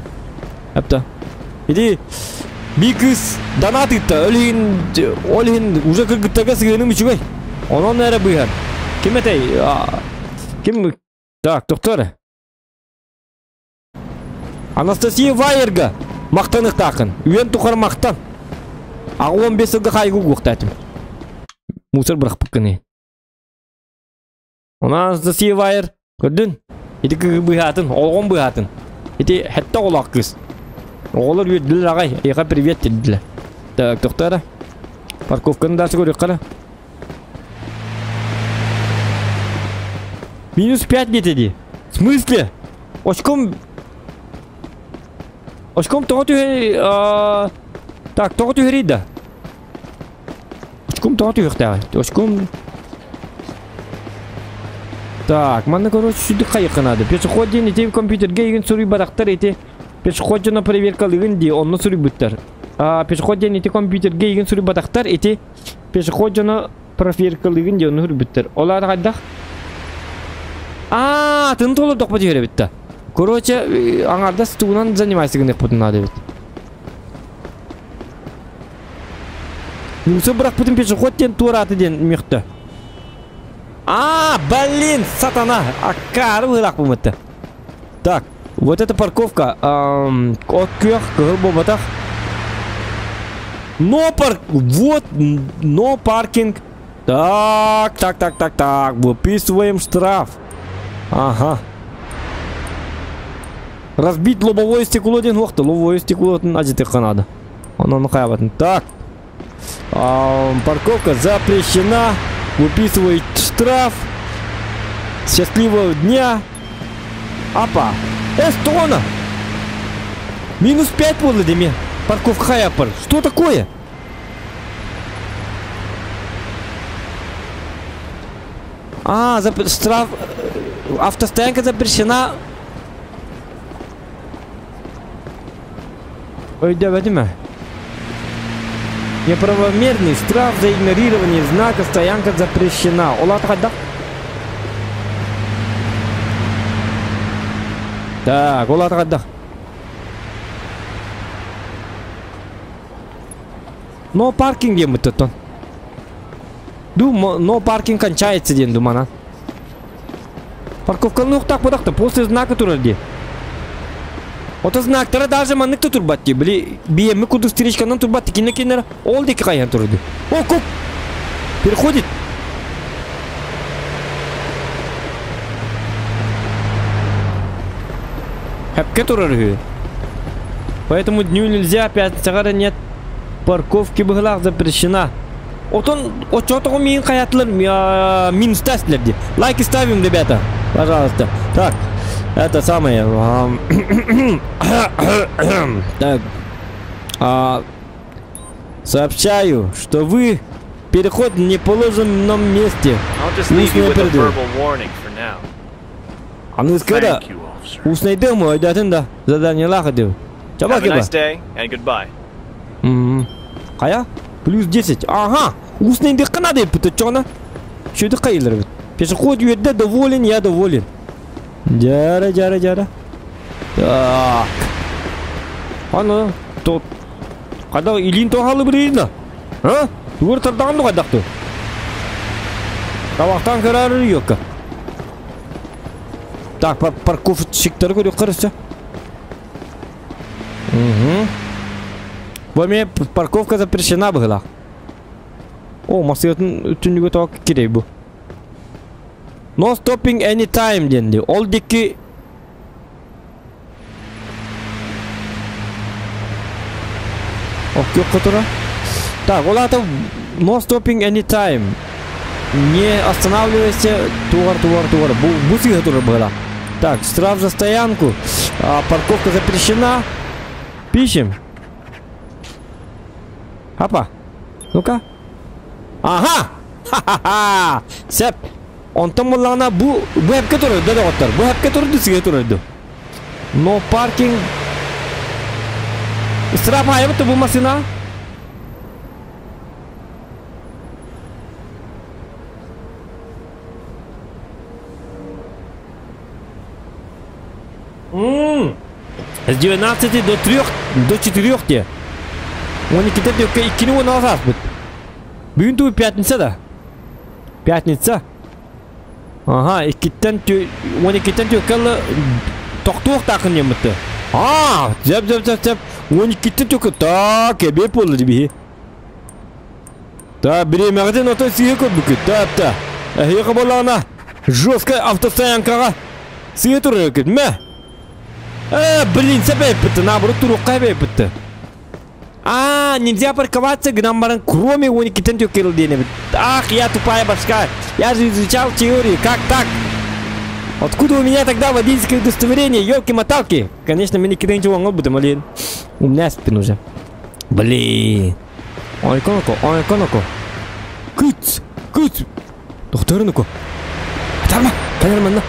Эпта. Иди би кыз донат ытта, ол иһин ол иһин уже кыргыттарга сыһыаным үчүгэй. Онон эрэ быыһар. Ким этэй? Ким? Так, доктор. Анастасия Вайерга мактаныктаакын. Үйен тухар мактан. Ага 15 сылга хайгы угуктатым. Мусор бырахпыккыны. Анастасия Вайер көрдүн? Ити кыгы быһаатын, олгон быһаатын. Ити хетте олақ кыз. Оҕолор үөрдүлэр аҕай, эйиэхэ привет диэдилэр. Так, тохтоо Парковканы дальше көрүөххэ Минус 5 диэтэ дии. В смысле? Очком... Очком тоҕо түһэ... Так, тоҕо түһэрий да? Очком тоҕо түһүөхтээҕий? Очком... Так, манна короче сүдүк хайыхха наада. Пешеход диэн ити компьютерга игин суруйбатахтар ити. Пешеход дьоно проверкалыгын дии, онно суруйбуттар. Пешеход диэн ити компьютерга игин суруйбатахтар ити. Пешеход дьоно проверкалыгын дии, онно суруйбуттар. Ол аата хайдах? Аа, атын толордохпо түһэрэбит Короче, аңардас тугунан занимайся гыныахпытын наада эбит. Мусор бырахпытын пешеход диэн туорааты диэн мөхтө. А, блин, сатана! Аккары быһылаах Так, вот эта парковка. От күөх, кыһыл буолбатах. Но парк... Вот, но паркинг. Так, так, так, так, так. Выписываем штраф. Ага. Разбить лобовое стекло диэн уохта. Лобовое стекло ажитыхха надо. Онон хайабатын. Так. Парковка запрещена. Выписывает штраф. Счастливого дня. Апа. Эстона. Минус 5 было деме. Парковка хаяпар. Что такое? А, штраф. Автостоянка запрещена. Ой, да, Вадима. Неправомерный штраф за игнорирование знака стоянка запрещена. Ола да? Так, ола да. Но паркинг где мы тут? Ду, но паркинг кончается день, думана. Парковка ну так подахта, после знака турарди. Ото знактара даже маннык турбатти. Били биеми куду встречканан турбатти. Кине кинер ол деки каян турду. О, коп! Переходит. Хәпке турар По этому дню нельзя, пятницага нет. Парковки быһылаах запрещена. Отон, отчетого мин каятлар минус тест Лайки ставим, ребята. Пожалуйста. Так. Это самое. Так. Сообщаю, что вы переход в неположенном месте. А ну скажи, устный дым, да, задание лаходил. Have a nice day and goodbye. Кая? Плюс 10. Ага! Устный дыхка надо, это чё Что это кайлер? Пешеход юэдде доволен, я доволен. Жара, жара, жара. Так. Аны, то... Када илин тоғалы бір А? Тугыр тардаған да қайдақты. Табақтан кірәрі yok. Так, парковщиктары көрек қарысы. Угу. Бу парковка запрещена была. О, масыятын түнүгө тоок керек бу. No stopping anytime денди. Ол дикки Ок, тура. Так, ол ата no stopping anytime. Не останавливайся. Тугар, тугар, тугар. Бу сыга тура была. Так, штраф за стоянку. Парковка запрещена. Пишем. Апа. Ну-ка. Ага! Ха-ха-ха! Сеп. Онтон буллаҕына бу бу хепке турар да доҕоттор. Бу хепке турду сиге турарду. Но паркинг Штраф айыбыты бу машина. С 12 до 3, до 4 те. 12-те төккө 2-ни 16 ааспыт. Бүгүн туу пятница да. Пятница. Ага, 2-тен 12-тен төккө тохтуох таакын диэммитте. А, жап жап жап жап. 12-тен төккө так, эбе болду диби. Та биремэҕитин отой сыыһа көрбүккүт. Та та. Эһиэхэ буоллаҕына жесткая автостоянкаҕа сыыһа турар эбиккит. Мэ. Э, блин, сэбэппитти, наоборот туруохха эбэппитти. А, нельзя парковаться, гынан баран, кроме 12-тен төккерил диэн эбит. Ах, я тупая башка. Я же изучал теорию, как так? Откуда у меня тогда водительское удостоверение, елки-моталки? Конечно, мин иккитен чуоҥҥа бутум, блин. У меня спин уже. Блин. Ойконоко, ойконоко. Күт, күт. Тохторунуку. Атарма, кэлэр манна.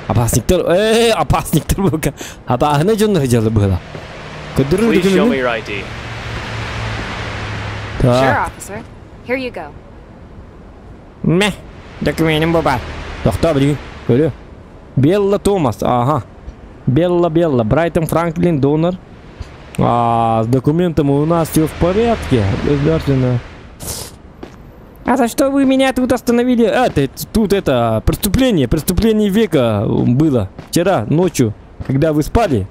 Опасниктар, э, опасниктар бука. Абааһына дьонно дьалы быһыла. Көрдөрөр Please show me your ID. Sure, officer. Here you go. Мэ, документим бу баар. Тохтоо билигин, көрүө. Белла Томас, ага. Белла Белла, Брайтон Франклин, донор. А, с документом у нас все в порядке. Государственное. А за что вы меня тут остановили? А, ты, тут это, преступление, преступление века было. Вчера ночью, когда вы спали.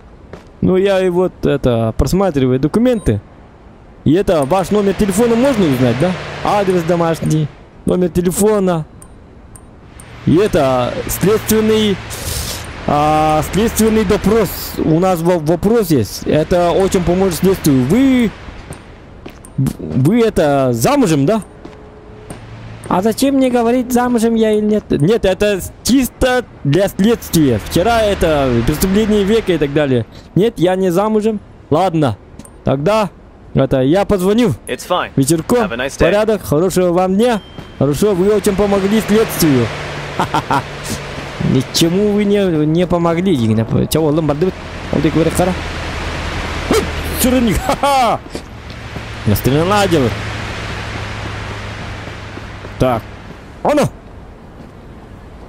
Ну, я и вот, это, просматриваю документы. И это, ваш номер телефона можно узнать, да? Адрес домашний, номер телефона. И это, следственный, а, следственный допрос. У нас вопрос есть. Это очень поможет следствию. Вы, вы это, замужем, да? А зачем мне говорить, замужем я или нет? Нет, это чисто для следствия. Вчера это преступление века и так далее. Нет, я не замужем. Ладно, тогда это я позвоню. It's fine. Вечерком. Have a nice day. Порядок, хорошего вам дня. Хорошо, вы очень помогли следствию. Ха-ха-ха. Ничему вы не, не помогли. Чего, олым барды? Ол дек қара. Сүрін, ха-ха! Настрела делает. Так. Ана!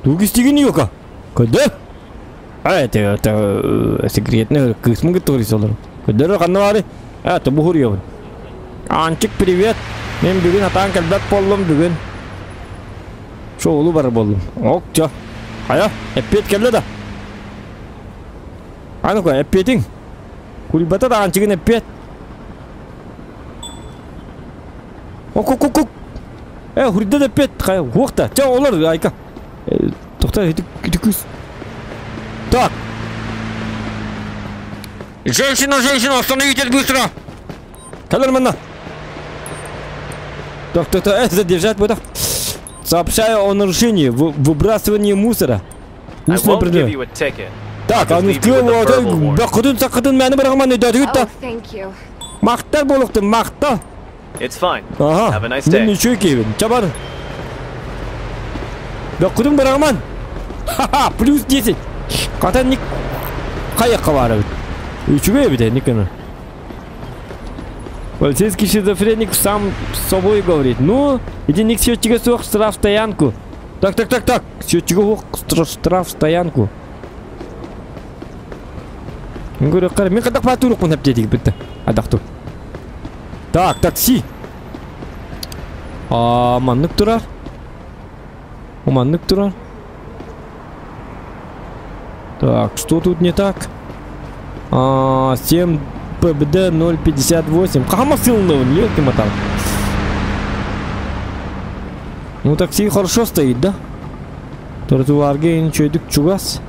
Туг истигин юка. Куда? А, это, это секретный кысмы который солар. Куда ханна бары? А, это бухур ебын. Анчик, привет. Мен бүгүн атаан кэлбэт буоллум бүгүн. Шоулу бар буоллум. Ок, чё. Хайа, эппиэт кэллэ да. А ну-ка, эппиэтиҥ. Кульбата да Анчигын эппиэт. Ок, ок, ок, ок. Э, хурда да эппиэт. Хайа, хуохта. Чэ, олор, айка. Тохта, ити күс. Так. Женщина, женщина, остановитесь быстро! Кэлэр манна. Так, так, так, задержать буду. Сообщаю о нарушении, в выбрасывании мусора. I Устное won't give предложение. you a ticket. Так, а ну Just leave you with a verbal warning. Бакытын сакытын мени бырагыман өйдөтүгүт Oh, thank you. Мактар болуктун, макта. It's fine. Ага. Have a nice Мен day. ничего киевин. Чабар. Бакытын бырагыман. Ха-ха, плюс 10. Катан ник каякка барып. Үчүгө бит никаны. Полицейский шизофреник сам с собой говорит. Ну, иди ник счетчиге суох штраф стоянку. Так, так, так, так. Счетчиге штраф стоянку. Говорю, мен кадак патурукпун деп дедик битти. Адакту. Так, такси. А, маннык турар. Маннык турар. Так, что тут не так? А, 7 ПБД 058. Кама сылны, елки-мотал. Ну, такси хорошо стоит, да? Тротуарге ничего чугас.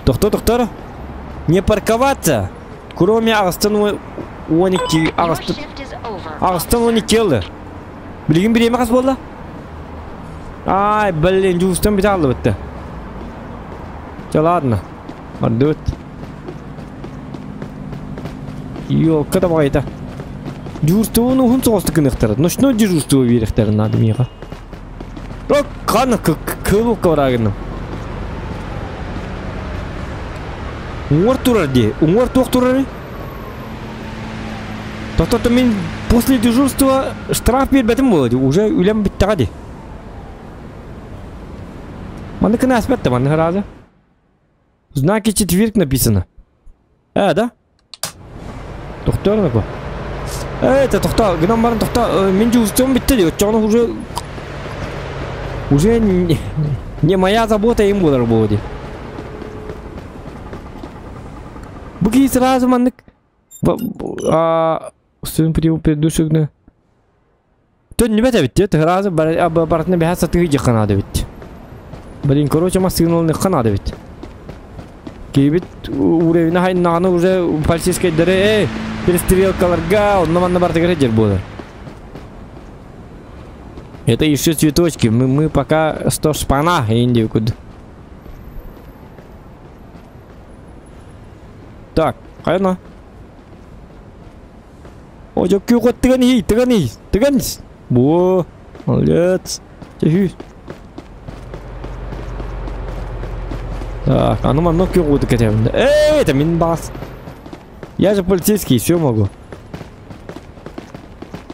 Тохто, тохтор. Не парковаться. Кроме Астон Оники, Астон Астон Оникелы. Билигин бириэмэ хас буолла? Ай, блин, жуустан бит алды бітті. Ча, ладно. Бардыбыт. Ёлка да байта. Дежурство уһун соҕустук гыныахтара. Ночное дежурство биэриэхтэрин надо миэхэ. О, ханна кылукка барагынным. Уҥуор турар дии. Уҥуор туох турары? Тохтото мин после дежурства штраф биэрбэтим буолуо дии. Уже үлэм бүттэҕэ дии. Манна кына аспетта манна сразу. Знаки четверг написано. Э, да? Тохтоор нако. Э, это тохтоо, гынан баран тохтоо, мен жуустуом битте ди, оччоҕуна уже уже не, не моя забота им буолар буолуо ди. Бу киһи сразу маннык устун предыдущий Төннүбэт эбит дии, сразу барытына бэһэ сатыы дьиэххэ наада эбит. Блин, короче, массыына ылыныахха наада эбит. Киһибит уровень хайнаҕына уже полицейскайдары эй, перестрелкаларга, онно-манна барытыгар сылдьар буолар. Это еще цветочки, мы, мы пока что шпана, индию куда. Так, хайна. О, дьоккүү тыган иһий, тыган иһий, тыган ис. Бу, молодец. Чэһүү. Так, а ну манна күөх кэтэбин. Эй, это мин бас. Я же полицейский, все могу.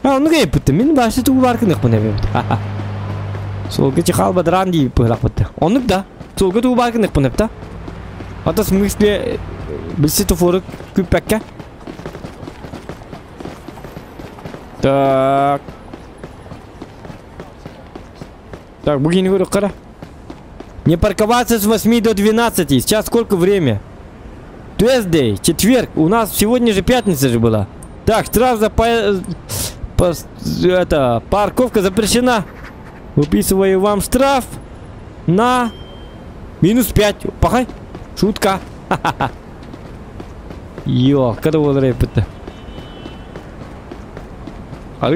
А, ну кайыппыт. Мин башы тугу бар кыныкпын эбит. Суолга чехал бадран дии пыһлахпыт. Оннук да. Суолга тугу бар кыныкпын эп та. А то в смысле билси туфору күппәккә. Так. Так, бугини говорю, кара. Не парковаться с 8 до 12. Сейчас сколько время? Tuesday, четверг. У нас сегодня же пятница же была. Так, штраф за по, по, это, парковка запрещена. Выписываю вам штраф на минус 5. Пахай. Шутка. Йо, когда был рэп-то? А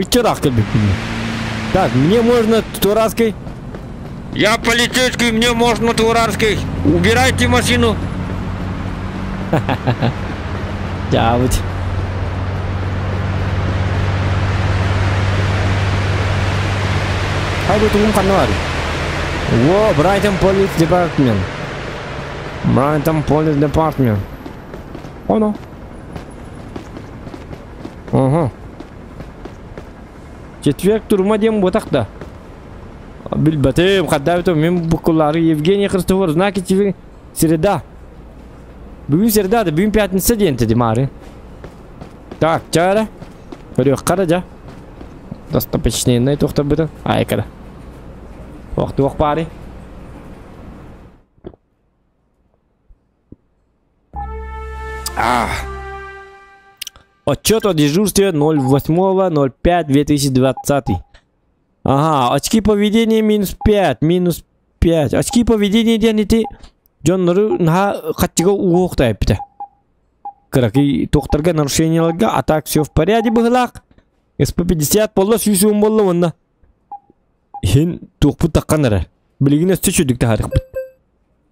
Так, мне можно тураской. Я полицейский, мне можно туранской. Убирайте машину. Дявыть. Хайду тугум канар. Во, Брайтон Police Department. Брайтон Police Department. Оно. Ага. Четверг турма диэн буотах да. Билбэтим, хаддаабытым, мин букулары Евгений Христофор, знаки тебе среда. Бүгүн среда да, бүгүн пятница диэн теди мары. Так, чара. Көрүөх қара жа. Достопочненный тохтобытын. Айкара. Ох, пары. А. Отчет о дежурстве 08.05.2020. Ага, очки поведения минус 5, минус 5. Очки поведения диэн ити дьоннору наһаа хаччыга уһуохта эппитэ. Кыракый тохтарга нарушенияларга, а так все в порядке быһылаах. СП-50 болла сүүсүн болла онна. Хин туохпут таххан эрэ. Билигин өссө чүдүк таһарыхпыт.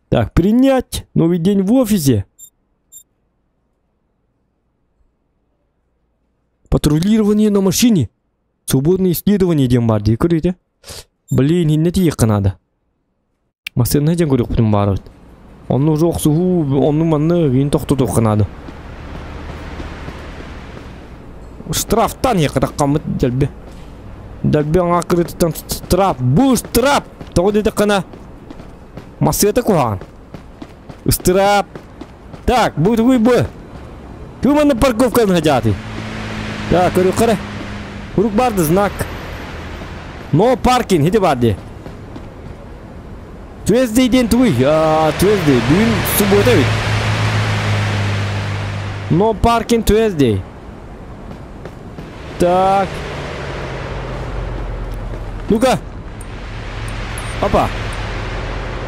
Так, принять новый день в офисе. Патрулирование на машине. Свободное исследование диэн баар дии көрүтэ. Блин, инне тиийиэххэ наада. Массыына диэн көрүөхпүтүн баарыбыт. Онно уже охсуһуу, онну манны киин тохтотуохха наада. Штрафтан иһиэххэ таххаммыт дэлби. Дэлби аҥаа кырыытыттан штраф. Бу штраф! Тоҕо диэтэххинэ массыата куһаҕан. Ыстыраап. Так, бу тугуй бу? Туу манна парковканы хадьаатый? Так, көрүөххэ эрэ. Курук барды знак. No parking ити бар дии. Tuesday диэн тугуй? Tuesday. Бүгүн суббота эбит. No parking Tuesday. Так. Ну-ка. Опа.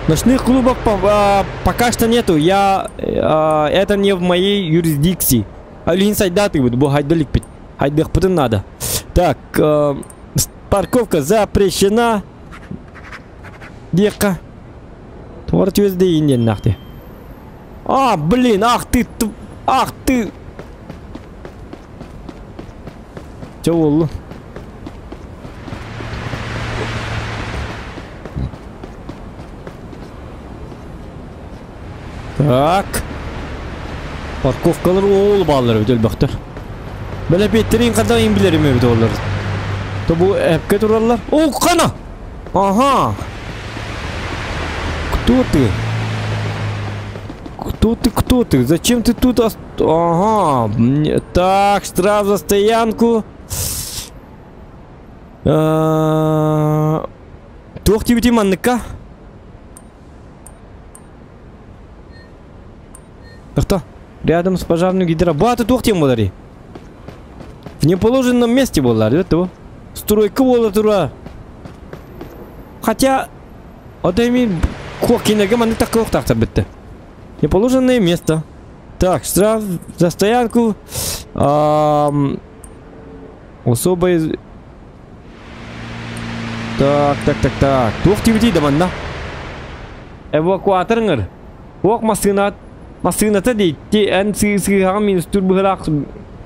Ночных клубов пока что нету. Я это не в моей юрисдикции. Алин сайдаты будет, бо хайдалик пить. Хайдах надо. Так, парковка запрещена. Дека. Твор Tuesday инден нахты. А, блин, ах ты, ах ты. Че болду? Так. Парковкалар ол балалар өтөл бактар. Бәле беттерин кадан им билерим эбит олар. То бу эпке тураллар. О, кана! Ага. Кто ты? Кто ты, кто ты? Зачем ты тут? Ага. Так, штраф за стоянку. Туох тибити манныкка? Кто? Рядом с пожарным гидро. Баты туох тем болари? В неположенном месте болар, это Стройка бола тура. Хотя, одайми кокинеге маннык такы тахтар бітті. Неположенное место. Так, штраф за стоянку. Особое... Так, так, так, так. Туох тибити да манна. Эвакуатор ңыр. Ок масына масыната дейт. Эн сыгыган минус тур быгырак.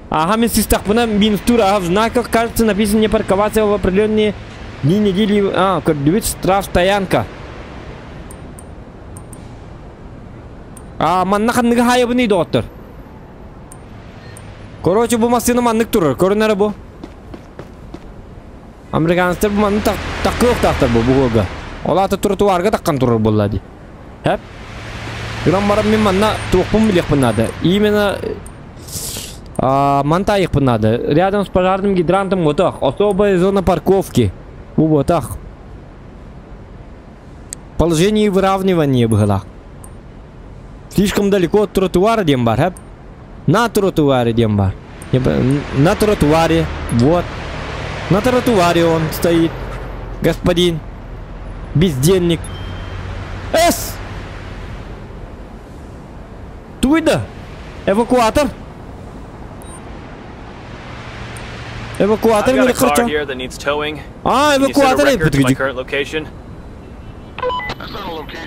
Ага, мен сыстакпына минус тур. Ага, в знаках, кажется, написано не парковаться в определенные дни недели. А, көрдүбүт штраф стоянка. А, манна ханныгы хайыбыны доттор. Короче, бу масына маннык турur. Көрүнөр бу. Американецтер бу манны таккы тактар бу буга. Олата тротуарга таккан турur буллади. Хеп. Грам барам мен манна туохпун билехпин надо. Именно мантайықпын надо. Рядом с пожарным гидрантом вот так. Особая зона парковки. Вот так. Положение выравнивания было. Слишком далеко от тротуара, дембар. Хеп. На тротуаре, дембар. На тротуаре. Вот. На тротуаре он стоит. Господин. Бездельник. С! Туйда! Эвакуатор! Эвакуатор или car here that needs towing. А, эвакуатор.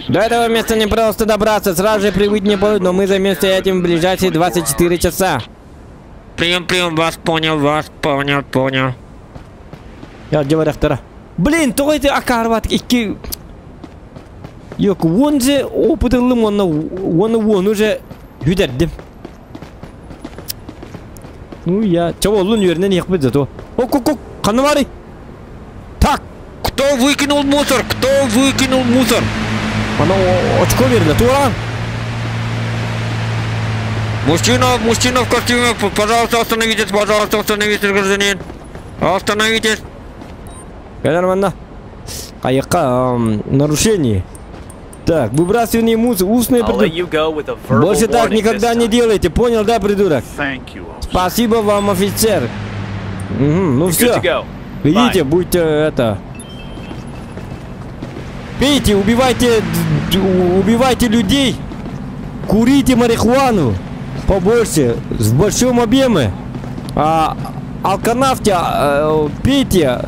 До этого места не просто добраться, сразу же прибыть не будет, но мы займемся этим в ближайшие 24 часа. Прием, прием, вас понял, понял. Я говорю, втора. Блин, то это акарват ики. Yok, онже опытылым, оны, оны уже хүдердим. Ну я, чего лун юрнен ехбит зато. Ок, ок, ок, канавари. Так, кто выкинул мусор? Кто выкинул мусор? Она очко верно, туран. Мужчина, мужчина в костюме, пожалуйста, остановитесь, пожалуйста, остановитесь, гражданин. Остановитесь. Нормально. Каяка, нарушение. Так, выбрасывание мусора, устные придурок. Больше так никогда не делайте, понял, да, придурок? Спасибо вам, офицер. Угу, ну все. Идите, будьте это. Пейте, убивайте, убивайте людей. Курите марихуану побольше, в большом объеме. Алканавте, пейте.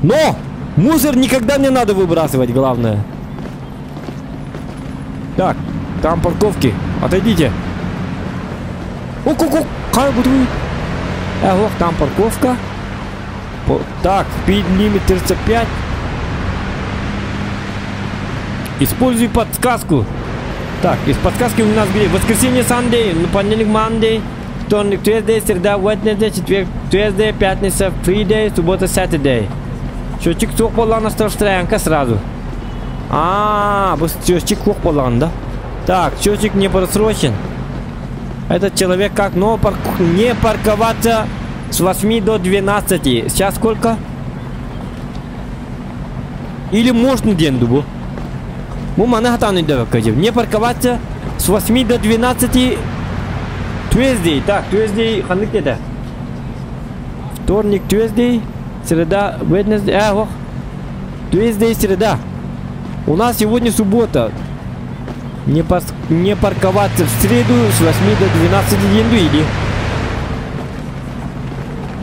Но мусор никогда не надо выбрасывать, главное. Так, там парковки. Отойдите. Ок-ок-ок, как буду. Эх, там парковка. Так, speed limit 35. Используй подсказку. Так, из подсказки у нас где? Воскресенье, Sunday, понедельник, Monday, вторник, Tuesday, среда, Wednesday, четверг, Tuesday, пятница, Friday, суббота, Saturday. Счетчик суох боллаҕына штрафстоянка сразу. А, бу счетчик суох боллаҕына, да? Так, счетчик не просрочен. Этот человек как? Но не парковаться с 8 до 12. Сейчас сколько? Или можно день дубу? Не парковаться с 8 до 12. Tuesday. Так, Tuesday, ханнык где-то? Вторник, Tuesday. Среда, Wednesday, ох. Tuesday, среда. У нас сегодня суббота. Не парковаться в среду с 8 до 12 день или.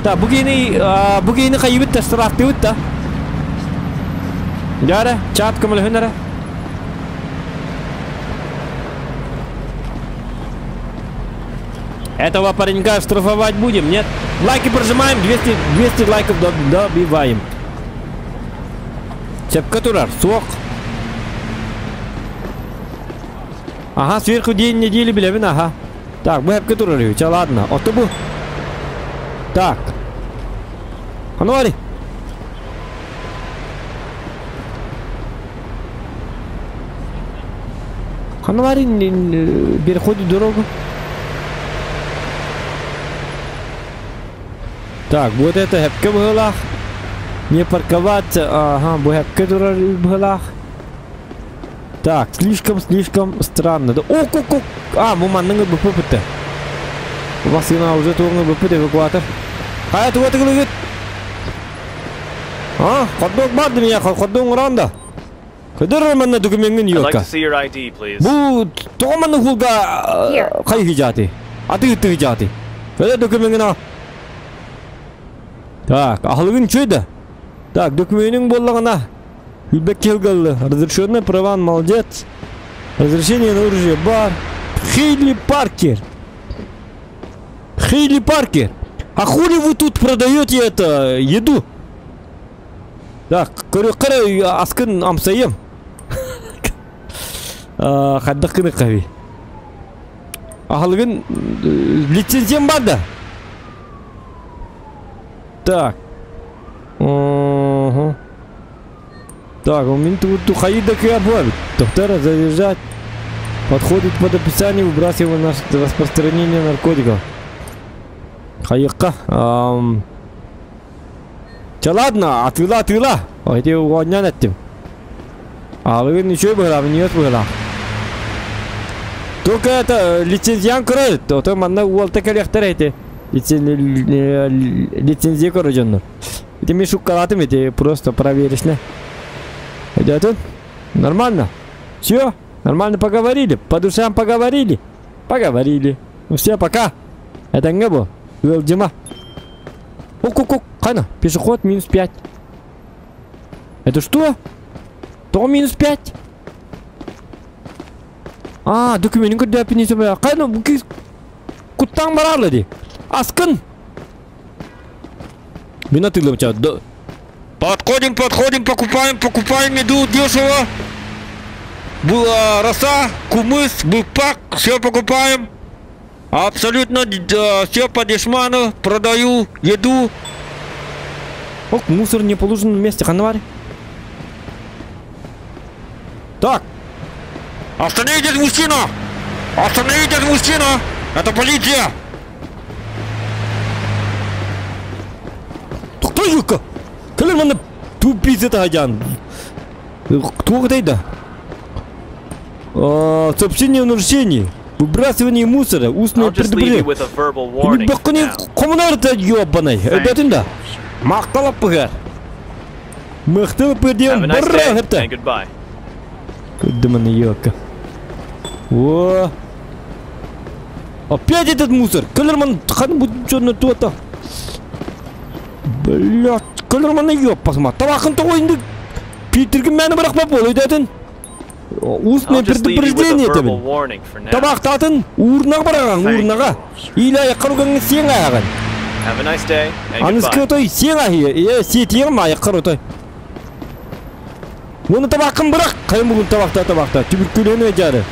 Так, бугейны хайыбыт-та, штрафтыбыт-та. Яра, чат кымылыхынара. Этого паренька штрафовать будем, нет? Лайки прожимаем, 200 лайков добиваем. Цепка турар, сок. Ага, сверху день недели, билевин, ага. Так, мы хепка турар, че, ладно. Отобу. Так. Ануари. Ханна переходит дорогу? Так, вот это хэпке быһылаах. Не парковаться, ага, бу хэпке турар быһылаах. Так, слишком-слишком странно. Да, о, ко, ко, а, бу манныҥы быппыт. Машина уже туоҥы быппыт эвакуатор. Хайа туга тыгылыгыт? А, ходдог бар да меня, ходдог уран да. Көдөр манна документин I'd like юкка. to see your ID, please. Бу тоҕо манна хулга хайы жааты. Аты ыты жааты. Көдөр документин ал. Так, ахылыгын чөйді. Так, документин боллағына. Үлбек келгілі. Разрешенный праван, молодец. Разрешение на оружие бар. Хейли Паркер. Хейли Паркер. А хули вы тут продаете это еду? Так, көрө аскын амсайым. Хаддық кыны қави. Ахылыгын лицензиям бар да. Так. Угу. Так, у меня тут хаида кыябуабит. Доктора задержать. Подходит под описание выбрасывания на распространение наркотиков. Хайыкка. Ча ладно, атыла атыла. Эти угонян еттим. Алыгын ничего было, не было. Только это лицензиян көрөт. То манна уолта келехтер эти. Лицензия көрөжөннөр. Эти мен шуккалатым, эти просто проверишь, не? Идет? Нормально. Все, нормально поговорили. По душам поговорили. Поговорили. Ну все, пока. Это не было. Дима. Ок-ок-ок, Хана, пешеход минус 5. Это что? То минус 5? А, документ когда пенесе бая. Кайна бу киз куттан барарлы ди. Аскын. Мен атылым ча. Подходим, подходим, покупаем, покупаем еду дешево. Была роса, кумыс, быпак, все покупаем. Абсолютно все по дешману, продаю еду. Ок, мусор не положен на месте, ханвари. Так. Остановитесь, мужчина! Остановитесь, мужчина! Это полиция! Кто юка? Калерман тупица таган. Кто это? Сообщение о нарушении. Выбрасывание мусора, устное предупреждение. Коммунар-то ёбаный. Ребята, да. Мақталап пығар. Мақталап пығар бұрра хепті. Кудыманы ёка. О! Опять этот мусор. Калерман хан будет что на то-то. Блядь, калерман ёп посма. Табақын тоғойынды. Питерге мәні бірақ бол өйдетін. Устное предупреждение тебе. Табақтатын урнаға бараған, урнаға. Или аяққа ұрғанға сен аяған. Анысқы той сен аяғы, е, сетиғым аяққа ұтой. Оны табақын бірақ, қайын бүгін табақта, табақта. Түбіркөлені жары.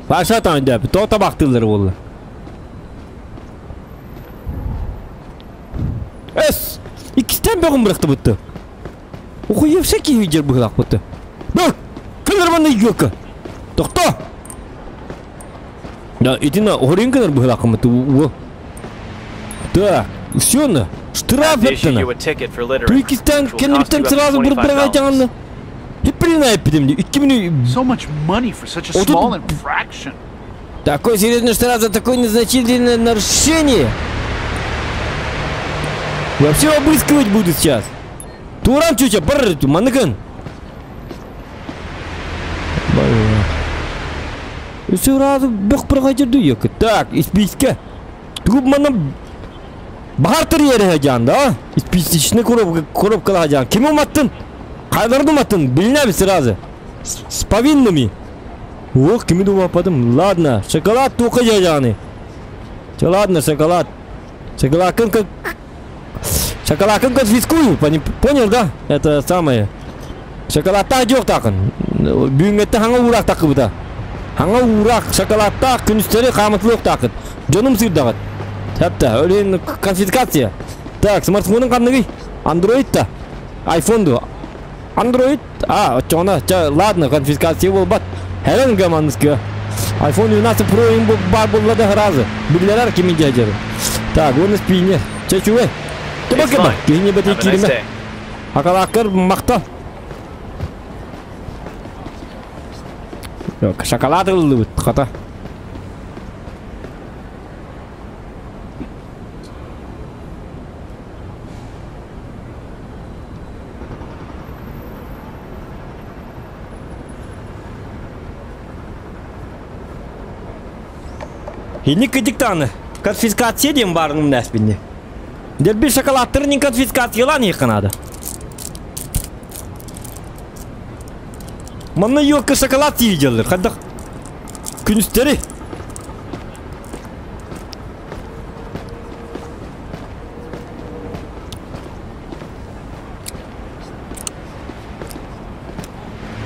Başa tanıdı abi. To tabaktırları oldu. Es! İkisten böğün bıraktı bıttı. Охуевший киһи быһылаах бытты. Бök! Кылырманы юка! Тохто! Да, иди на оринканар быһылаах бытты. Так, все на. Штраф это. Туркестан кенниктен сразу бир бирге Хиприна эпидемди. 2000 So much money for such a small infraction. Такой серьезный штраф за такое незначительное нарушение. Вообще обыскивать буду сейчас. Туран чуча, барр, маныкын. Все сразу бөх бирге жерди. Так, исписке. Тугуп мана бартер yeri hacan да? Исписечный коробка, коробка hacan. Kim уматтın? Кайларды уматтın? Билинеби сразу. С повинными. Ох, кими думападым. Ладно, шоколад тука жажаны. Че ладно, шоколад. Шоколадкын как шоколадкын конфискую, понял, да? Это самое. Шоколадта жоқ тақын. Бүгінгетті хаңа урақ тақы бұда. Хаңа урақ, шоколадта күністері қамытылық тақын. Жоным сырдағыт. Хәтта, өлен конфискация. Так, смартфонун канныгый? Android та. iPhone ду. Android. А, оччоҕуна, ча, ладно, конфискация буолбат. Хәрен гаманыскы. iPhone 12 Pro им бар булла да сразу. Билерер кими дядеры. Так, он спине. Чэ чуэ. It's fine. Кихини бeti Have a nice кириме. day. Акалаккар махта. Yok, шоколад ыллыбыт хата. Хини кыдыктаны. Конфискация диэн баарыным нәспинни. Дерби шоколадтарын конфискациялан иқанады. Манна юокка шоколад тииделлер. Хаддах күнүстери.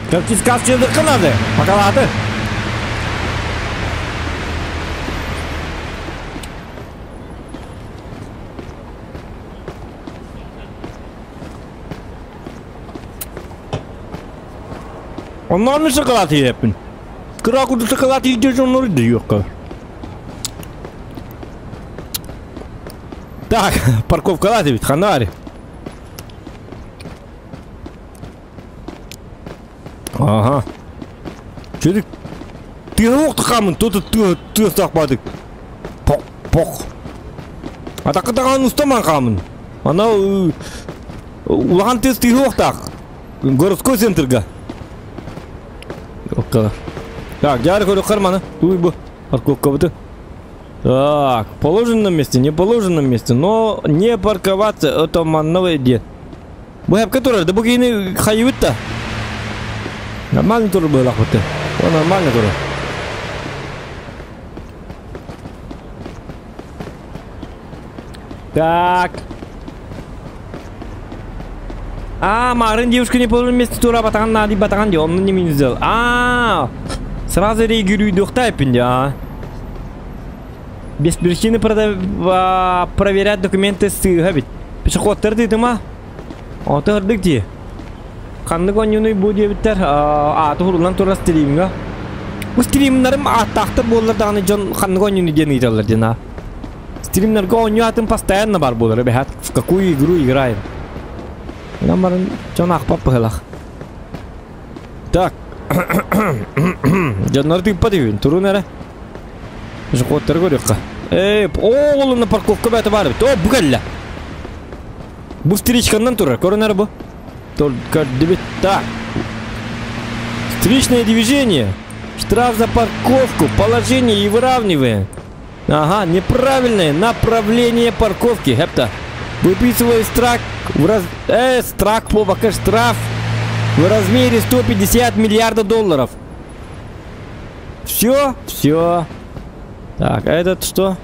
Конфискациялы кынады. Шоколады. Onlar mı шоколад yiyepin? Kıra kutu шоколад yiyeceğiz onları da yok. Так, парковка лазит, ханари. Ага. Чөдік. Тыгы камын, тут ты ты сақпадык. Пок, пок. Атақытаған ұстаман камын. Анау улахан тез тыгы оқтақ. Городской центрга. Окка. Так, дяры көрі қарманы. Туй бу. Парковка бұты. Так, положено на месте, не положено на месте, но не парковаться, это манновый дед. Бу хәп который, да бу кини хайыбыт та. Нормально туры было лахмыты. О, нормально туры. Так. А, Марын девушка не положена месте тура батаган нади батаган ди, он не минус сделал. А, сразу реагирую дохтайпин, а. Без причины проверять документы с ведь. Пешеход ты ма? О, ты где? Ханнык онюну бу диэбиттэр ааты хурулан турар стримҥа. Бу стримнарым ааттаахтар буоллар даҕаны дьон ханнык онюну диэн ыыталлар диэн аа. Стримнарга онньу атын постоянно бар буолар эбэһээт в какую игру играем. Онон баран дьон аахпат быһыылаах. Так. Дьоннор тыыппат үһүн турун эрэ. Пешеходтары көрүөххэ. Эй, оҕолунна парковка бээтэ баар эбит. О, бу кэллэ. Бу встречканнан турар, көрөн эрэ бу. Только так. Встречное движение. Штраф за парковку. Положение и выравниваем. Ага, неправильное направление парковки. Хепта. Выписываю страх в раз... страх по пока штраф в размере 150 миллиардов долларов. Все, все. Так, а этот что?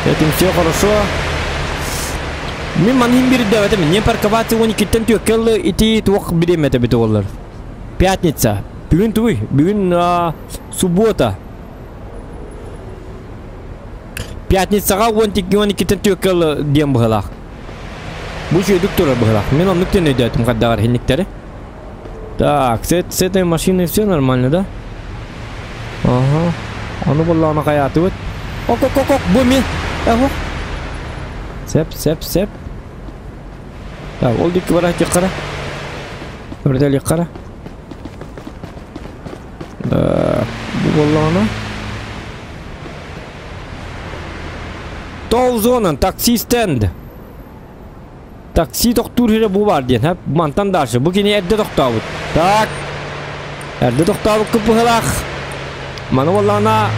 Этим все хорошо. Мин манын бир это не парковаться он киттен төккел ити туох бирем это бит олар. Пятница. Бүгүн туй, бүгүн суббота. Пятницаға он тик он киттен төккел дем быһылах. Бу шөйдүк турар быһылах. Мен оннук тен өйдөтүм каддагар хинниктери. Так, с этой машиной все нормально, да? Ага. Аны булланы каяты бит. Ок, ок, ок, ок, бу мен. Ага. Сеп, сеп, сеп. Так, ол дикки бара қара. Өрдәлі қара. Да, бу болланы. Тол зонан, такси стенд. Такси тоқтур хире бу бар ден, хәп, мантан дашы. Бу кене әрді тоқтабыт. Так. Әрді тоқтабыт күпіғылақ. Маны боллана.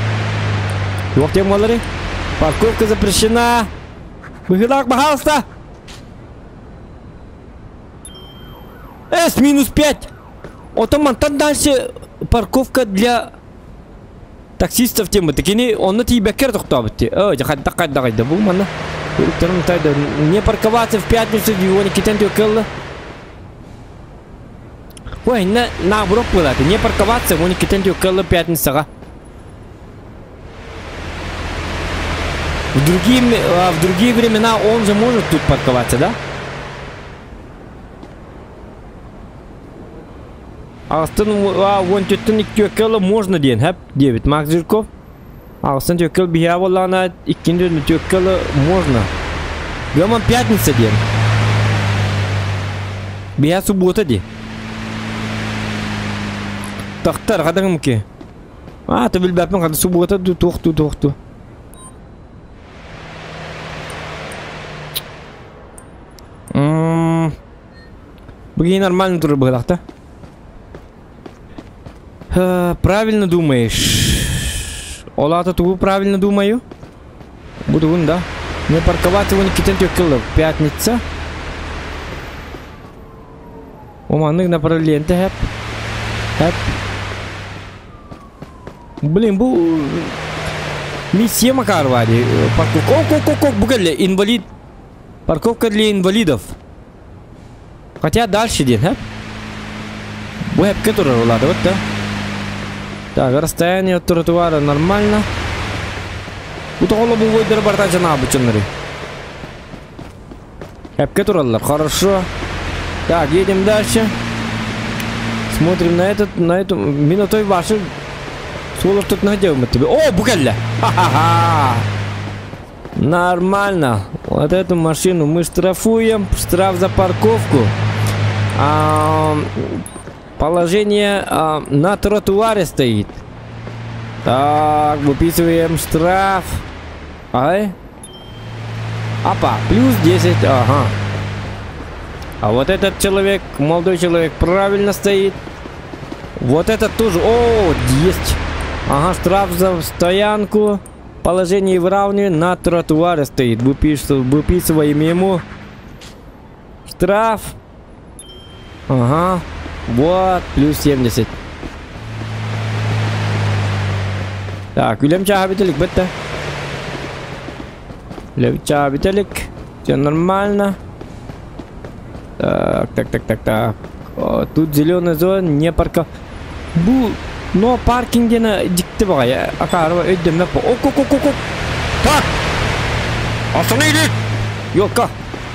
Жоқ тем болары. Парковка запрещена. Быхылак, пожалуйста. С минус 5. Отоман, там дальше парковка для таксистов темы. Такие он на тебе кер тоқтабыт. Ой, да, бу мана. Не парковаться в пятницу, его не китен тюкелла. Ой, на наоборот было. Не парковаться, его не китен тюкелла пятница. В другие, а, в другие времена он же может тут парковаться, да? Астын уон түттүн икки можно диэн хэп диэбит Макс Жирков. Астын төккел биһэ буоллаҕына иккин төккел можно. Гаман пятница диэн. Биһэ суббота ди. Тахтар хадаҥымки. А, ты билбэппин хада суббота ду туохту туохту. Бүгін нормально туры быһылахта. Правильно думаешь. Олата тугу правильно думаю? Буду да. Не парковаться его Никитен төккелі. Пятница. Оманнык направление хэп. Хэп. Блин, бу миссия Макарова. Парковка. Ок, ок, бугелле, инвалид. Парковка для инвалидов. Хотя дальше день, хэп. Бу хэпке турар улады, вот да. Так, расстояние от тротуара нормально. Бу тоҕоло бу бойдары барта жана бучыннары. Хэпке тураллар, хорошо. Так, едем дальше. Смотрим на этот, на эту, минутой ваши. Суолар тут найдем тебе. О, букелле! Ха-ха-ха! Нормально. Вот эту машину мы штрафуем. Штраф за парковку. Положение на тротуаре стоит. Так, выписываем штраф. Ай. Опа, плюс 10, ага. А вот этот человек, молодой человек, правильно стоит. Вот этот тоже. О, есть. Ага, штраф за стоянку. Положение выравнивание на тротуаре стоит. Выписываем ему штраф. Ага. Вот, плюс 70. Так, үлем чаха бителик, бітті. Үлем чаха бителик. Все нормально. Так, так, так, так, так. О, тут зеленая зона, не парка. Бу, но паркингдена дикти бағай. Акарова өйдем по. Ок, ок, ок, ок, ок. Так! Остановились! Ёлка!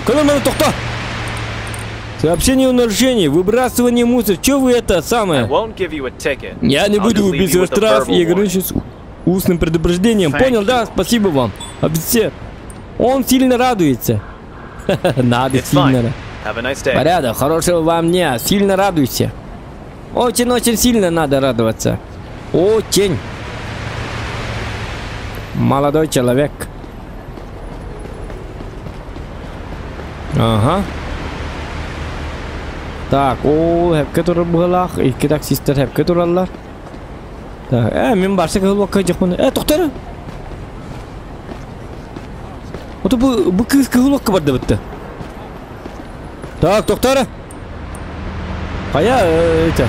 Колонна тоқта! Сообщение о нарушении, выбрасывание мусора. Чё вы это самое? Я не буду выписывать штраф и ограничусь устным предупреждением. Понял, да? Спасибо вам. Офицер. Он сильно радуется. Надо сильно. Порядок, хорошего вам дня. Сильно радуйся. Очень-очень сильно надо радоваться. Очень. Молодой человек. Ага. Так, о, хепке турар быһылаах, икки таксисттар хепке тураллар. Так, мин барса кыһыл дьахмын. Тоқтары. Ото бу кыз кыһыл барды битте. Так, тоқтары. Кая это?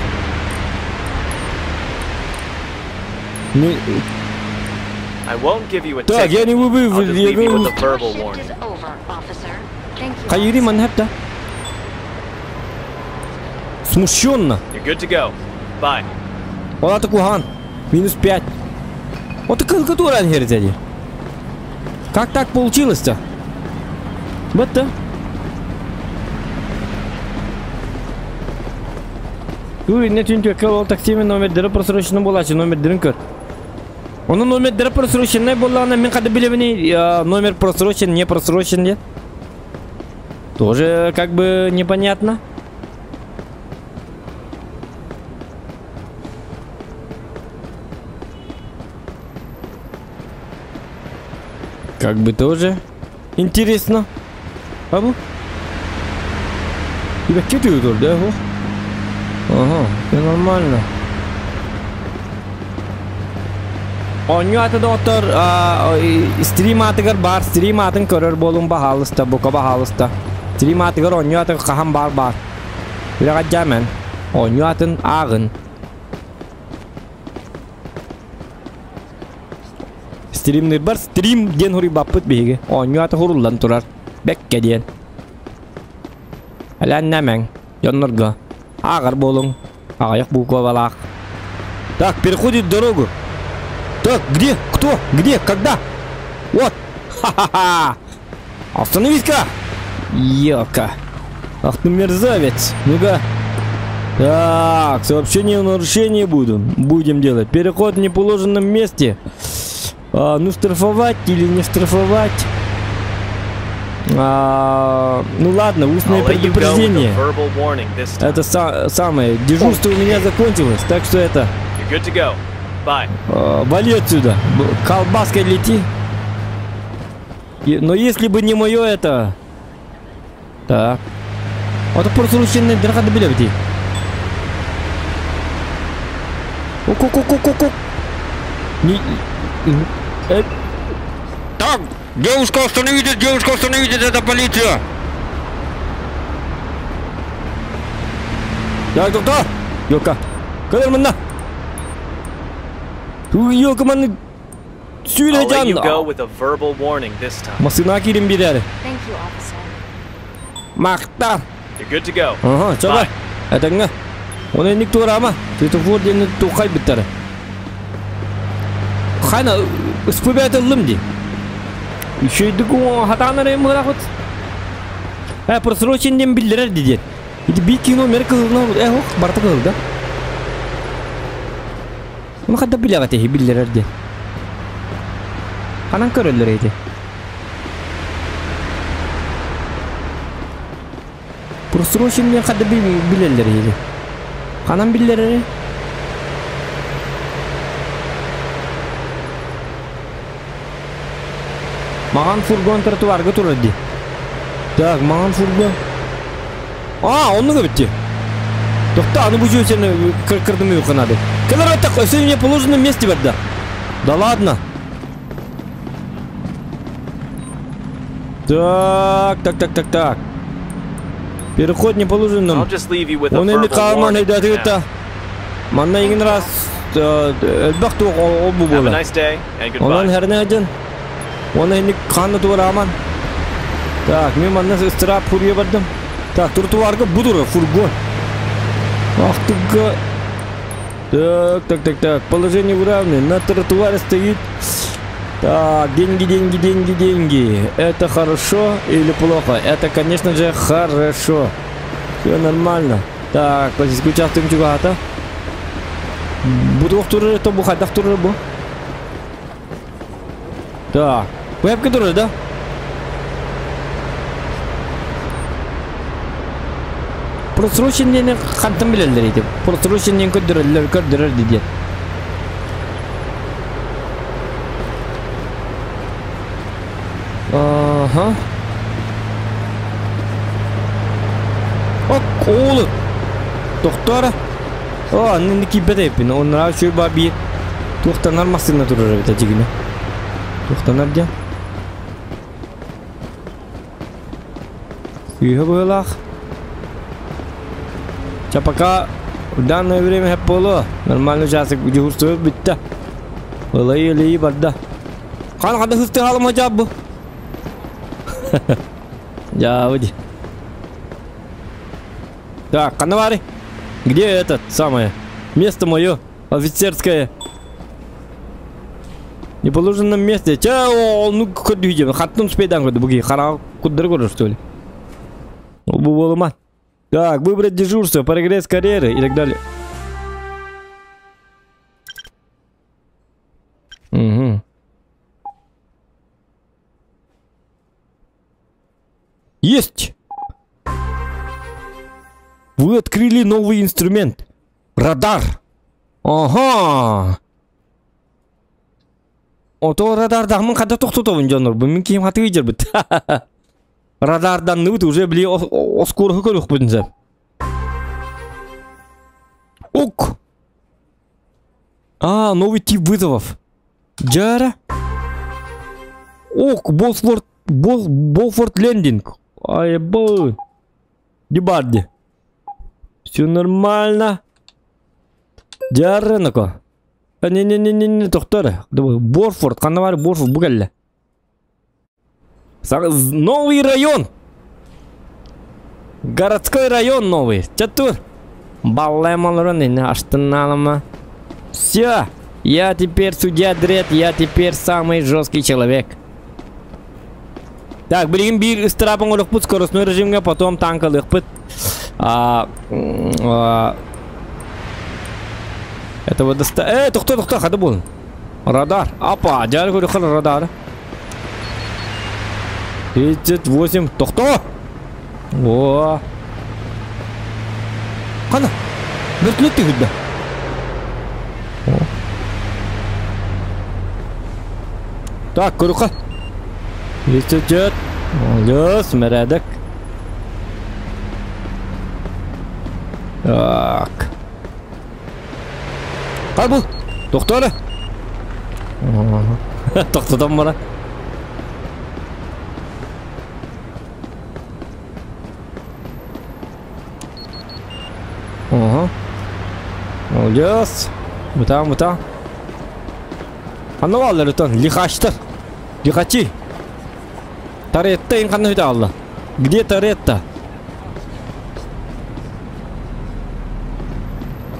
Не. Так, я не выбыл. Кайыри манхепта. Смущенно. Ола такухан. Минус 5. Вот такая которая дяди. Как так получилось-то? Вот-то. Не түнтөккө ол таксимен номердері просроченный болачы, номердерин көр. Оның номердері просроченный болғаны мен қады білемін, номер просрочен, не просрочен нет. Тоже как бы непонятно. Как бы тоже интересно. Абу? Тебя кетуют, да? Ага, все нормально. Оню аты доктор, стрим атыгар бар, стрим атын көрөр болун бахалыста, бука бахалыста. Стрим атыгар оню аты кахан бар бар. Билага жамен. Оню атын агын. Стримнер бар, стрим ден хури баппыт биге. Оню аты хурулдан турар. Бекке ден. Алан наман, жоннорго. Агар болун. Аяк буква балак. Так, переходит дорогу. Так, где? Кто? Где? Когда? Вот. Ха-ха-ха! Остановись-ка! Елка! Ах ты мерзавец! Ну-ка! Так, сообщение о нарушении буду. Будем делать. Переход в неположенном месте. А, ну, штрафовать или не штрафовать? А, ну ладно, устное предупреждение. Это самое. Дежурство у меня закончилось, так что это... А, вали отсюда. Колбаской лети. Но если бы не мое это... Так. А то просто рученный дырка добили. Ок-ок-ок-ок-ок. Не... Так, девушка, остановитесь, девушка, остановитесь, это полиция. Так, доктор. Ёлка. Кадыр мына. Ёлка маны. I'll let you go with a verbal warning this time. Масына кирим бирәре. Thank you, officer. Мақта. You're good to go. Ага, чаба. Этеңе. Оны ник турама. Светофор дені тухай биттары. Хайна спыбәт ыллым ди. Еще идүгү хатанары мырахыт. Э, просрочен билдерер диде. Иди би кино мер кызылна, э, ох, барты кызыл да. Оны хатта билега техи билдерер ди. Ханан көрөллөр эти. Просрочен хатта билелер эти. Ханан билдерер. Маған фургон тротуарға турар ди. Так, маған фургон. А, он бітті. Тоқта, аны бұл сені кірдім ұйқынады. Кілер так, все мне положенном месте бар да. Да ладно. Так, так, так, так, так. Переход не положенном. Он енді қалман айдады это. Манна егін раз элбақ туқ ол бұл бола. Онан хәрне один. Оны енді қанны туар аман. Так, мен манна ыстырап фурге бардым. Так, тротуарға бұдыры фургон. Ах ты га. Так, так, так, так. Положение выравнивай. На тротуаре стоит. Так, деньги, деньги, деньги, деньги. Это хорошо или плохо? Это, конечно же, хорошо. Все нормально. Так, полицейский участок чугата. Буду туры, то бухадах туры бу. Так, вебка туры, да? Просроченный хантым билелер edi. Просроченный көддөрөллөр, көддөрөр диде. Ага. Ок, оğlu. Доктора. О, анны кибет эпин. Онра şu баби. Тухтанар машина турар бит жигине. Тухтанар дя. Сүйе буйлах. Сейчас пока в данное время поло. Нормально сейчас дежурство битте. Олай или барда. Хан хада хысты халым хажаб. Я выйди. Так, канавары. Где этот самое? Место мое офицерское. Не положенном месте. Ча, ну куда идем? Хаттун спейдан куда буги. Хара куда город что ли? Буболума. Так, выбрать дежурство, прогресс карьеры и так далее. Угу. Есть! Вы открыли новый инструмент. Радар. Ага. Ото радарда мын када токтотобун жонор. Бу мен кийим хаты жер бит. Радардан ныбыт уже били оскорху көрүк бүтүнсө. Ок. А, новый тип вызовов. Жара. Ок, Болфорд, Болфорд Лендинг. Ай, бой. Дебарди. Все нормально. Жарынако. Не-не-не-не, токтор. Борфорд, канавар Борфорд бугалля. Новый район. Городской район новый. Чатур. Все. Я теперь судья Дред, я теперь самый жесткий человек. Так, билигин биир ыстыраап оҥоруохпут скоростной режимҥэ, потом танкалыахпыт. А, а, этого доста... Э, тохто, тохто, хады буолун. Радар. Апа, дьары көрүөххэ радар. 38. Тохто! О! Хана! Вертолет түһүрдэ. Так, көрүөххэ. 34. Молодец, мэрээдэк. Так. Хай бу! Тохтоо эрэ! Тохтотон бара. Ага. Молодец. Бытаан, бытаан. Ханна бааллар өтөн? Лихачтар. Лихачи. Торетто ин ханна хүтэ алла? Где Торетто?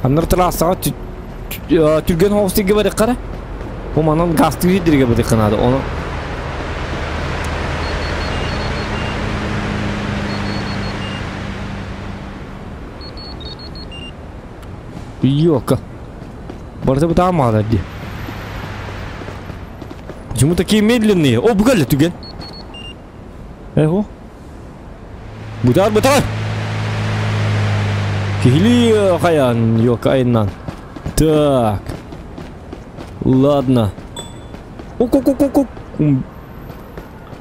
Аннар трассаҕа түргэн соҕус сиргэ барыаххара. Бу манан гастыы сирдэргэ барыахха наада. Ону Ёка. Барыта бытаан маалар дии. Почему такие медленные? О, бугали түген. Эхо. Бытаар, бытаар! Киһилии хайаан, ёка айынан. Так. Ладно. Ок-ок-ок-ок.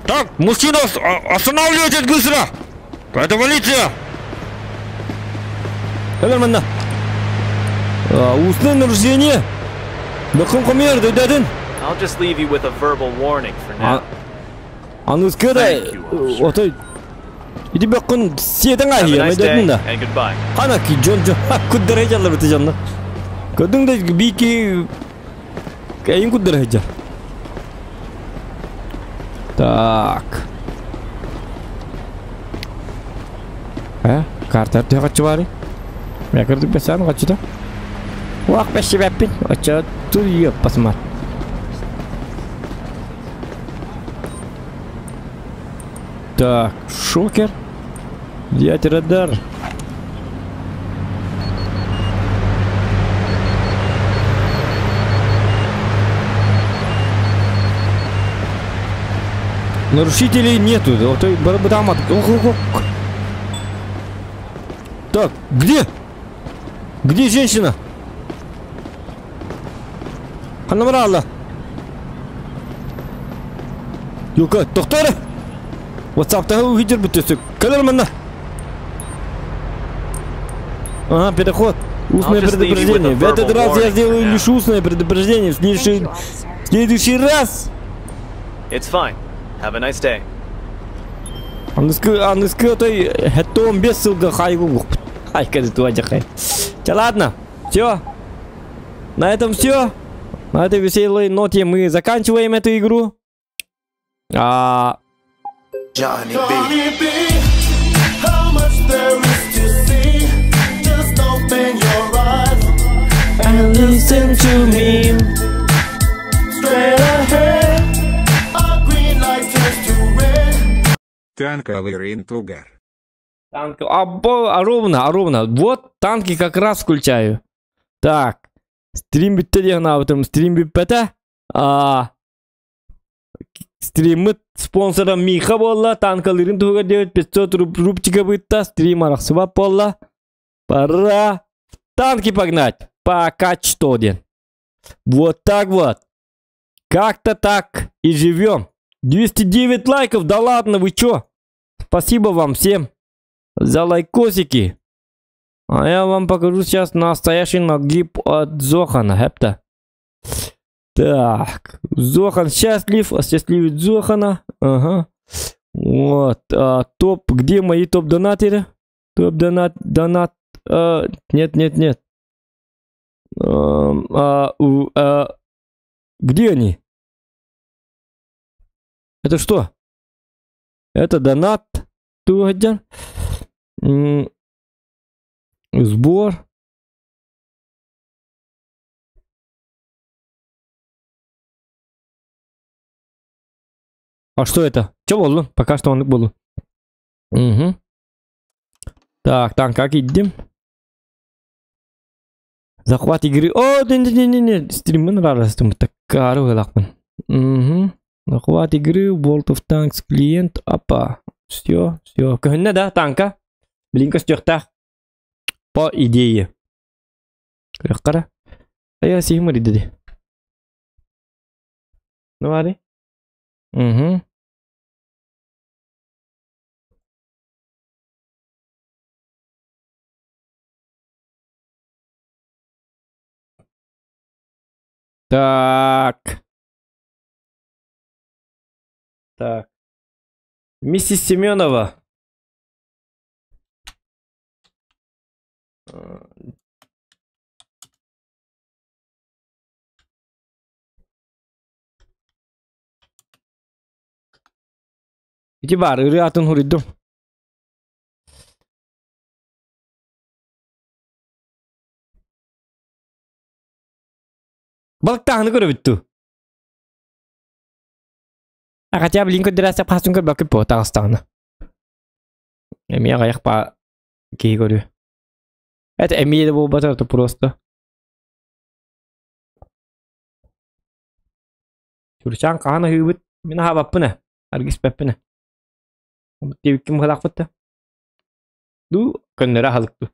Так, мужчина, останавливайтесь быстро! Это полиция! Нормально. Устное нарушение. Бакым комер, дөдәдин. I'll just leave you with a verbal warning for now. Аныскыда отой Иди бакын сиэтен аһия медәдин да. Хана ки жон жон куддара жаллар бите жонно. Көдүң да бики кайын куддара жа. Так. Э, карта төһө бары. Мә кырдык бесән качыта. Вак бәши бәппин. Ача тур йөп басмар. Так, шокер. Взять радар. Нарушителей нету. Так, где? Где женщина? Ханна баралла. Юка, доктор! WhatsApp-та увидел бы Кэлэр манна. Ага, переход. Устное предупреждение. В этот раз я сделаю лишь устное предупреждение. В следующий, в следующий раз. It's fine. Have a nice day. Аныскы той хеттом без ссылка хайгу. Ай, хай. Ладно, все. На этом все. На этой веселой ноте мы заканчиваем эту игру. Johnny B. How much there is to see? Just open your eyes and listen to me. Straight ahead, a green light turns to red. Танк Алырин Тугар. Танк, ровно, ровно. Вот танки как раз включаю. Так, стрим бүттэ диэн стрим бүппэтэ. Стриммит спонсора Миха буолла, танкалырын туһугар диэбит 500 рубчика бытта, стрим арахсыбат буолла. Пора танки погнать. Пока что диэн. Вот так вот. Как-то так и живем. 209 лайков, да ладно, вы чё? Спасибо вам всем за лайкосики. А я вам покажу сейчас настоящий нагиб от Зохана. Хепта. Так, Зохан счастлив, осчастливит Зохана. Ага. Вот, топ, где мои топ-донатеры? Топ-донат, донат, нет, нет, нет. Где они? Это что? Это донат. Сбор. А что это? Че болду? Пока что оннук болду. Угу. Так, танка киирдим. Захват игры. О, не, не, не, не, стриммин арастым. Таккары ылахпын. Угу. Захват игры, World of Tanks клиент, апа. Все, все. Көһүннэ да, танка. Билин көстүөхтээх. По идее. Көрөхкара. Ая сиһим диди. Ну бары. Угу. Так. Так. Миссис Семенова. Ити бар, ырыа атын хуруйдум. Балыктааһыны көрөбүт туу. А хотя блин көрдөрөөсөп хасын көрбөккүт бу таҕыстаҕына. Эмиэ аҕыйах ба киһи көрүө. Это эмиэ да буолбатар, это просто. Чурчаан хаһан аһыыбыт? Мин аһаабаппын ээ. Аргы испэппин ээ. Диэбиккин быһалаахпыт да. Дуу, көннөрө аһылык дуу.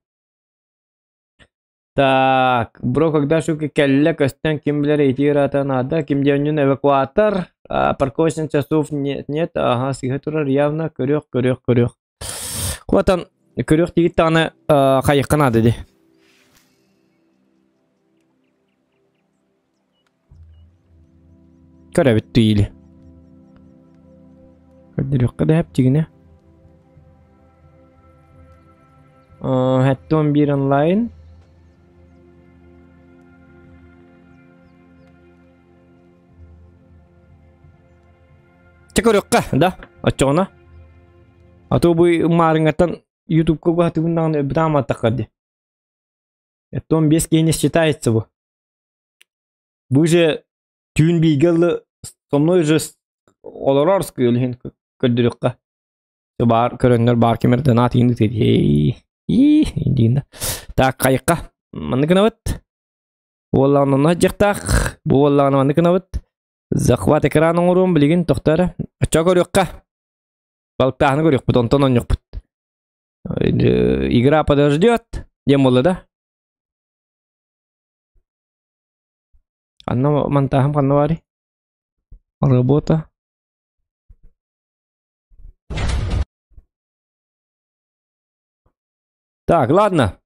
Так, бро, когда шуки кэллэ көстөн ким билэр ити ыраата наада, ким диэнньин эвакуатор, парковочных часов нет, нет, ага, сыһа турар явно, көрүөх, көрүөх, көрүөх. Хуатан, көрүөх тигит даҕаны хайыхха наада ди. Көрөбүт тиили. Көрдөрүөххэ да хэптигинэ. Хэттон биир онлайн. Чэ көрүөххэ, да, оччоҕуна. А то бу маарыҥҥаттан Ютубка баһатыбын даҕаны бытааматтахха дии. Оттон без киһини считается бу. Бу же түүн бииргэ ылы со мной же олорор иһин көрдөрүөххэ. Баар көрөннөр баар кимер да наат иин диин. Так хайыкка манны гынабыт. Буоллаҕына онно дьахтаах, буоллаҕына манны гынабыт. Захват экран оҥоруом билигин тохтор. Оччо көрүөххэ. Балыктааһыны көрүөхпүт, онтон онньохпут. Игра подождет. Диэн буолла да? Ханна монтажым ханна баарый? Работа. Так, ладно.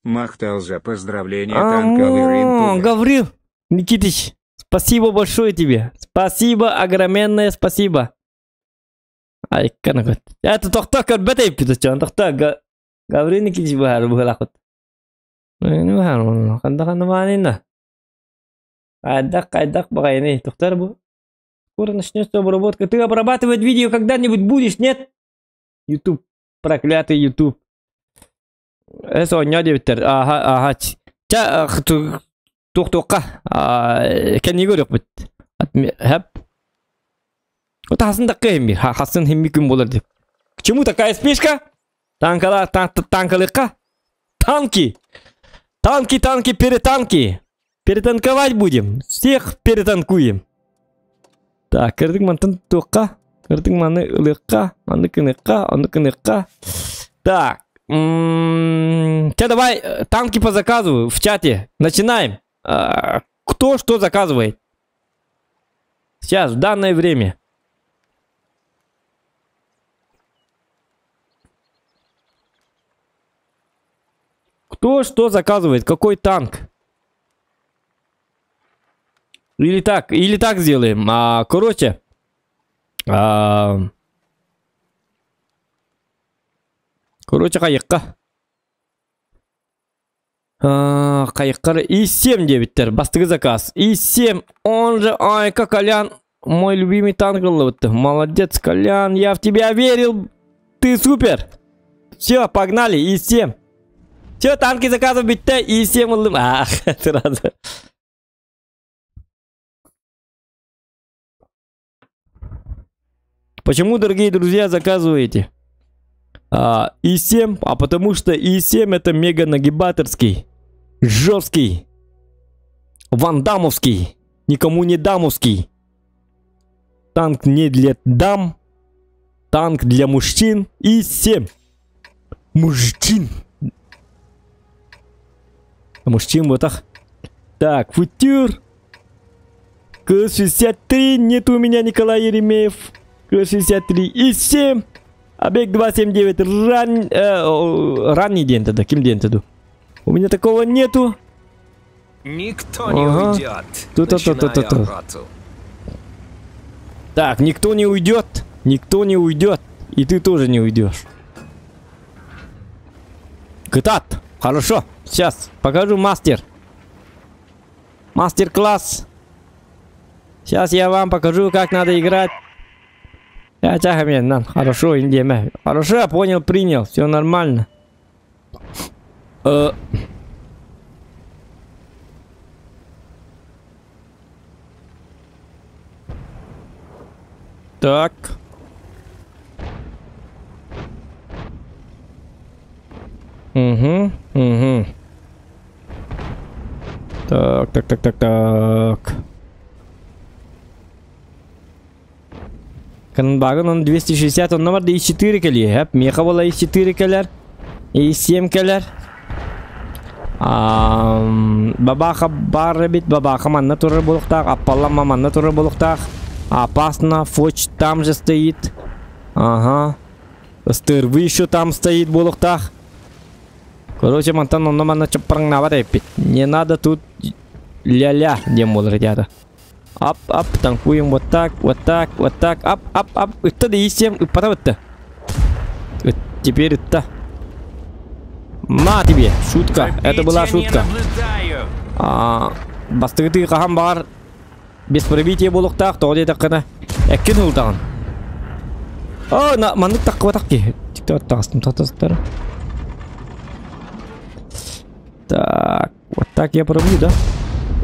Махтал за поздравление танковый Гаврил Никитич, спасибо большое тебе. Спасибо, огроменное спасибо. Ай, канагот. Это тохто көрбөт эппит тохто Гаврил Никитич быһаар быһалахыт. Ну быһаар ханда ханда маанина. Айдак айдак багайны тохтар бу. Скоро начнется обработка. Ты обрабатывать видео когда-нибудь будешь, нет? YouTube. Проклятый YouTube. Эс оонньоо диэбиттэр. Ага, ага. Ча туох-туохха кэннигэ көрүөхпүт. Хэп. Вот хасын такка химми. Хасын химми күн болар деп. К чему такая спешка? Танкала, танкалыкка? Танки! Танки, танки, перетанки! Перетанковать будем. Всех перетанкуем. Так, кырдык мантан туохха. Кырдык маны ылыкка, аны кыныкка, аны кыныкка. Так. Че, давай, танки по заказу в чате. Начинаем. Кто что заказывает? Сейчас, в данное время. Кто что заказывает? Какой танк? Или так сделаем. Короче. Короче, кайыкка. Кайыккар И7 дебиттер. Бастыгы заказ. И7. Он же, ай, как Колян. Мой любимый танк ыллыбыт. Молодец, Колян, я в тебя верил. Ты супер. Все, погнали, и 7. Все, танки заказов битте, и 7 ыллым. Ах, сразу. Почему, дорогие друзья, заказываете И7? А потому что И7 это мега нагибаторский, жесткий, вандамовский, никому не дамовский. Танк не для дам, танк для мужчин. И7. Мужчин. Мужчин вот так. Так, футюр. К-63. Нет у меня Николай Еремеев. К-63 и 7. Объект 279. Ранний день тогда. Кем день тогда? У меня такого нету. Никто не уйдет. Тут-то-то-то-то. Так, никто не уйдет. Никто не уйдет. И ты тоже не уйдешь. Кытат. Хорошо. Сейчас покажу мастер. Мастер-класс. Сейчас я вам покажу, как надо играть. Хорошо, индия. Хорошо, я понял, принял. Все нормально. Так. Угу, угу. Так, так, так, так, так. Канбаган он 260, он номер И4 кэлиэ. Меха была И4 кэлэр. И7 кэлэр. Бабаха бар бит, бабаха манна турар буолуохтаах, Аппалама манна турар буолуохтаах. Опасно, Фоч там же стоит. Ага. Стервы еще там стоит буолуохтаах. Короче, мантан он манна чаппарҥнаабат эппит. Не надо тут ля-ля, диэн буолар ребята. Ап, ап, танкуем вот так, вот так, вот так, ап, ап, ап. Это да и 7, и потом это. Теперь это. На тебе, шутка. Это была шутка. Бастыгы хаһан бар без пробития буолуохтаах, тоҕо диэтэххинэ. Эккин ылдаҕын. О, на, маннык таккыбатах ки. Так, вот так я пробью, да?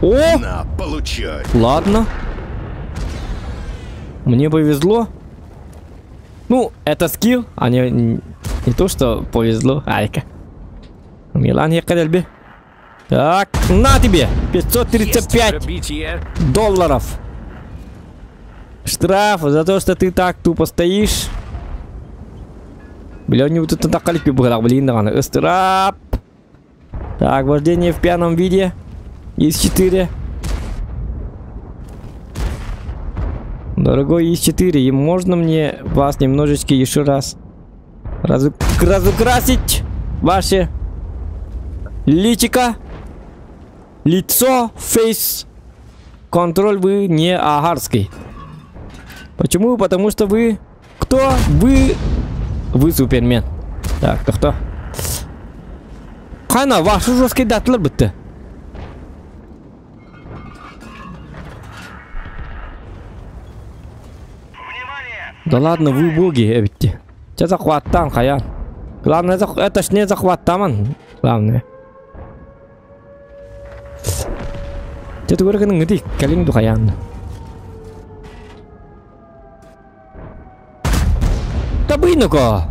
О! На, получай. Ладно. Мне повезло. Ну, это скилл, а не то, что повезло. Айка. Милан Екадельби. Так, на тебе! 535 долларов. Штраф за то, что ты так тупо стоишь. Бля, у него тут так блин, штраф. Так, вождение в пьяном виде. ИС-4. Дорогой ИС-4, и можно мне вас немножечко еще раз разукрасить ваше личико, лицо, фейс, контроль вы не агарский. Почему? Потому что вы... Кто? Вы... Вы супермен. Так, кто? Кана, вашу жесткий датлар бітті. Да ладно, вы боги, эбитте. Че захваттан, хаян. Главное, это ж не захваттаман. Главное. Че ты говоришь, ты калин хаян. Да быйнука.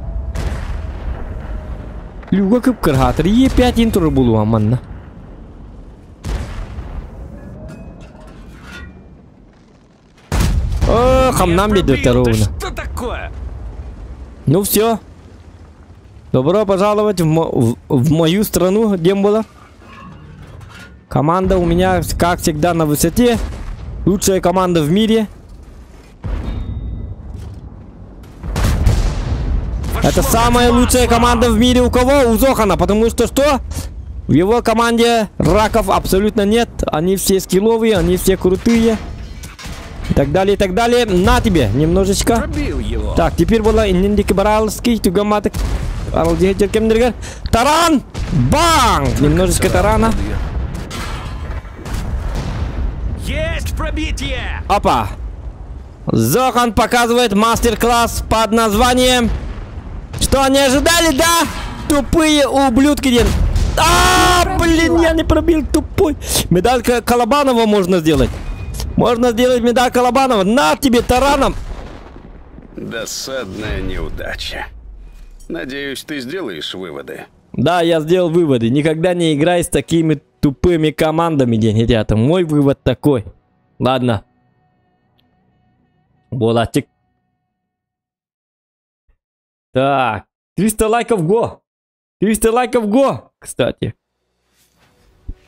Люга кып-кырхатыр. Е5 интур булу аманна. О, хамнам бедет ровно. Что такое? Ну все. Добро пожаловать в мою страну, Дембола. Команда у меня, как всегда, на высоте. Лучшая команда в мире. Это самая лучшая команда в мире у кого? У Зохана. Потому что что? В его команде раков абсолютно нет. Они все скилловые, они все крутые. И так далее, и так далее. На тебе немножечко. Так, теперь была Индики Баралский, Тугаматок. Таран! Бang! Немножечко тарана. Есть пробитие! Опа! Зохан показывает мастер-класс под названием Что, не ожидали, да? Тупые ублюдки, дед. А, блин, я не пробил, тупой. Медаль Колобанова можно сделать. Можно сделать медаль Колобанова. На тебе тараном. Досадная неудача. Надеюсь, ты сделаешь выводы. Да, я сделал выводы. Никогда не играй с такими тупыми командами, день, ребята. Мой вывод такой. Ладно. Болатик. Так, 300 лайков го. 300 лайков го, кстати.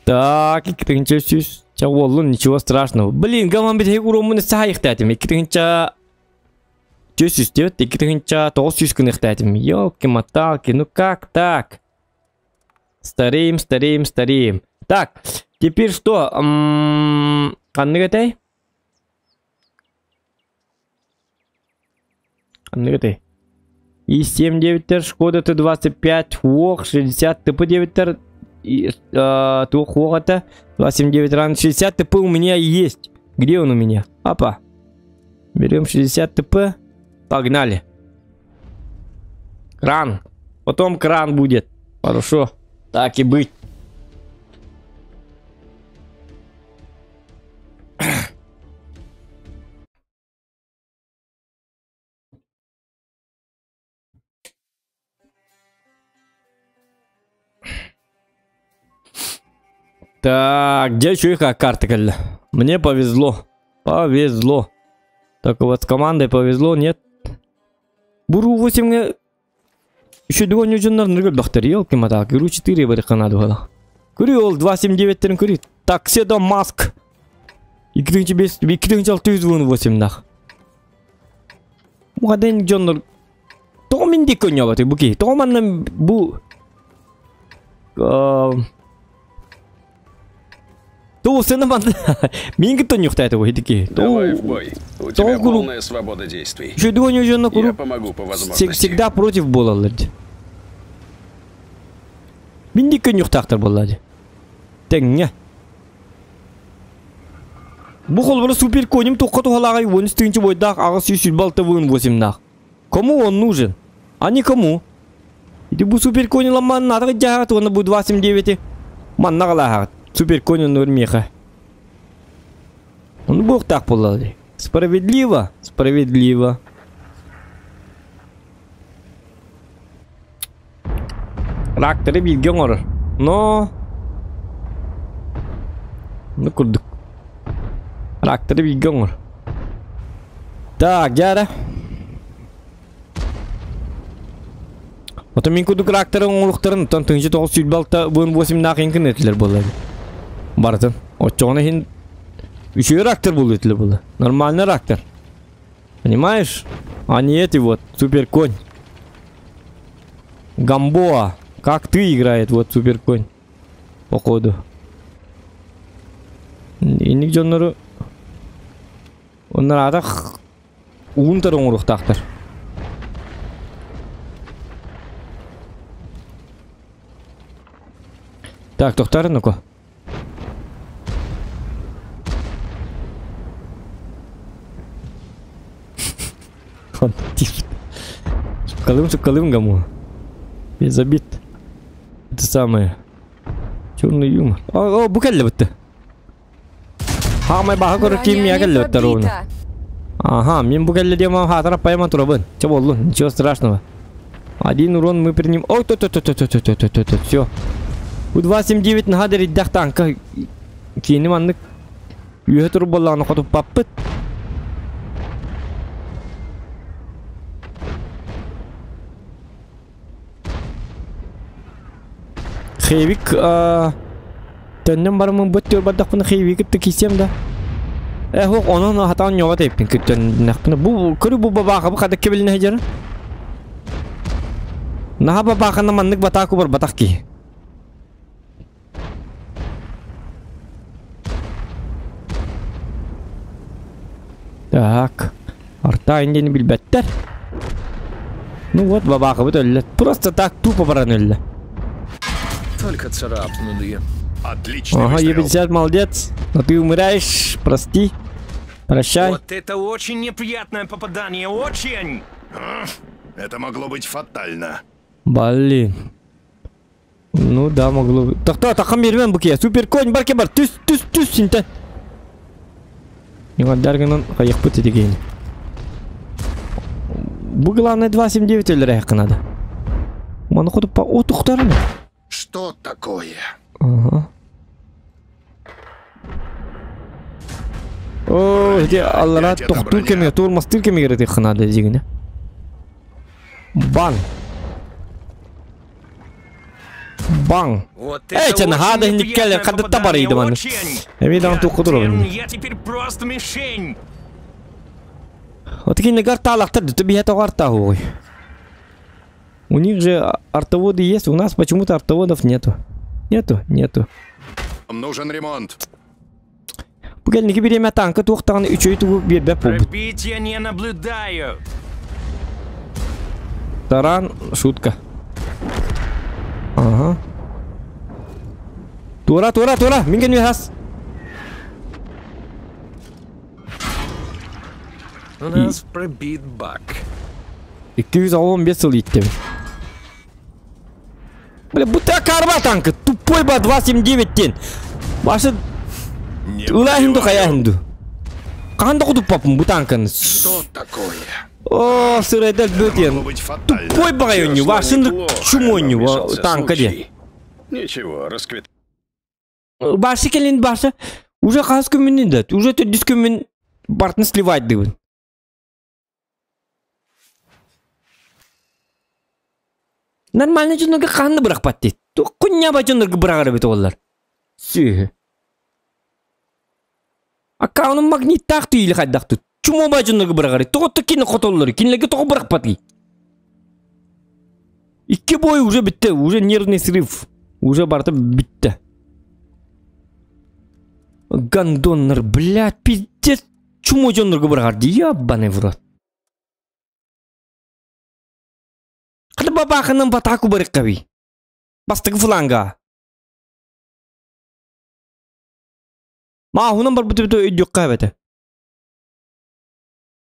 Так, ничего страшного. Блин, гаман бит уромун сахайхтатым. Иккитинча 409, иккитинча 900 кынахтатым. Ёлки-моталки, ну как так? Стареем, стареем, стареем. Так, теперь что? Канныгатай? Канныгатай? И 7 9 Шкода Т-25, ВОК 60, ТП-9, Тух ВОК это 279 ран 60 ТП у меня есть. Где он у меня? Опа. Берем 60 ТП. Погнали. Кран. Потом кран будет. Хорошо. Так и быть. Так, где еще их карта? Мне повезло. Повезло. Так вот с командой повезло, нет? Буру 8 еще два не доктор, елки моталки. Гру 4 барихана было. Курил 279 кури. Так, седо маск. И тебе 8 нах. Мугаден джоннор. Томин диконья буки. Томан бу. То сына Минги-то не хватает его, такие. Давай в бой. У тебя полная свобода действий. Я помогу по возможности. Всегда против бола. Минги-то не хватает была. Тенге. Бухол был супер конем, то хоту халагай вон стынчи бойдах, ага сюсюль балтовын 8 нах. Кому он нужен? А никому. Иди бу супер кони ломан надо дягат, он будет 279. Ман нагалахат. Супер конь нурмеха. Он бог так полали. Справедливо, справедливо. Тракторы билген Но. Ну курдук. Тракторы билген Так, дяра. Вот мен курдук тракторы оңлуктарын тон тыңчы 9 балта 8 нахин кенетлер болады. Бартын. Отчоғына хин еще рактор был это было. Нормальный рактор. Понимаешь? А не эти вот, супер конь. Гамбоа. Как ты играет, вот супер конь. Походу. И нигде он он унтер он. Так, доктор, ну-ка. Шукалым, шукалым гаму. Без обид. Это самое. Черный юмор. О, букалли вот. Хамай баха короче мягали вот ровно. Ага, мин букалли дема хатара пойман турабын. Че болду? Ничего страшного. Один урон мы приним. Ой, то то то то то то то то то все. У 279 на гадере дах танка. Кини маннык. Юхе турбалланы хоту паппыт. Хейвик, төннен барымын бұт бардақпын хейвик кисем да. Эх, onun хатан yoğa tepkin күттөн бу көрү бу бабаха бу када кебилне хежер. Наха бабаханы маннык батаку бар батак ки. Так. Арта индени билбеттер. Ну вот бабаха бут өллө. Просто так тупо баран өллө. Только царапнули. Отлично. Ага, Е50, молодец. Но ты умираешь, прости. Прощай. Вот это очень неприятное попадание, очень! Это могло быть фатально. Блин. Ну да, могло быть. Тохто, тахам бермен бу кия. Супер конь бар бар. Түс, түс, түс синте. Ньыҥардаргынан хайыхпыт итигейни. Бу главное 2.79 өлөрө надо. Маны хоту по отухтарын. Что такое? Ага. О, где аллара тохтур кеме, тур мастыр кеме керек надо дигине. Бан. Бан. Вот Эй, это чен, очень хада неприятное хниккеле, хада табар попадание, иди маны. очень! Эми дан тухудур. Я теперь просто мишень! Вот такие нагарталахтар, ты би это артахуй. У них же артоводы есть, у нас почему-то артоводов нету. Нету, нету. Нужен ремонт. Бүгелники биреме танка туохтаган үчөй тугу бербеп болбут. Пробития не наблюдаю! Таран, шутка. Ага. Тура, тура, тура, минген хас. У нас пробит бак. 215 сыл иттем. Бля, будто карба танка, тупой ба 279 тен. Башы Улахинду хаяхинду. Канда кудуп папым бу танканы. Что такое? О, сырайдал бөтен. Тупой багайоню, башынды чумоню, танка де. Ничего, расквит. Башы келин башы. Уже хас күмүнүн да, уже төдүс күмүн бартын сливать дыбын. Нормально жонорго канды быракпат дейт. Кунья ба жонорго бырагар бит олар. Сүй. Аккаунун магнит такту или хайдакту. Чумо ба жонорго бырагар. Тоготто кини котоллор, кинилерге того быракпат. Икки бой уже битти, уже нервный срыв. Уже барты битти. Гандоннар, блядь, пиздец. Чумо жонорго бырагар, ебаный в рот. Хады бабахынан батаку барыккаби. Бастыгы фланга. Ма хунан бар бүтү өйдүк кабете.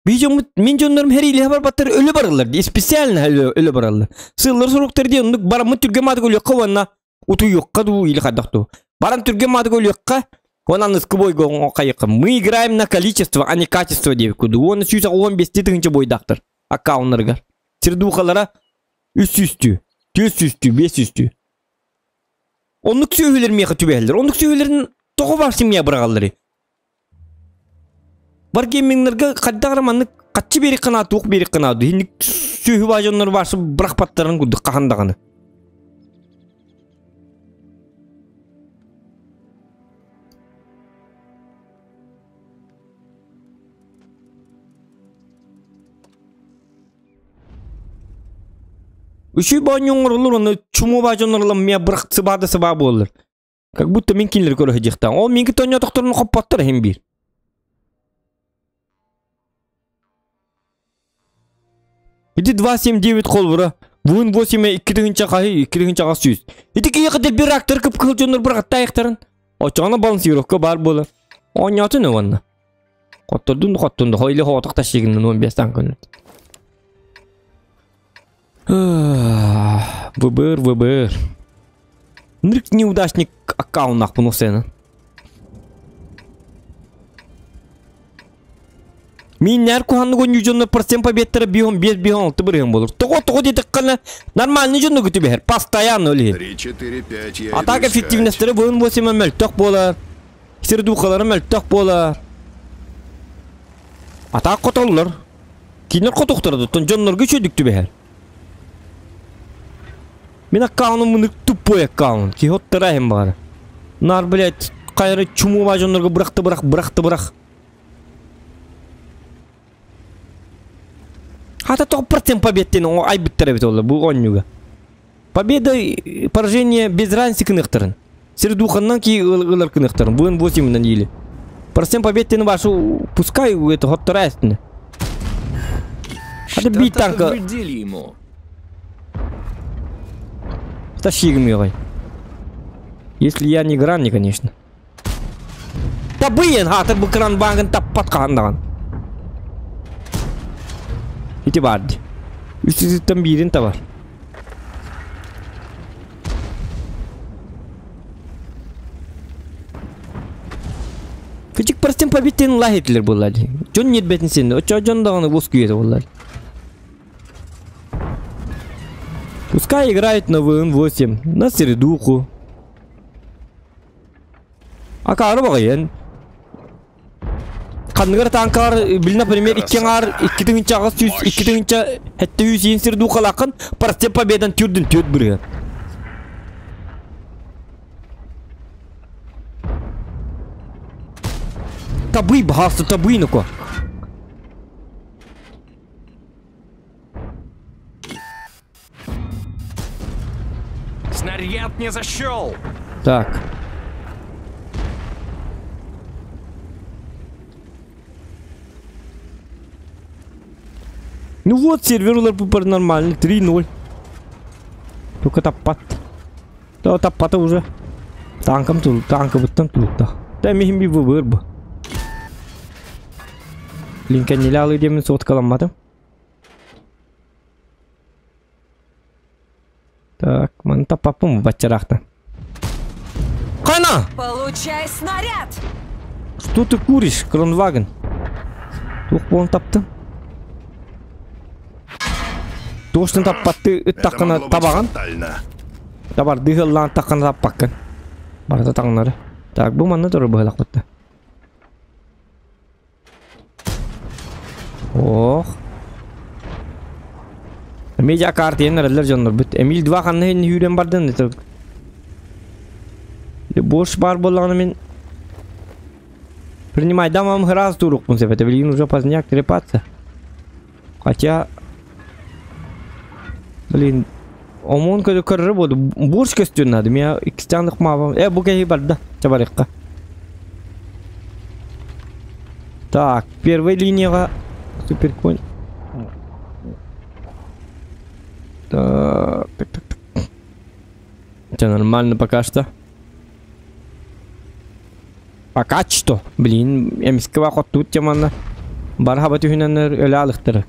Бижом мин жоннорум хер иле бар баттар өлө барылар. Специально өлө баралар. Сыллар соруктар ди ондук барамы түргө мадык өлөккө ванна уту юкка ду или кадакту. Барам түргө мадык өлөккө онан ыскы бойго кайыкка. Мы играем на количество, а не качество деп куду. Оны сүйсө 15 тыгынчы бойдактыр. Аккаунтларга. Сирдухалара үс үстү, төс үстү, бес үстү. Оннук сүйөлөр меха түбәллер. Оннук сүйөлөрүн того бар семья бырагаллары. Бар геймингнерге каддагыр катчы бери кына тук бери кына. Хинник сүйү бажоннор башы быракпаттарын кудук кахандаганы. Үшүй баñоңорлор оны чуму бажонорлор мия бырак сыбады сыба болор. Как будто мен кинлер көрө жыктан. Ол менки тоñо токторун коппоттор хем бир. Иди 279 кол бура. Буын 8 2 дыгынча кайы, 2 дыгынча кас 100. Иди кие кадер бир актер кып кыл жонор бир тайыктарын. Очоно балансировка бар болор. Оñотун онна. Коттордун коттунду хойлы хоток ташигин 15 танкын. ВБР, ВБР. Нырк неудачник аккаунт нахпын сені. Мен нәр куханны көн южонны процент победтері бихон 5 бихон 6 бір болur. Того того дедік қана нормальный жонны күтіп бер. Постоянно өлі. 3, 4, 5, я Атака эффективностері бұын 8 мөлтөк болар. Сердухалары мөлтөк болар. Атак котоллар. Кинер котоқтырды. Тон жоннор күчөдүк түбәһәр. Мен аккаунтым муну тупой аккаунт. Кихоттырайым бар. Нар, блядь, кайры чуму бажоннорго быракты бырак, быракты бырак. Хата 100% победтен о ай биттер бит олар бу оннюга. Победа, поражение без разницы кыныктырын. Сердуханнан ки ылар кыныктырын. Буын 8-нан или. Процент победтен вашу пускай это хоттырайсын. Хата бит танка. Повредили ему. Тащи милый. Если я не гранни, конечно. Табыйын хаатыр бу кран бааҥын таппат хаһан даҕаны. Ити баар дии. Үс ытыттан биирин табар. Кычык простым побиттен лах этилер буолла дии. Дьон ньирбэтин син, оччо дьон даҕаны воскуйата буолла. Пускай играет на ВН-8, на середуху. Акаары баҕайын. Ханныгар танкалар, били, например, икки аҥаар, 2800, 2700 иин сердухалааххын, просте победан түрдүн түөрт бырыһыан. Табый, баһаалыста, табый, ну-ка. Снаряд не зашел! Так. Ну вот, сервер ЛРПП нормальный, 3-0. Только таппат. Да, таппата уже. Танком тут, танка буттан тулукта. Да, михим би выбор бу. Линкен нелялы демен соткаламмадым. Так, маны таппаппын баччараахтан. Хана! Получай снаряд! Что ты куришь, Кронваген? Туох буолан таптың? Туоштан таппатты ыттаххына табаҕын. Табардыы ыһыллаан таххына таппаккын. Барыта таҥнары. Так, бу манна турар быһылахпытта. Ох. Эмиэ картиен эрэллэр дьоннорбут. Эмиль 2 ханна иһин үүрэн бардын это. Борщ бар буоллаҕына мин принимай дам вам раз турукпун сөп это блин уже поздняк трепаться. Хотя блин ОМОН көдө көрөрө буолду. Борщ көстүөн надо. Меня иккистяных маабам. Э бу киһи барда. Чабарыкка. Так, первая линияға суперконь. Так, так, так, так. Это нормально пока что. Пока что. Блин, эмискэ хоттуут теманна. Бархаба түһүнэннэр өлө алыктары.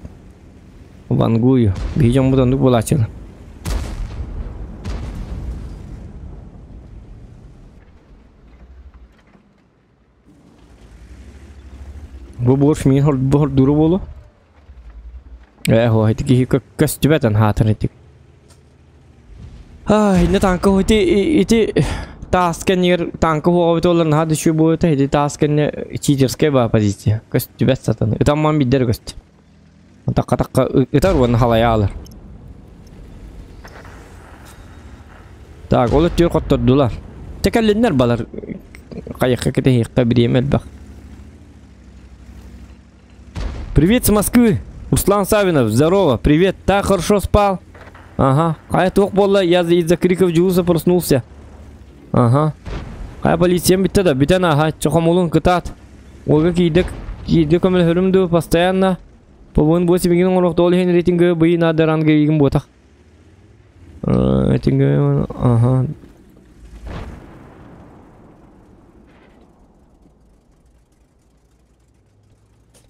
Вангую. Биһи дьон бу булачылар. Бу борщ мин хор дуру болу. Э, хо, ити киһи көстүбэтэн хаатыр ити. Ай, не танка ити ити таас кэннигэр танка хуоҕабыт олар наһаа да үчүгэй буолуо ити таас кэннэ читерская баа позиция. Көстүбэт сатан. Ытамман биддер көстү. Такка такка ытар уонна халайаалар. Так, ол өттүгэр хоттордулар. Тэкэллиннэр балар хайыхха кэтэһиэххэ бириэмэ элбэх. Привет с Москвы! Руслан Савинов, здорово, привет, так хорошо спал? Ага, хайа туох буолла, я из-за криков Джулуса проснулся. Ага. Хайа полициям бүттэ да, бүтэн ага, чохомулун кытаат. Ольга киирдэ, киирдэ көмөлөһөрүм дуу, постоянно Побуун бу сибигин оҥоруохта ол иһин рейтингэ быйы надо ранга игин буотах. Рейтингэ, ага.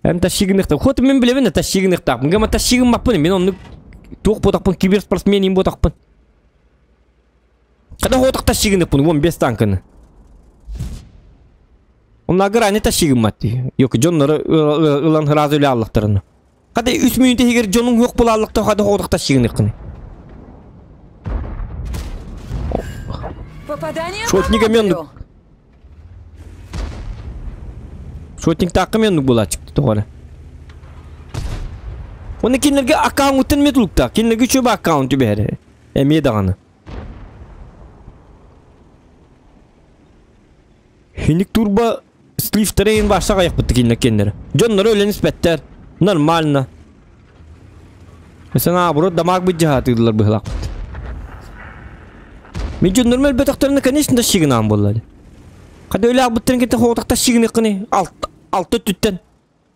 Эм тащигыныхта. Хоть мен билебин тащигыныхтаахпын. Гама тащигыммаппын. Мен оннук туох буотахпын киберспортсмен им буотахпын. Когда хотох тащигыныхпын, вон без танканы. Оннаагар ани тащигыммат дии. Yok дьоннору ылан сразу үлэ аллахтарына. Хата үс мүнүүтэ иһигэр дьонуҥ суох буолааллахта хата хотох тащигыныххыный. Попадание Шотник по эмиэ модулю. Шотниктаахха эмиэ оннук буолааччы тоҕо эрэ. Уонна кинилэргэ аккаунтун эмиэ тулуктаах. Кинилэргэ үчүгэй аккаунт түбэһэр. Эмиэ даҕаны. Хиник турбо сливтэрэ иһин баашса аҕайахпыт кинилэр киэннэрэ. Дьонноро өлөн испэттэр. Нормально. Өссө наоборот дамаг быдьаһаатыыллар быһылаахпыт. Мин дьоннорум өлбөтөхтөрүнэ, конечно, тащигынаан буолла. Хада өлө албыттарын кытта хоҕотох тащигыныххыный алт алта өттүттэн.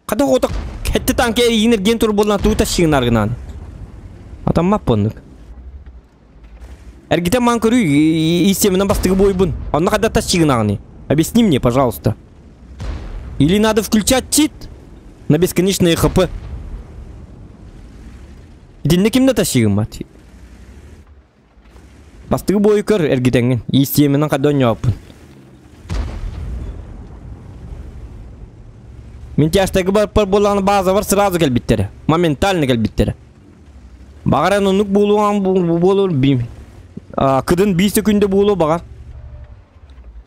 Хада хоҕотох хэттэ танка эйигин эргиэн тур буоллаан тугу тащигынаар гынаан. Атаммап оннук. Эргитэн маан көрүй, истиэминэн бастакы буойбун. Онно хада тащигынаҕыный? Объясни мне, пожалуйста. Или надо включать чит на бесконечные хп. Итиннэ ким да тащигыммат. Бастыгы бойу көр эргитэҥҥин. Иистиэминэн хадда онньооппун. Мин тяжтагы барпар буоллаҕына базабар сразу кэлбиттэрэ. Моментально кэлбиттэрэ. Баҕар эн оннук буолуоҥ буолуор бим. Кыдын биир секүндэ буолуо баҕар.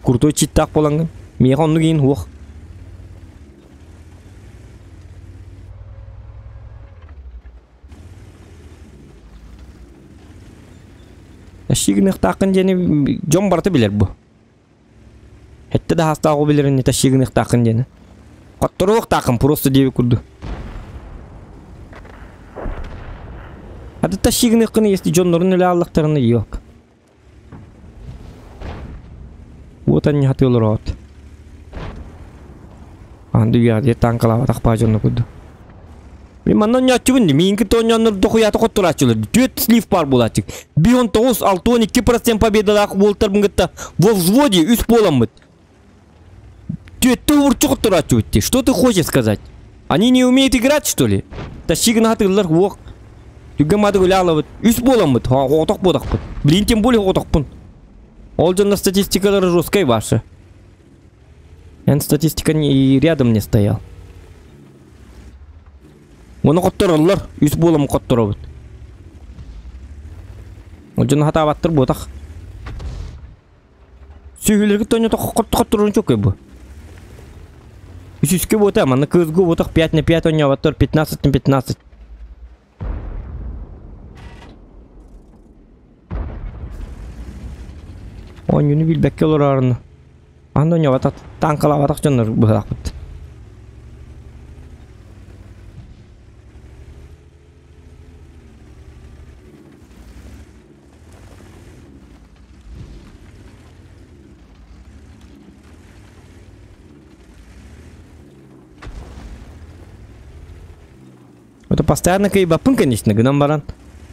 Крутой читтаах буолаҥҥын. Миэхэ оннук иин суох. Эши гыныахтааххын диэни дьон барыта билэр бу. Эттэ да хаастаах оҕо билэрин тащи гыныахтааххын диэни. Хотторуохтааххын просто диэбит курдук. Аты тащи гыныаххын если дьоннорун өлө аллахтарына yok. Вот они хатылар от. Анды үйәде танкалаабатах баа дьонно курдук. Мен манна онньооччубун ди. Миин кытта онньооннор дохуята хоттораччылар. Түөрт слив бар буолааччык. 1.19 6.2% победалаах буолтарбын кытта во взводе үс буоламмыт. Түөттэ уурчу хоттораччыбыт ди. Что ты хочешь сказать? Они не умеют играть, что ли? Тащи гынатыллар уох. Түгэн мады гулялабыт. Үс буоламмыт. Оҕотох буотахпыт. Блин, тем более оҕотохпун. Ол дьонно статистикалары жесткай ваша. Эн статистика не рядом не стоял. Оны хоттороллор, үс буолам хотторобут. Ол дьону хатаабаттар буотах. Сүһүлэргэ тонньото хотторон чөкөй бу. Үсүскэ буота, манна кызгу буотах 5 на 5 онньообаттар 15 на 15. Оонньууну билбэккэ олорорун аны онньообатах таҥкалаабатах дьоннор быһаахпыт. Это постоянно кыйбаппын, конечно, гынан баран.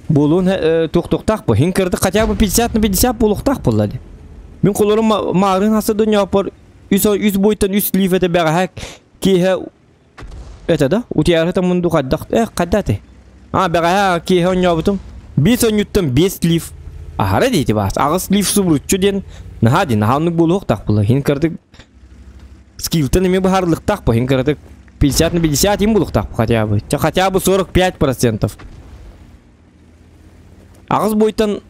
Буолуон туох-туохтаах бу. Хин кырды хотя бы 50 на 50 буолуохтаах буолла дии. Мин холорум маарыын хаса дөньяппар үс үс бойтан үс лиф этэ бэҕэһээ киэһэ это да утуйаары мунду хайдах э хайда этэй а бэҕэһээ киэһэ онньообутум биэс онньуттан биэс лиф аһара диэти баас аҕыс лиф субуруччу диэн наһаа диэн наһаа оннук буолуохтаах буолла хин кырдык скилтан эмиэ быһаарылыктаах бу хин кыратык 50 на 50 им булуктаах хотя бы хотя бы 45%. Аҕыс бойтан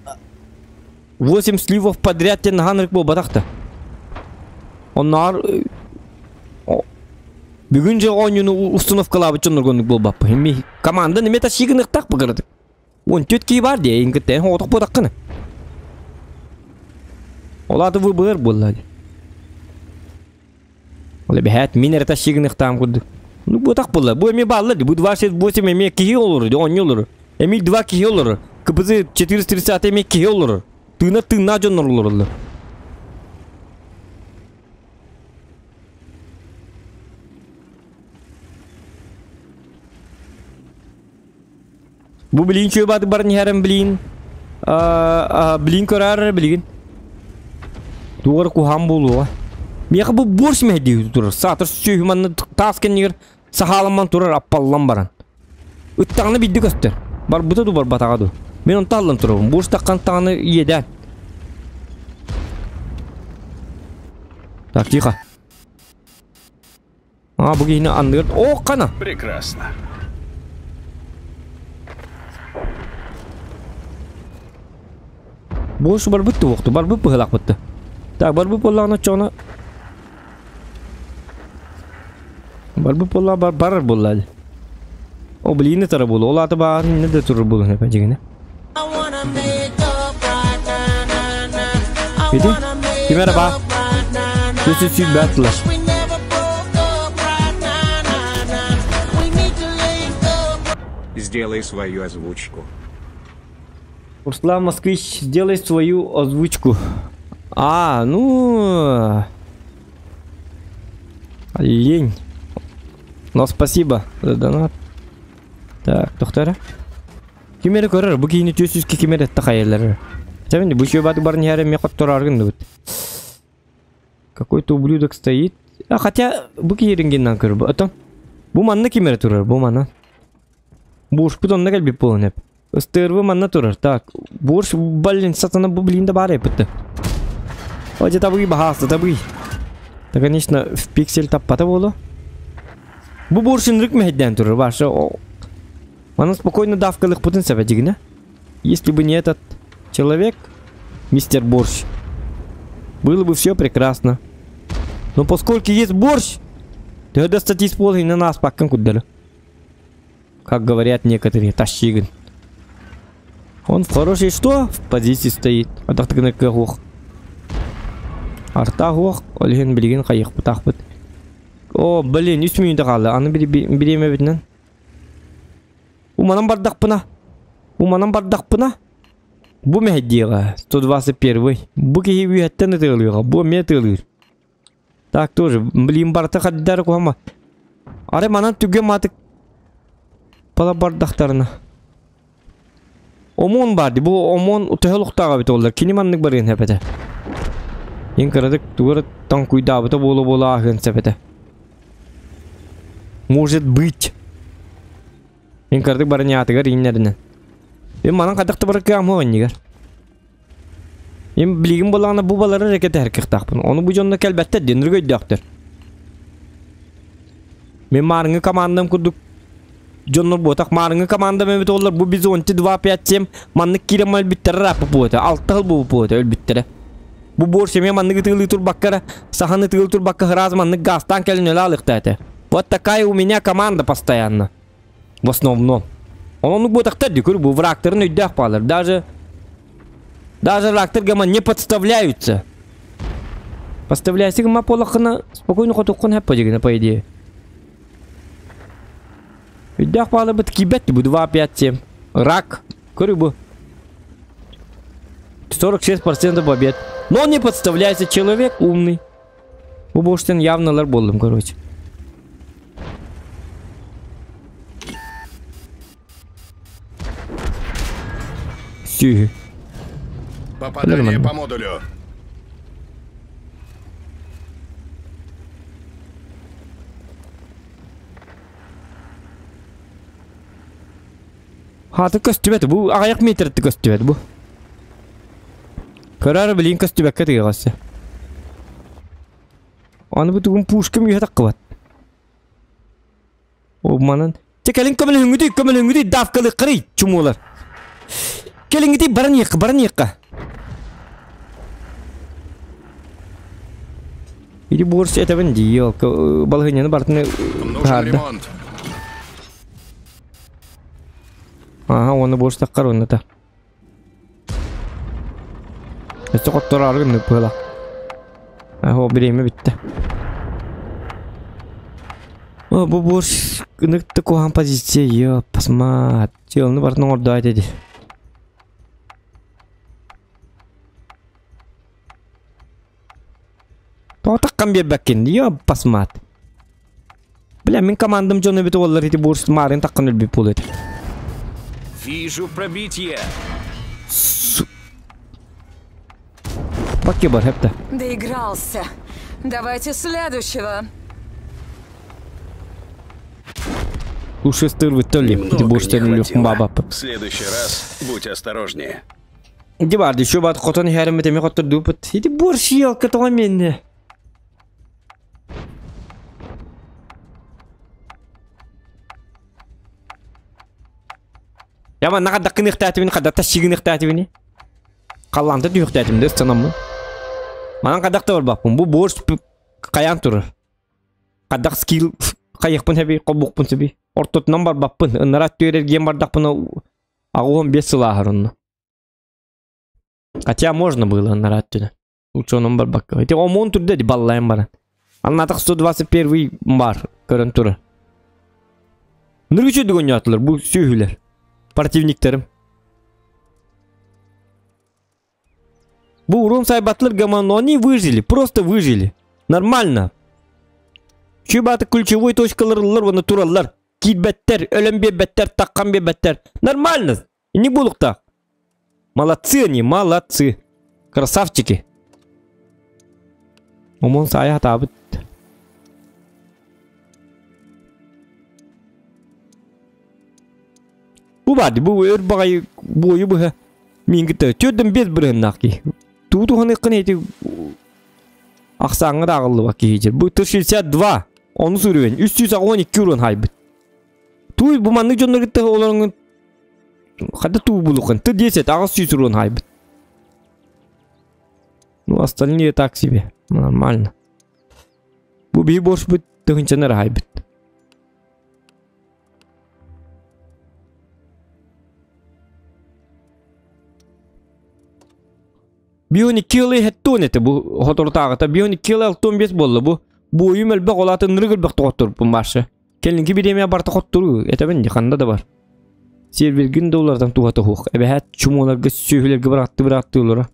8 сливов подряд диэн наһаа ынырык буолбатах да. Оннооҕор бүгүн дьэ оонньууну установкалаабыт дьоннорго оннук буолбаппын. Эми команда неме тащи гыныахтаах быгыратык. 14 киһи баар дии, эйигин кытта эн оҕотох буотаххына. Ол аата выбор буолла дии. Ол эбэһээт мин эрэ тащи гыныахтаам курдук. Ну буотах буолла. Бу эмиэ бааллар дии. Бу 268 эмиэ киһи олорор дии, оонньуу олорор. Эмиэ 2 киһи олорор. КПЗ 430 эмиэ киһи олорор. Тыына тыыннаах дьоннор олороллор. Бу билигин чүө баатык баран иһэрин билигин билигин көрөөр билигин. Тугар куһаан буолуоҕа. Миэхэ бу борщ мэһэйдии турар. Саатар сүөһү манна таас кэннигэр сахааламман турар аппаллан баран. Ыттаҕына биирдэ көстөр. Барбыта дуу барбатаҕа дуу. Мин онто аллан турабын. Борщ таххан таҕаны иэдээн. Так, тихо. А, бу киһини анныгар... О, хана! Прекрасно. Буош барбыт туохту, барбыт быһылаахпытты. Так, барбыт буоллаҕына оччоҕуна... Барбыт буоллаҕа бар барар буолла. О, блин, это буолуо. Ол аата баар иннэ да турар буолуон эпэ дьигинэ. Ити? Ким эрэ баар? Сүс сүүрбэт тыла. Сделай свою озвучку. Руслан Москвич, сделай свою озвучку. А, ну... Лень. Но спасибо за донат. Так, доктора. Ким эрэ көрөр, бу киһини түөс үскэ ким эрэ такайалар. Чэбин, бу еще баты баран иһэр эмиэ хотторааргын дыбыт. Какой-то ублюдок стоит. А хотя бу киһирингиннан көрөр. Отон бу манна ким эрэ турар, бу манна. Буршпут онно кэлбит буолан эп. Ыстырбы манна турар. Так, бурш, блин, сатана бу блин да баар эппитте. О, табы баһааста табы. Да, конечно, в пиксель таппата болу. Бу буршин рык мехедден турар, башы. Манна спокойно давкалык путын себе дигне. Если бы не этот человек, мистер Борщ, было бы все прекрасно. Но поскольку есть борщ, то это статьи и на нас пока кудали. Как говорят некоторые, тащигн. Он в хорошей что? В позиции стоит. А так на кагох. Арта гох, олген билген кайык бутакпыт. О, блин, 3 минут калды. Аны биреме битнен. Уманан бардакпына. Уманан бардакпына. Бу мехдига 121. Бу кихи үйәттен тыгылыга. Бу ме тыгылыр. Так тоже, блин, барта хаддар куама. Аре манан түгө матык. Пала бардактарына. Омон барды. Бу омон төһөлүктага бит олар. Кини маннык баргын хепете. Ең кырадык тугары танкуйдабыта болу бола ахын сепете. Может быть. Ең кырадык барын ятыгар иннерine. Мен манан кадакты бар кыам хоннигер. Эм билигин болағына бу балары рекет әркек тақпын. Оны бу жонно келбетте денир көйдөктөр. Мен марыңы командам курдук. Жоннор ботак марыңы команда мен бит олар бу биз 12 2 5 7 маннык кирем мал биттер рап буота. Алтыл бу буота өл биттере. Бу бор семе маннык тыгылы тур баккара, саханы тыгылы тур бакка храз маннык газтан келин өлө алыкта. Вот такая у меня команда постоянно. В основном. Оны ботактар дикүр бу врагтарын өйдөх палар. Даже врагтар гама не подставляются. Подставляйся гама полахына спокойно хотукун хэп подигна по идее. Өйдөх палар бит кибет бу 2 5 7. Рак. Көрү бу. 46% побед. Но он не подставляется, человек умный. Бу боштен явно лар болдум, короче. Попадание по модулю. Хаты көстүбэт бу, аяк метрти көстүбэт бу. Карар блин көстүбэккэ тыгасы. Аны бу тугун пушкам үйе таккыбат. О манан. Те келин көмөлүңүдү, көмөлүңүдү давкалы кырый чумулар. Келиңити баран якка, баран якка. Иди борщ этого не делал. Балгыняны бартны. Ага, он борщ так корона то. Это коттор аргын было. Ага, время битте. О, бу борщ ныкты кухан позиция, ё, посмотри, он бартны орда деди. Тоқтаққан бербәккен, ё, посмат. Бля, мен командам жоны бит олар эти борщ марын таққан өлбеп болады. Вижу пробитие. Баки бар, хепті. Доигрался. Давайте следующего. Лучше стырвы то ли, эти борщ баба. В следующий раз будь осторожнее. Иди барды, еще бат хотон хәрім теме хоттор дупыт. Иди борщ елка тоға менне. Я ман нағадда қынықтатыбын, қадда ташигынықтатыбын. Қалланты түйіқтатыбын, дөс санамын. Манан қадақта бар бақпын. Бу борщ қаян тұрыр. Қадақ скилл қайықпын хәби, қобуқпын сөби. Ортотынан бар бақпын. Ынарат түйерерген бардақпын. Ағуын бес сылағыр онны. Хотя можно было ынарат түйді. Лучше onun бар баққа. Эти омон түрде де баллайын баран. Аннатық 121 бар. Көрін тұры. Нұргүчі дүгін ятылыр. Бұл сүйілер. Противниктерим. Бу урон сайбатлар гаман, но они выжили, просто выжили. Нормально. Чубаты ключевой точкалар вон тураллар. Китбеттер, өлем бебеттер, таккан бебеттер. Нормально. Не булук так. Молодцы они, молодцы. Красавчики. Омон сая табыт. Бу баар бу өр баҕайы буойу быһа мин кытта төрдөн бес бырыһыннаах киһи. Туу туһаныаххын эти ахсааҥҥа да ааҕыллыбат киһи Бу 62 onu уровень 312 урон хайбыт. Туй бу маннык дьоннор кытта олорон хада туу булухын. Ты 10 аҕыс сүүс урон хайбыт. Ну остальные так себе. Нормально. Бу биһи борспут тыһынчанар хайбыт. Бионик килы хеттон это бу хотортаагыта Бионик килы алтон бес болла бу. Буойум элбэх олатын нырык элбэх тоҕотторбун баршы. Келинки биремя барта хоттуру этебин ханда да бар. Сервергин доллардан туха хух. Эбэһэт чумоларга сүһүлерге баратты баратты олора.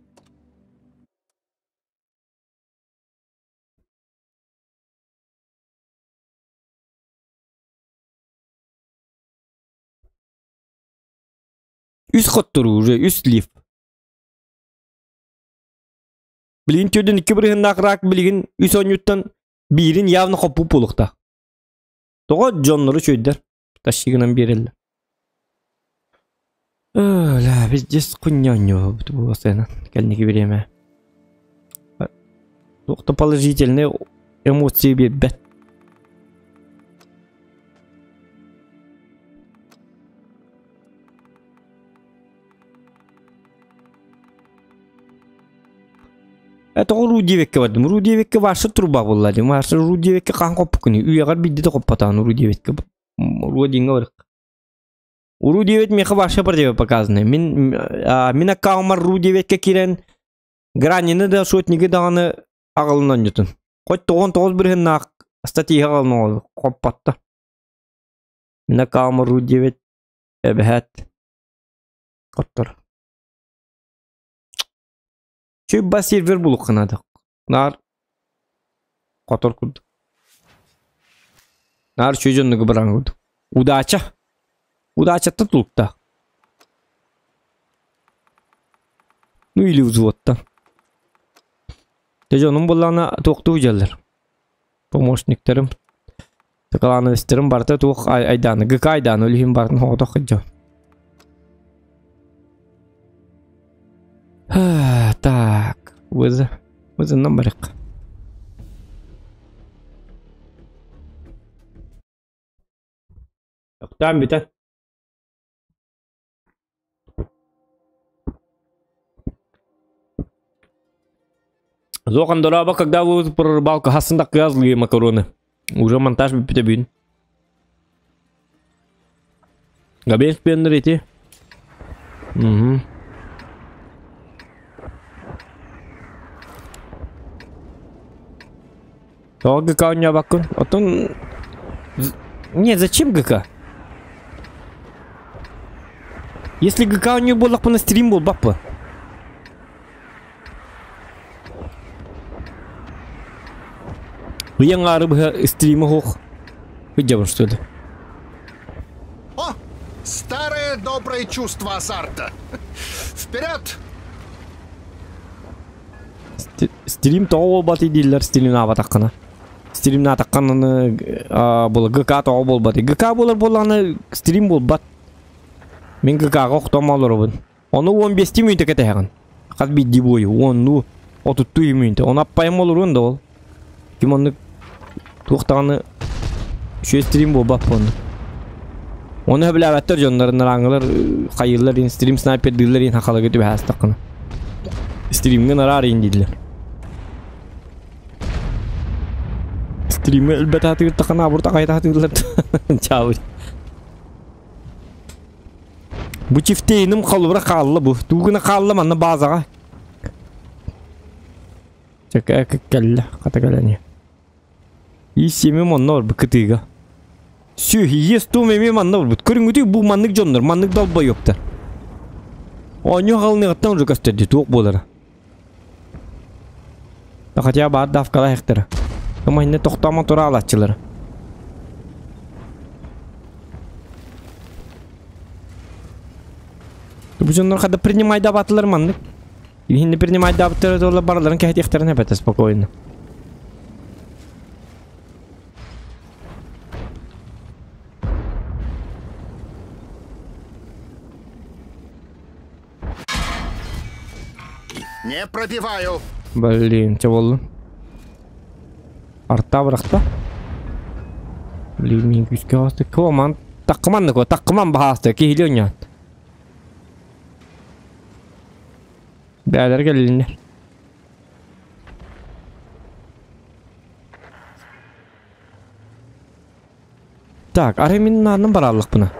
Үс хоттору уже, үс лифт. Билигин төрдөн икки бырыһыннаах рак билигин үс онньуттан биирин явно хоппуп буолуохтаах. Тоҕо дьоннору чөйдөр тащигынан биэрэллэр. Ла пиздец хуйня бу сцена кэнники бириэмэ. Туохта положительный эмоции биэрбэт. Это Ру девекке бардым. Ру девекке ваша труба буолла дим. Ваша Ру девекке хаан хоппукуни. Үйэҕэр бидди да хоппатаан Ру девекке. Ру динга барык. Ру 9 меха ваша противопоказаны. Мин мин аккаумар Ру 9 кирен гранины да сотниги даҕаны аҕалынан ньутун. Хоть тоҕон тоҕус бырыһыннаах статья аҕалын хоппатта. Мин аккаумар Ру 9 эбэһэт хоттор. Чүбба сервер булукканады. Нар хотор курдук. Нар чөжөннүгү баран курдук. Удача. Удача тутулукта. Ну или взводта. Тежонун буллана туохтуу жаллар. Помощниктерим. Тыкалановистерим барта туох айданы. ГК айданы өлүһүн бартын хоҕото хыджа. Так, вызы. Вызынан барык. Там битэ. Зохан дораба, когда вы про рыбалку хасында кызлые макароны. Уже монтаж бүпүтэ Габес пеннер эти. Угу. То ГК у меня бакун. Отон... Нет, зачем ГК? Если ГК у нее был, на стрим был, бапа. Ыян рыбы стрима хох. Выдержим, что ли? О, старое доброе чувство азарта. Вперед! Стрим того баты диллер стрим на батаккана. Стрим на атаккананы был ГК того бол баты. ГК болар боланы стрим бол бат. Мен ГК охтом алырбын. Оны 15 минут кетеген. Хат бидди бою. Он ну 32 минут. Он аппайым олурун да ол. Ким оны туохтааны үшө стрим бол бат оны. Оны хөбләбәттер жоннарын раңылар хайырлар ин стрим снайпер диллер ин хакала көтүп хастаккана. Стримге нарар ин дидлер. Стримге үлбәт атыгыр тақана абурта кайта атыгырлар. Чау. Бу чифтейним халыбыра қаллы бу. Тугына қаллы манна базаға. Чака кәллі, қата кәләне. И семе манна бар бу кытыга. Сю, ес ту меме манна бар бу. Көрүңүтү бу маннык жоннор, маннык далба yoктар. Оню халны аттан уже кастерди туок болар. Да хотя бы отдавка лайктара. Ama yine toktama тура алатчылар. Бу жоннор хада принимай дабатылар маннык. Хинни принимай дабаттар толла барларын кәһет ихтарын әпәтә спокойно. Не пробиваю. Блин, че болду? Арта бырахта. Блин, мин күүскэ басты. Коман, таккыман да таккыман баһаасты, киһили ойнаат. Бээлер келлиннер. Так, ары мин нанным бараллыкпына.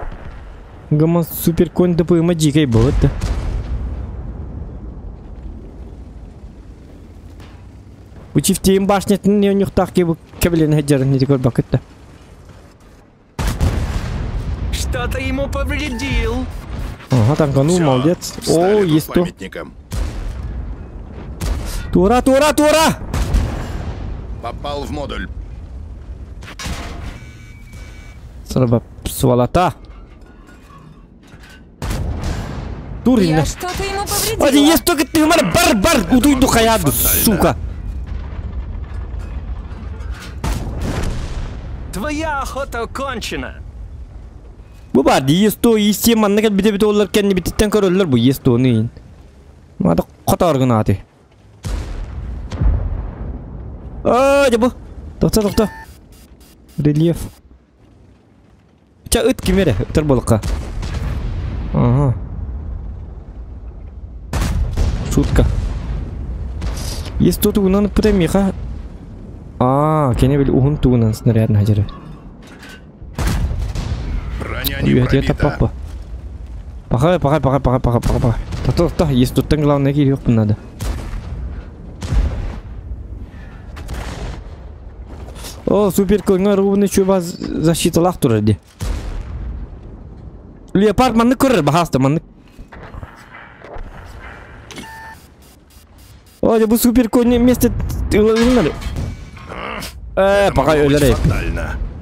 Гыма супер конь ДПМ дикой было да. Учифтейм башнятын не нюхтах кебу кебелен хеджерин не көр бакытта. Что-то ему повредил. Ага, танканул, молодец. О, есть то. Тура, тура, тура! Попал в модуль. Сырба сволота. Турина. Я что-то ему повредила. Один есть только ты, бар, бар, бар, удуй духаяду, сука. Твоя охота окончена. Бу бар, есть то, есть тем, маннык бите бите олар кенни бититтен көрөллөр бу есть то нейин. Мада котор гынаты. А, бу. Токто, токто. Рельеф. Ча ыт кимере, ыттар болукка. Ага. Шутка. Есть тут угунан премиха. А, кене бил угун тугунан снаряд хажары. Броня не Привет, это пробита. папа. Пахай, пахай, пахай, пахай, пахай, пахай, пахай. Та та та, есть тут там главное кирюх надо. О, супер көңөр ровный чуба защита лах турар ди. Леопард манны көрөр бахаста манны. О, бу супер конь вместе пока өлөрөй.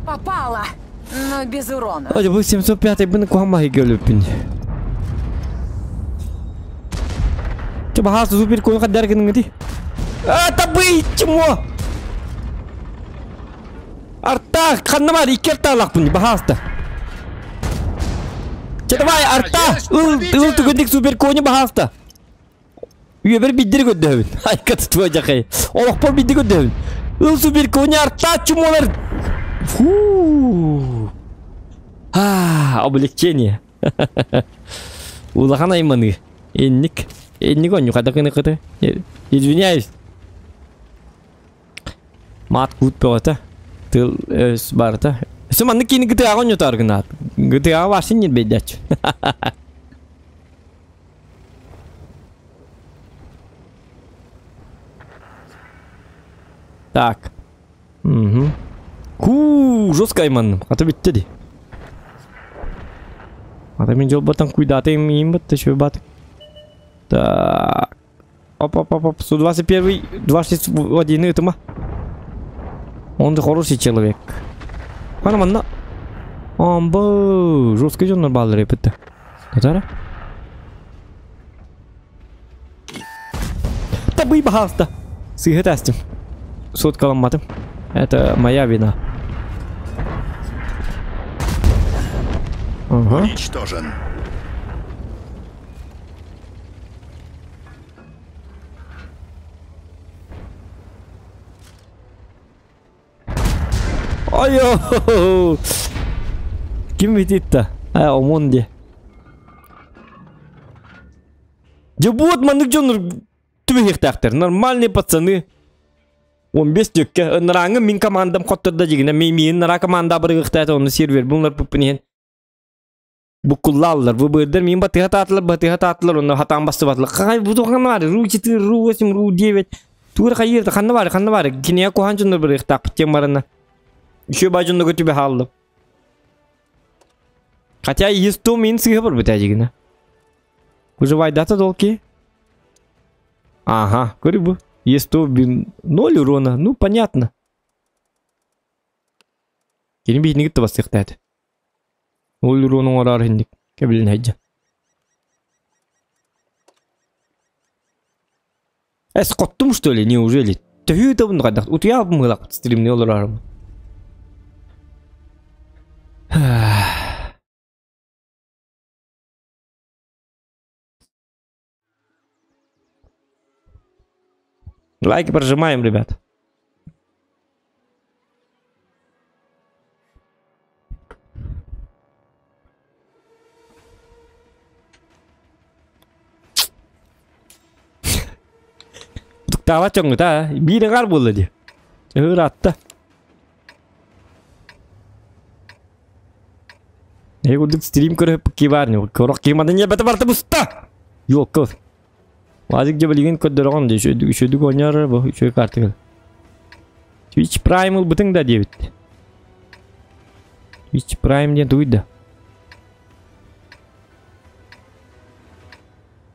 Попала, но без урона. О, бу 705 быны кухамма хигелөппүн. Че бахаста супер конь кадар гының ди. А, табы чмо. Арта, ханна бар, икки арта лақпын, бахаста. Че давай, арта, ыл, ыл түгіндік супер кони бахаста. Үйе бір биддір көддөбін. Ай, каты твой жақай. Олық биддір көддөбін. Ыл супер кони арта, чумолар. Фу. А, облегчение. Улахан айманы. Энник. Энник он юқада кыны кыты. Извиняюсь. Мат кут бөғата. Тыл өс барта. Сыманны кини гыты агон ютар гынат. Гыты ага вашин не бедяч. Так. Угу. Ку, жестко айманным. Ата битти ди. Ата мен жол батан куйдаты им бітті, шөй баты. Так. Оп, оп, оп, оп. 121, 261, это ма. Он же хороший человек. Ана манна. Амбо, жестко жоннор баллар епетті. Татара? Табы бахаста. Сыхы тәстім. Соткаламадым. Это моя вина. Ага. Уничтожен. Айо! Ким бититта? А, ОМОН де. Дебут маннык жоннор түбехтахтар. Нормальные пацаны. 15 төкке. Ныраңы мин командам котторда жигине. Мен мин ныра команда бырыгыхтата оны сервер. Булар пуппинен. Букуллалар. Бу бырдыр мин батыга таатылар, батыга таатылар. Оны хатан басты батылар. Кай бу тохан бар. Ру 4, ру 8, ру 9. Тур кайырды, ханна бар, ханна бар. Кине кухан жоннор бырыгыхтак тем барына. Еще бажонно көтүбө халды. Хотя есть то мин сыгы бар бит ажигине. Выживай дата долки. Ага, көрү бу. Есть то бин 0 урона. Ну, понятно. Кени бит нигит басыктат. 0 урона орар хиндик. Кебилин хайжа. Эс коттум что ли, неужели? Төхүү табын кайдак. Утуя мылак стримне олор арым. Лайки прожимаем, ребят. Тава чоҥҥута биир аҥаар буолла дии. Ыраатта. Эһи курдук стрим көрөһүп кибаар не корох киманы не бата барта буста. Ёлка. Вазик же билигин көрдөрөҕөн дии үчүгэй үчүгэй оонньоор бу үчүгэй картыгы. Twitch Prime ылбытыҥ да диэбит. Twitch Prime диэн тугуй да?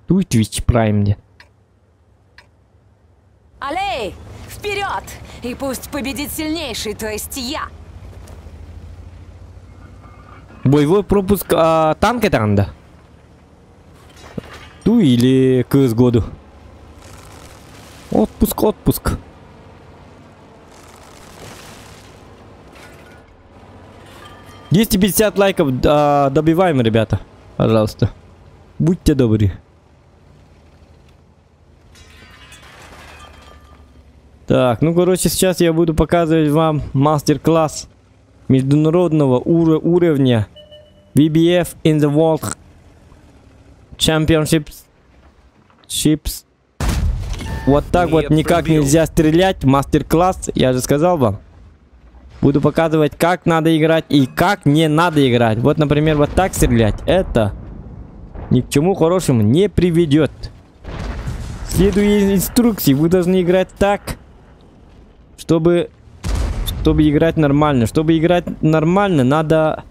Туй Twitch Prime диэн. Алей! Вперед! И пусть победит сильнейший, то есть я! Боевой пропуск а, танк это да? Ту или к году? Отпуск, отпуск. 250 лайков а, добиваем, ребята. Пожалуйста. Будьте добры. Так, ну, короче, сейчас я буду показывать вам мастер-класс международного уровня VBF in the World Championships. Chips. Вот так вот никак пробил. Нельзя стрелять. Мастер-класс, я же сказал вам. Буду показывать, как надо играть и как не надо играть. Вот, например, вот так стрелять. Это ни к чему хорошему не приведет. Следуя инструкции, вы должны играть так, чтобы играть нормально. Чтобы играть нормально, надо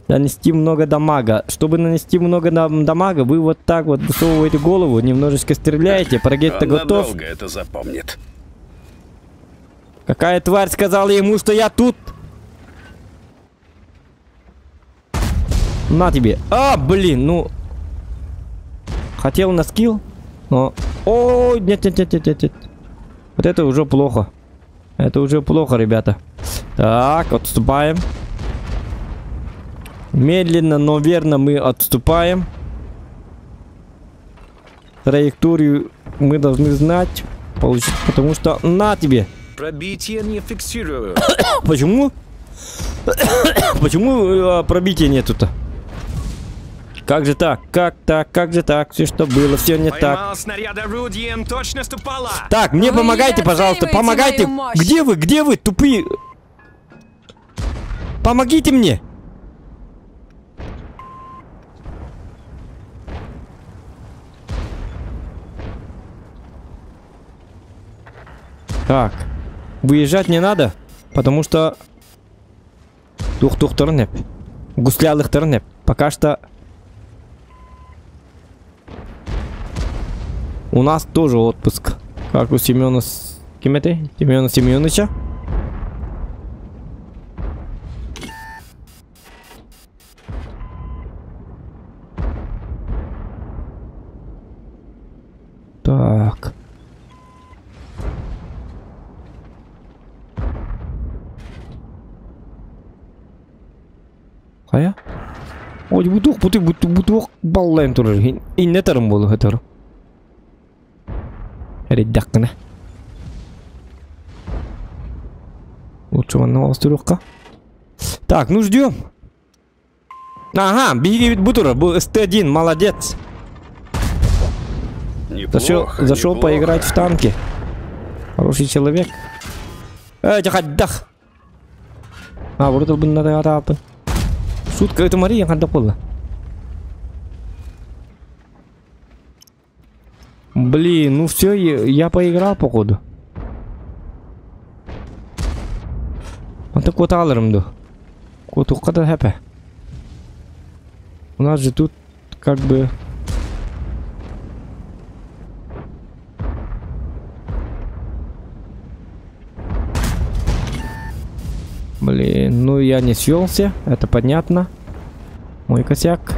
нанести много дамага. Чтобы нанести много дамага, вы вот так вот высовываете голову, немножечко стреляете, прогет-то готов. Надолго это запомнит. Какая тварь сказала ему, что я тут? На тебе. А, блин, ну... Хотел на скилл, но... Ой, нет, нет, нет, нет, нет, нет. Вот это уже плохо. Это уже плохо, ребята. Так, отступаем. Медленно, но верно мы отступаем. Траекторию мы должны знать. Получить, потому что... На тебе! Пробитие не фиксирую. Почему? Почему пробития нету-то? Как же так? Как так? Как же так? Все, что было, все не так. Снаряд орудием, точно ступала. Так, мне вы помогайте, пожалуйста, помогайте. Где вы? Где вы, тупые? Помогите мне. Так, выезжать не надо, потому что тух-тух-торнеп, гуслялых-торнеп. Пока что у нас тоже отпуск, как у Семена, кем это? Семена Семеновича. Так. Хая? Ой, бутух, бутух, бутух, бутух, баллайм турар. Инне тарым болу хатар. Реддакна. Лучше вон на. Так, ну ждем. Ага, беги бутура, был СТ-1, молодец. Неплохо, зашел неплохо. Поиграть в танки. Хороший человек. Эй, дах. А, вроде бы надо арапы. Шутка, это Мария, когда была. Блин, ну все, я поиграл, походу. Вот так вот аларм да. У нас же тут как бы... Блин, ну я не свелся, это понятно. Мой косяк.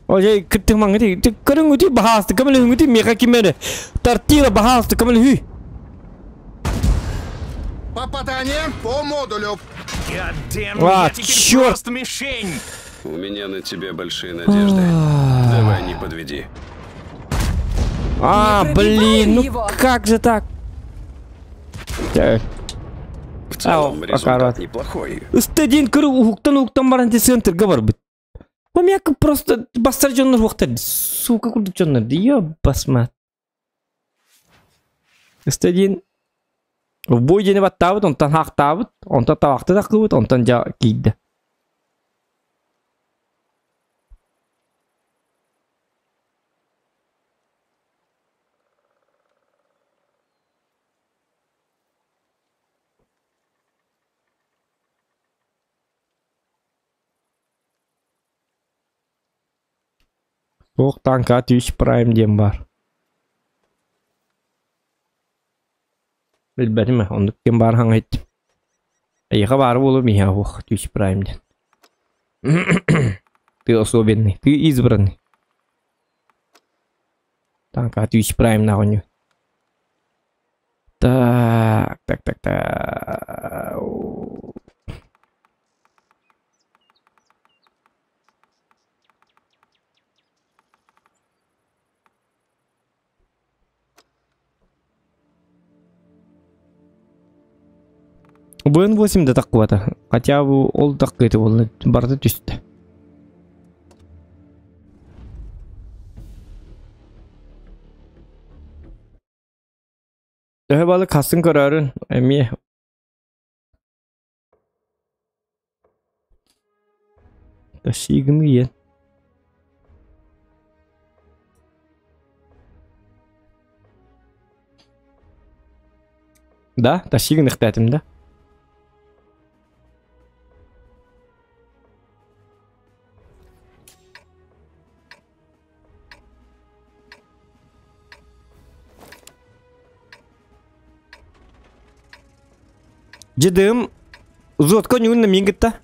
Ой, ты мангри, ты корынгути бахаста, камелюнгути мехакимере. Тортила бахаста, камелюхи. Попадание по модулю. А, черт! Мишень. У меня на тебя большие надежды. Давай не подведи. А, блин, ну его. как же так? Так. В целом, результат неплохой. Ыстадин кыры уһуктан уһуктан баран центрга барбыт. Хомяк просто бастар дьоннор уохтар. Сука курдук дьоннор. Ё басма. Ыстадин в бой диэни баттаабыт, онтон хаахтаабыт, онтон табахты таххыбыт, онтон дьа киирдэ. Суох танка Twitch Prime диэн баар. Билбэтим ээ, оннук ким баар хаҥа иттим. Эйиэхэ баара буолуо миэхэ суох Twitch Prime диэн. Ты особенный, ты избранный. Танка Twitch Prime нахуй. Так, так, так, так. БН8 да таккубата. Хотя бы ол таккыты буолла барыта түстэ. Төһө балык хасын көрөрүн эмиэ Ташигын иен. Да, ташигын ыхтаатым да. Дьыдым узотка ньугунна мин кытта.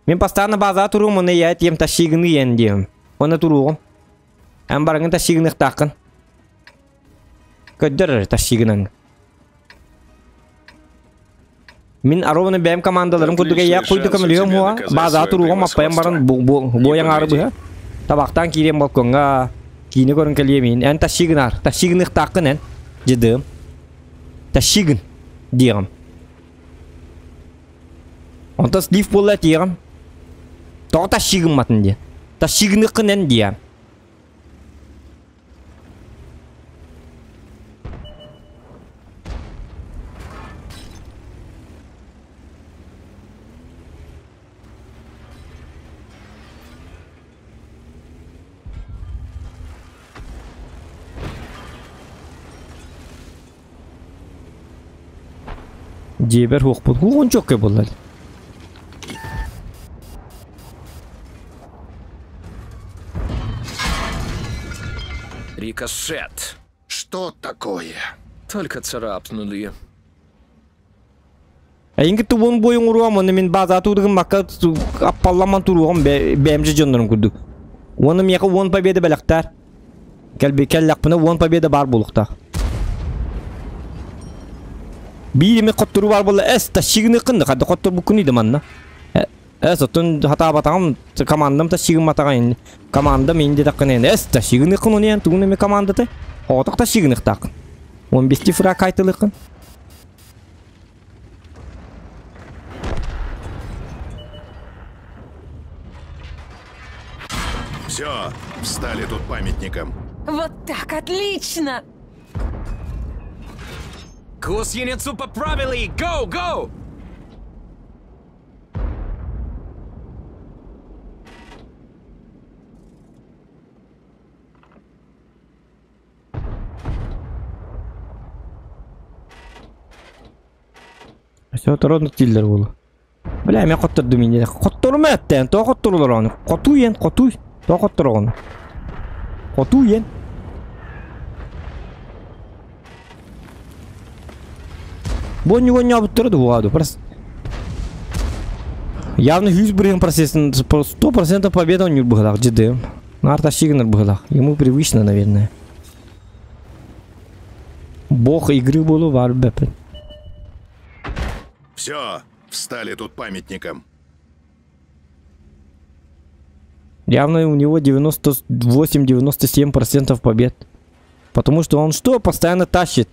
Мин постоянно база туруум, оны я тиэм ташигын иен диэм. Оны туруум. Эн барыңын ташигын ыхтааккын. Көддөр ташигынан. Мин арованы бэм командаларым курдук я Отличный куйду шанс у көмөлүөм тебя хуа доказать база свое туругум аппайан превосходство. баран Не буоян ары подведи. быһа. Табактан киирем балконга киини көрөн кэлиэмин. Эн ташигынар, ташигын ыхтааккын эн. Дьыдым. Ташигын диэҕим. Онтон слив буолла диэҕим. Тоҕо ташигымматын диэн. Ташигыныккын эн диэм. Дьиэбэр хуохпут. Хуоҕун чоккой буолла. Рикошет. Что такое? Только царапнули. Эйин тубун бойун уруам, оны мин база турдугум макка аппалламан туругум бэмжи дьоннорум курдук. Оны миэхэ уон победа бэлэхтэр. Кэлби кэллэхпинэ уон победа бар буолуохтаах. Биир эми хоттору бар буолла эс ташигыныкын хадда хоттор буккун иди манна. Эс оттон хатаабатаҕым командам ташигымматаҕа ин командам инди таккын эн эс ташигыныкын оны эн тугун эми командаты. Оҕотох ташигыныктаакын. Он бести фра кайтылыкын. Все, встали тут памятником. Вот так, отлично! Гусеницу поправили! Go, go! Все, торонно тиллер буолу. Бля, мен хоттордум инде. Хотторум эттен, то хотторулар оны. Хоту ен, хоту, то хоттороҕун. Хоту ен. Бонню нябыттырды буаду. Просто явно хүз бүрген процессин 100% победа у него была, жди. Нарта шигнер была. Ему привычно, наверное. Бог игры было вар бепен. Все, встали тут памятником. Явно у него 98-97% побед. Потому что он что? Постоянно тащит.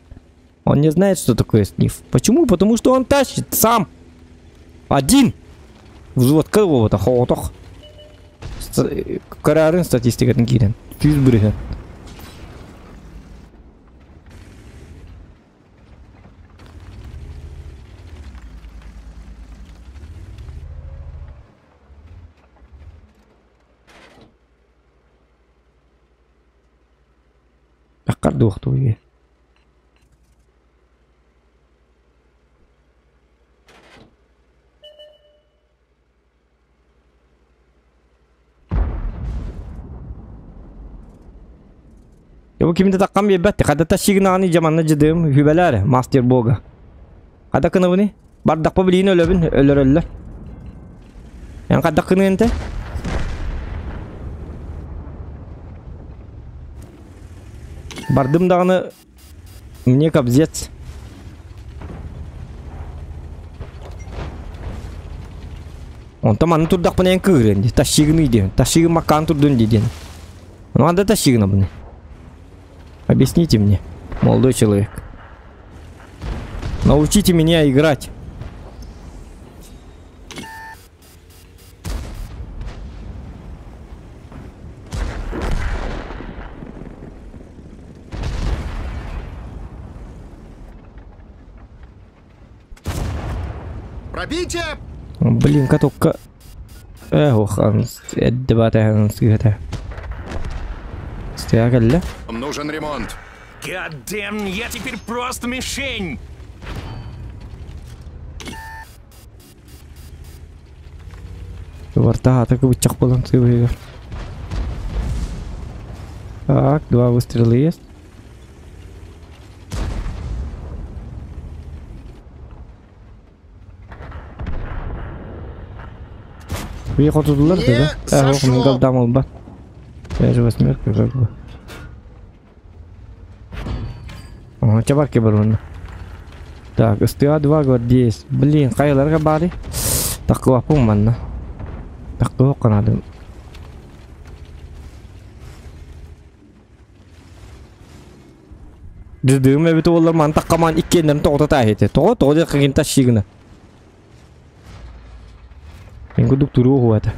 Он не знает, что такое сниф. Почему? Потому что он тащит сам. Один. Взвод какого-то хоотох. Карарын статистикатын киирен. Жүз бырыһын. Аккар дуохтуй. Бу кимде таккан биэрбэт, хадата сигнаны жаманна жыдым, хүбэлэр, мастер бога. Хада кынабыны? Бардакпа билиин өлөбүн, өлөрөллөр. Ян хадда кыныынте? Бардым даганы мне кобзец. Онтон манны турдакпын эн кыырын ди, тащигыны диэн, тащигын маккаан турдун ди диэн. Ну анда тащигына буны. Объясните мне, молодой человек. Научите меня играть. Пробитие! Блин, каток. Эх, Нужен ремонт. Goddamn, я теперь просто мишень. Так, два выстрела есть. Не зашло. Я же восьмерка как бы. Ага, чабарки баруна. Так, СТА-2 гвардеец. Блин, кайларга бары. Так, лапу манна. Так, канадым. Дыдым эбит олар ман таккаман иккеннерин тоғыта тахете. Тоғы тоғы дек кыгин ташигына. Мен кудук туру хуата.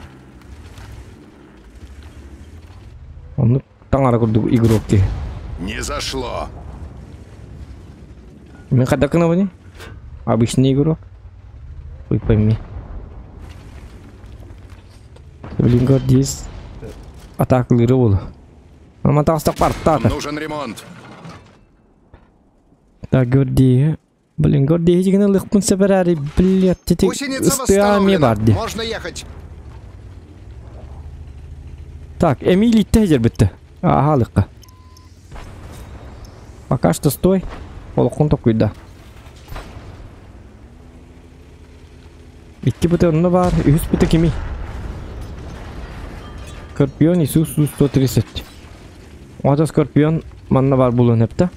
Оны таңара курдук игрокки. Не зашло. Мен кадакына бұны? Обычный игрок. Ой, пойми. Блин, гвардеец. Атакалыры ол. Ама тағыстақ партата. Нужен ремонт. Так, гвардея. Блин, гвардея деген лықпын сәбәрәрі, блядь, тетек Гусеница ыстыами восстановлена. барды. Можно ехать. Так, Эмили тезер бітті. Ага, лыққа. Пока что стой. Олықын токуйда. Икки бұты онына бар, үс бұты кеми. Скорпион Иисус 130. Ота Скорпион манна бар булын хепті.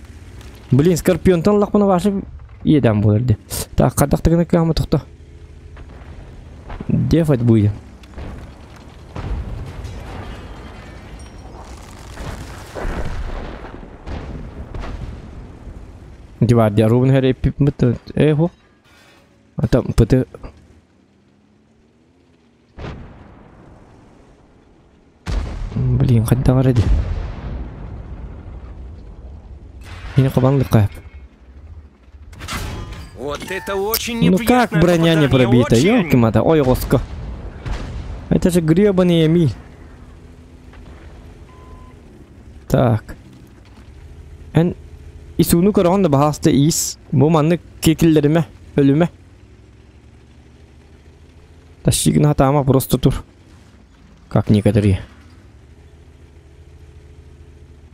Блин, Скорпионтан лақпына башы еден болырды. Так, қадақтығына кәмі тұқты. Дефать будем. Гвардия Рубен хәре пипмыты. Эхо. А там пыты. Блин, қайда бар еді. Мені қабанлық қайып. Вот это очень Ну как неприятное броня не попадание, пробита? очень. Ёлки-мата, ой, роско. Это же гребаный Эмиль. Так. Эн Исуну көрөҕөн да баһаста ис. Бу манны кекиллериме, өлүмэ. Тащигин хатаама просто тур. Как некоторые.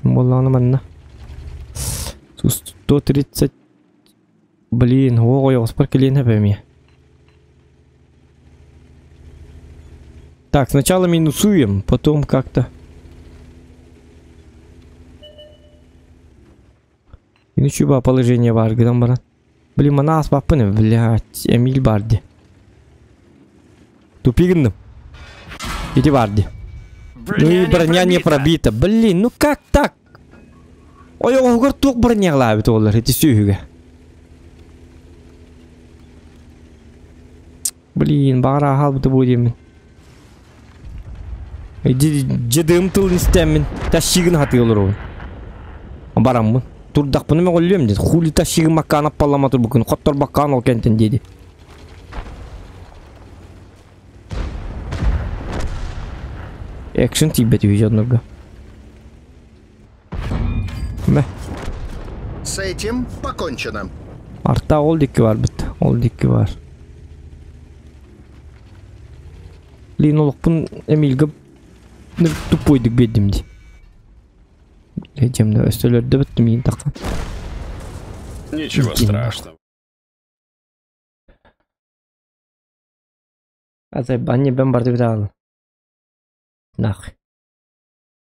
Болланы манна. 130. Блин, ой, оспар келен хэпэми. Так, сначала минусуем, потом как-то. Ну чуба положение бар, гдан баран. Блин, манас баппыны, блядь, Эмиль барди. Тупигнным. Иди барди. Ну и броня не пробита. Блин, ну как так? Ойоҕоһугар туох бронялаабыт олар ити сүөһүгэ. Блин, баҕар ааһалбыта буо диэммин. Дьыдыым тылын истэммин, тащигын хатыы олоробун. Бараммын. Турдахпына мөҕүллүөм диэн. Хули тащигын маккаан аппаллама турбуккун, хотторбаккаан ол кэнтэн диэди. Экшен тиийбэт үһү дьоннорго. Мэ. С этим покончено. Арта ол дикки бар бит. Ол дикки бар. Лин олохпун Эмильга тупойдук биэрдим ди. Дьэмнэ өстөлөрдө бүттүм миин таххан. Ничего страшного. Азай банни бен барды бит Нах.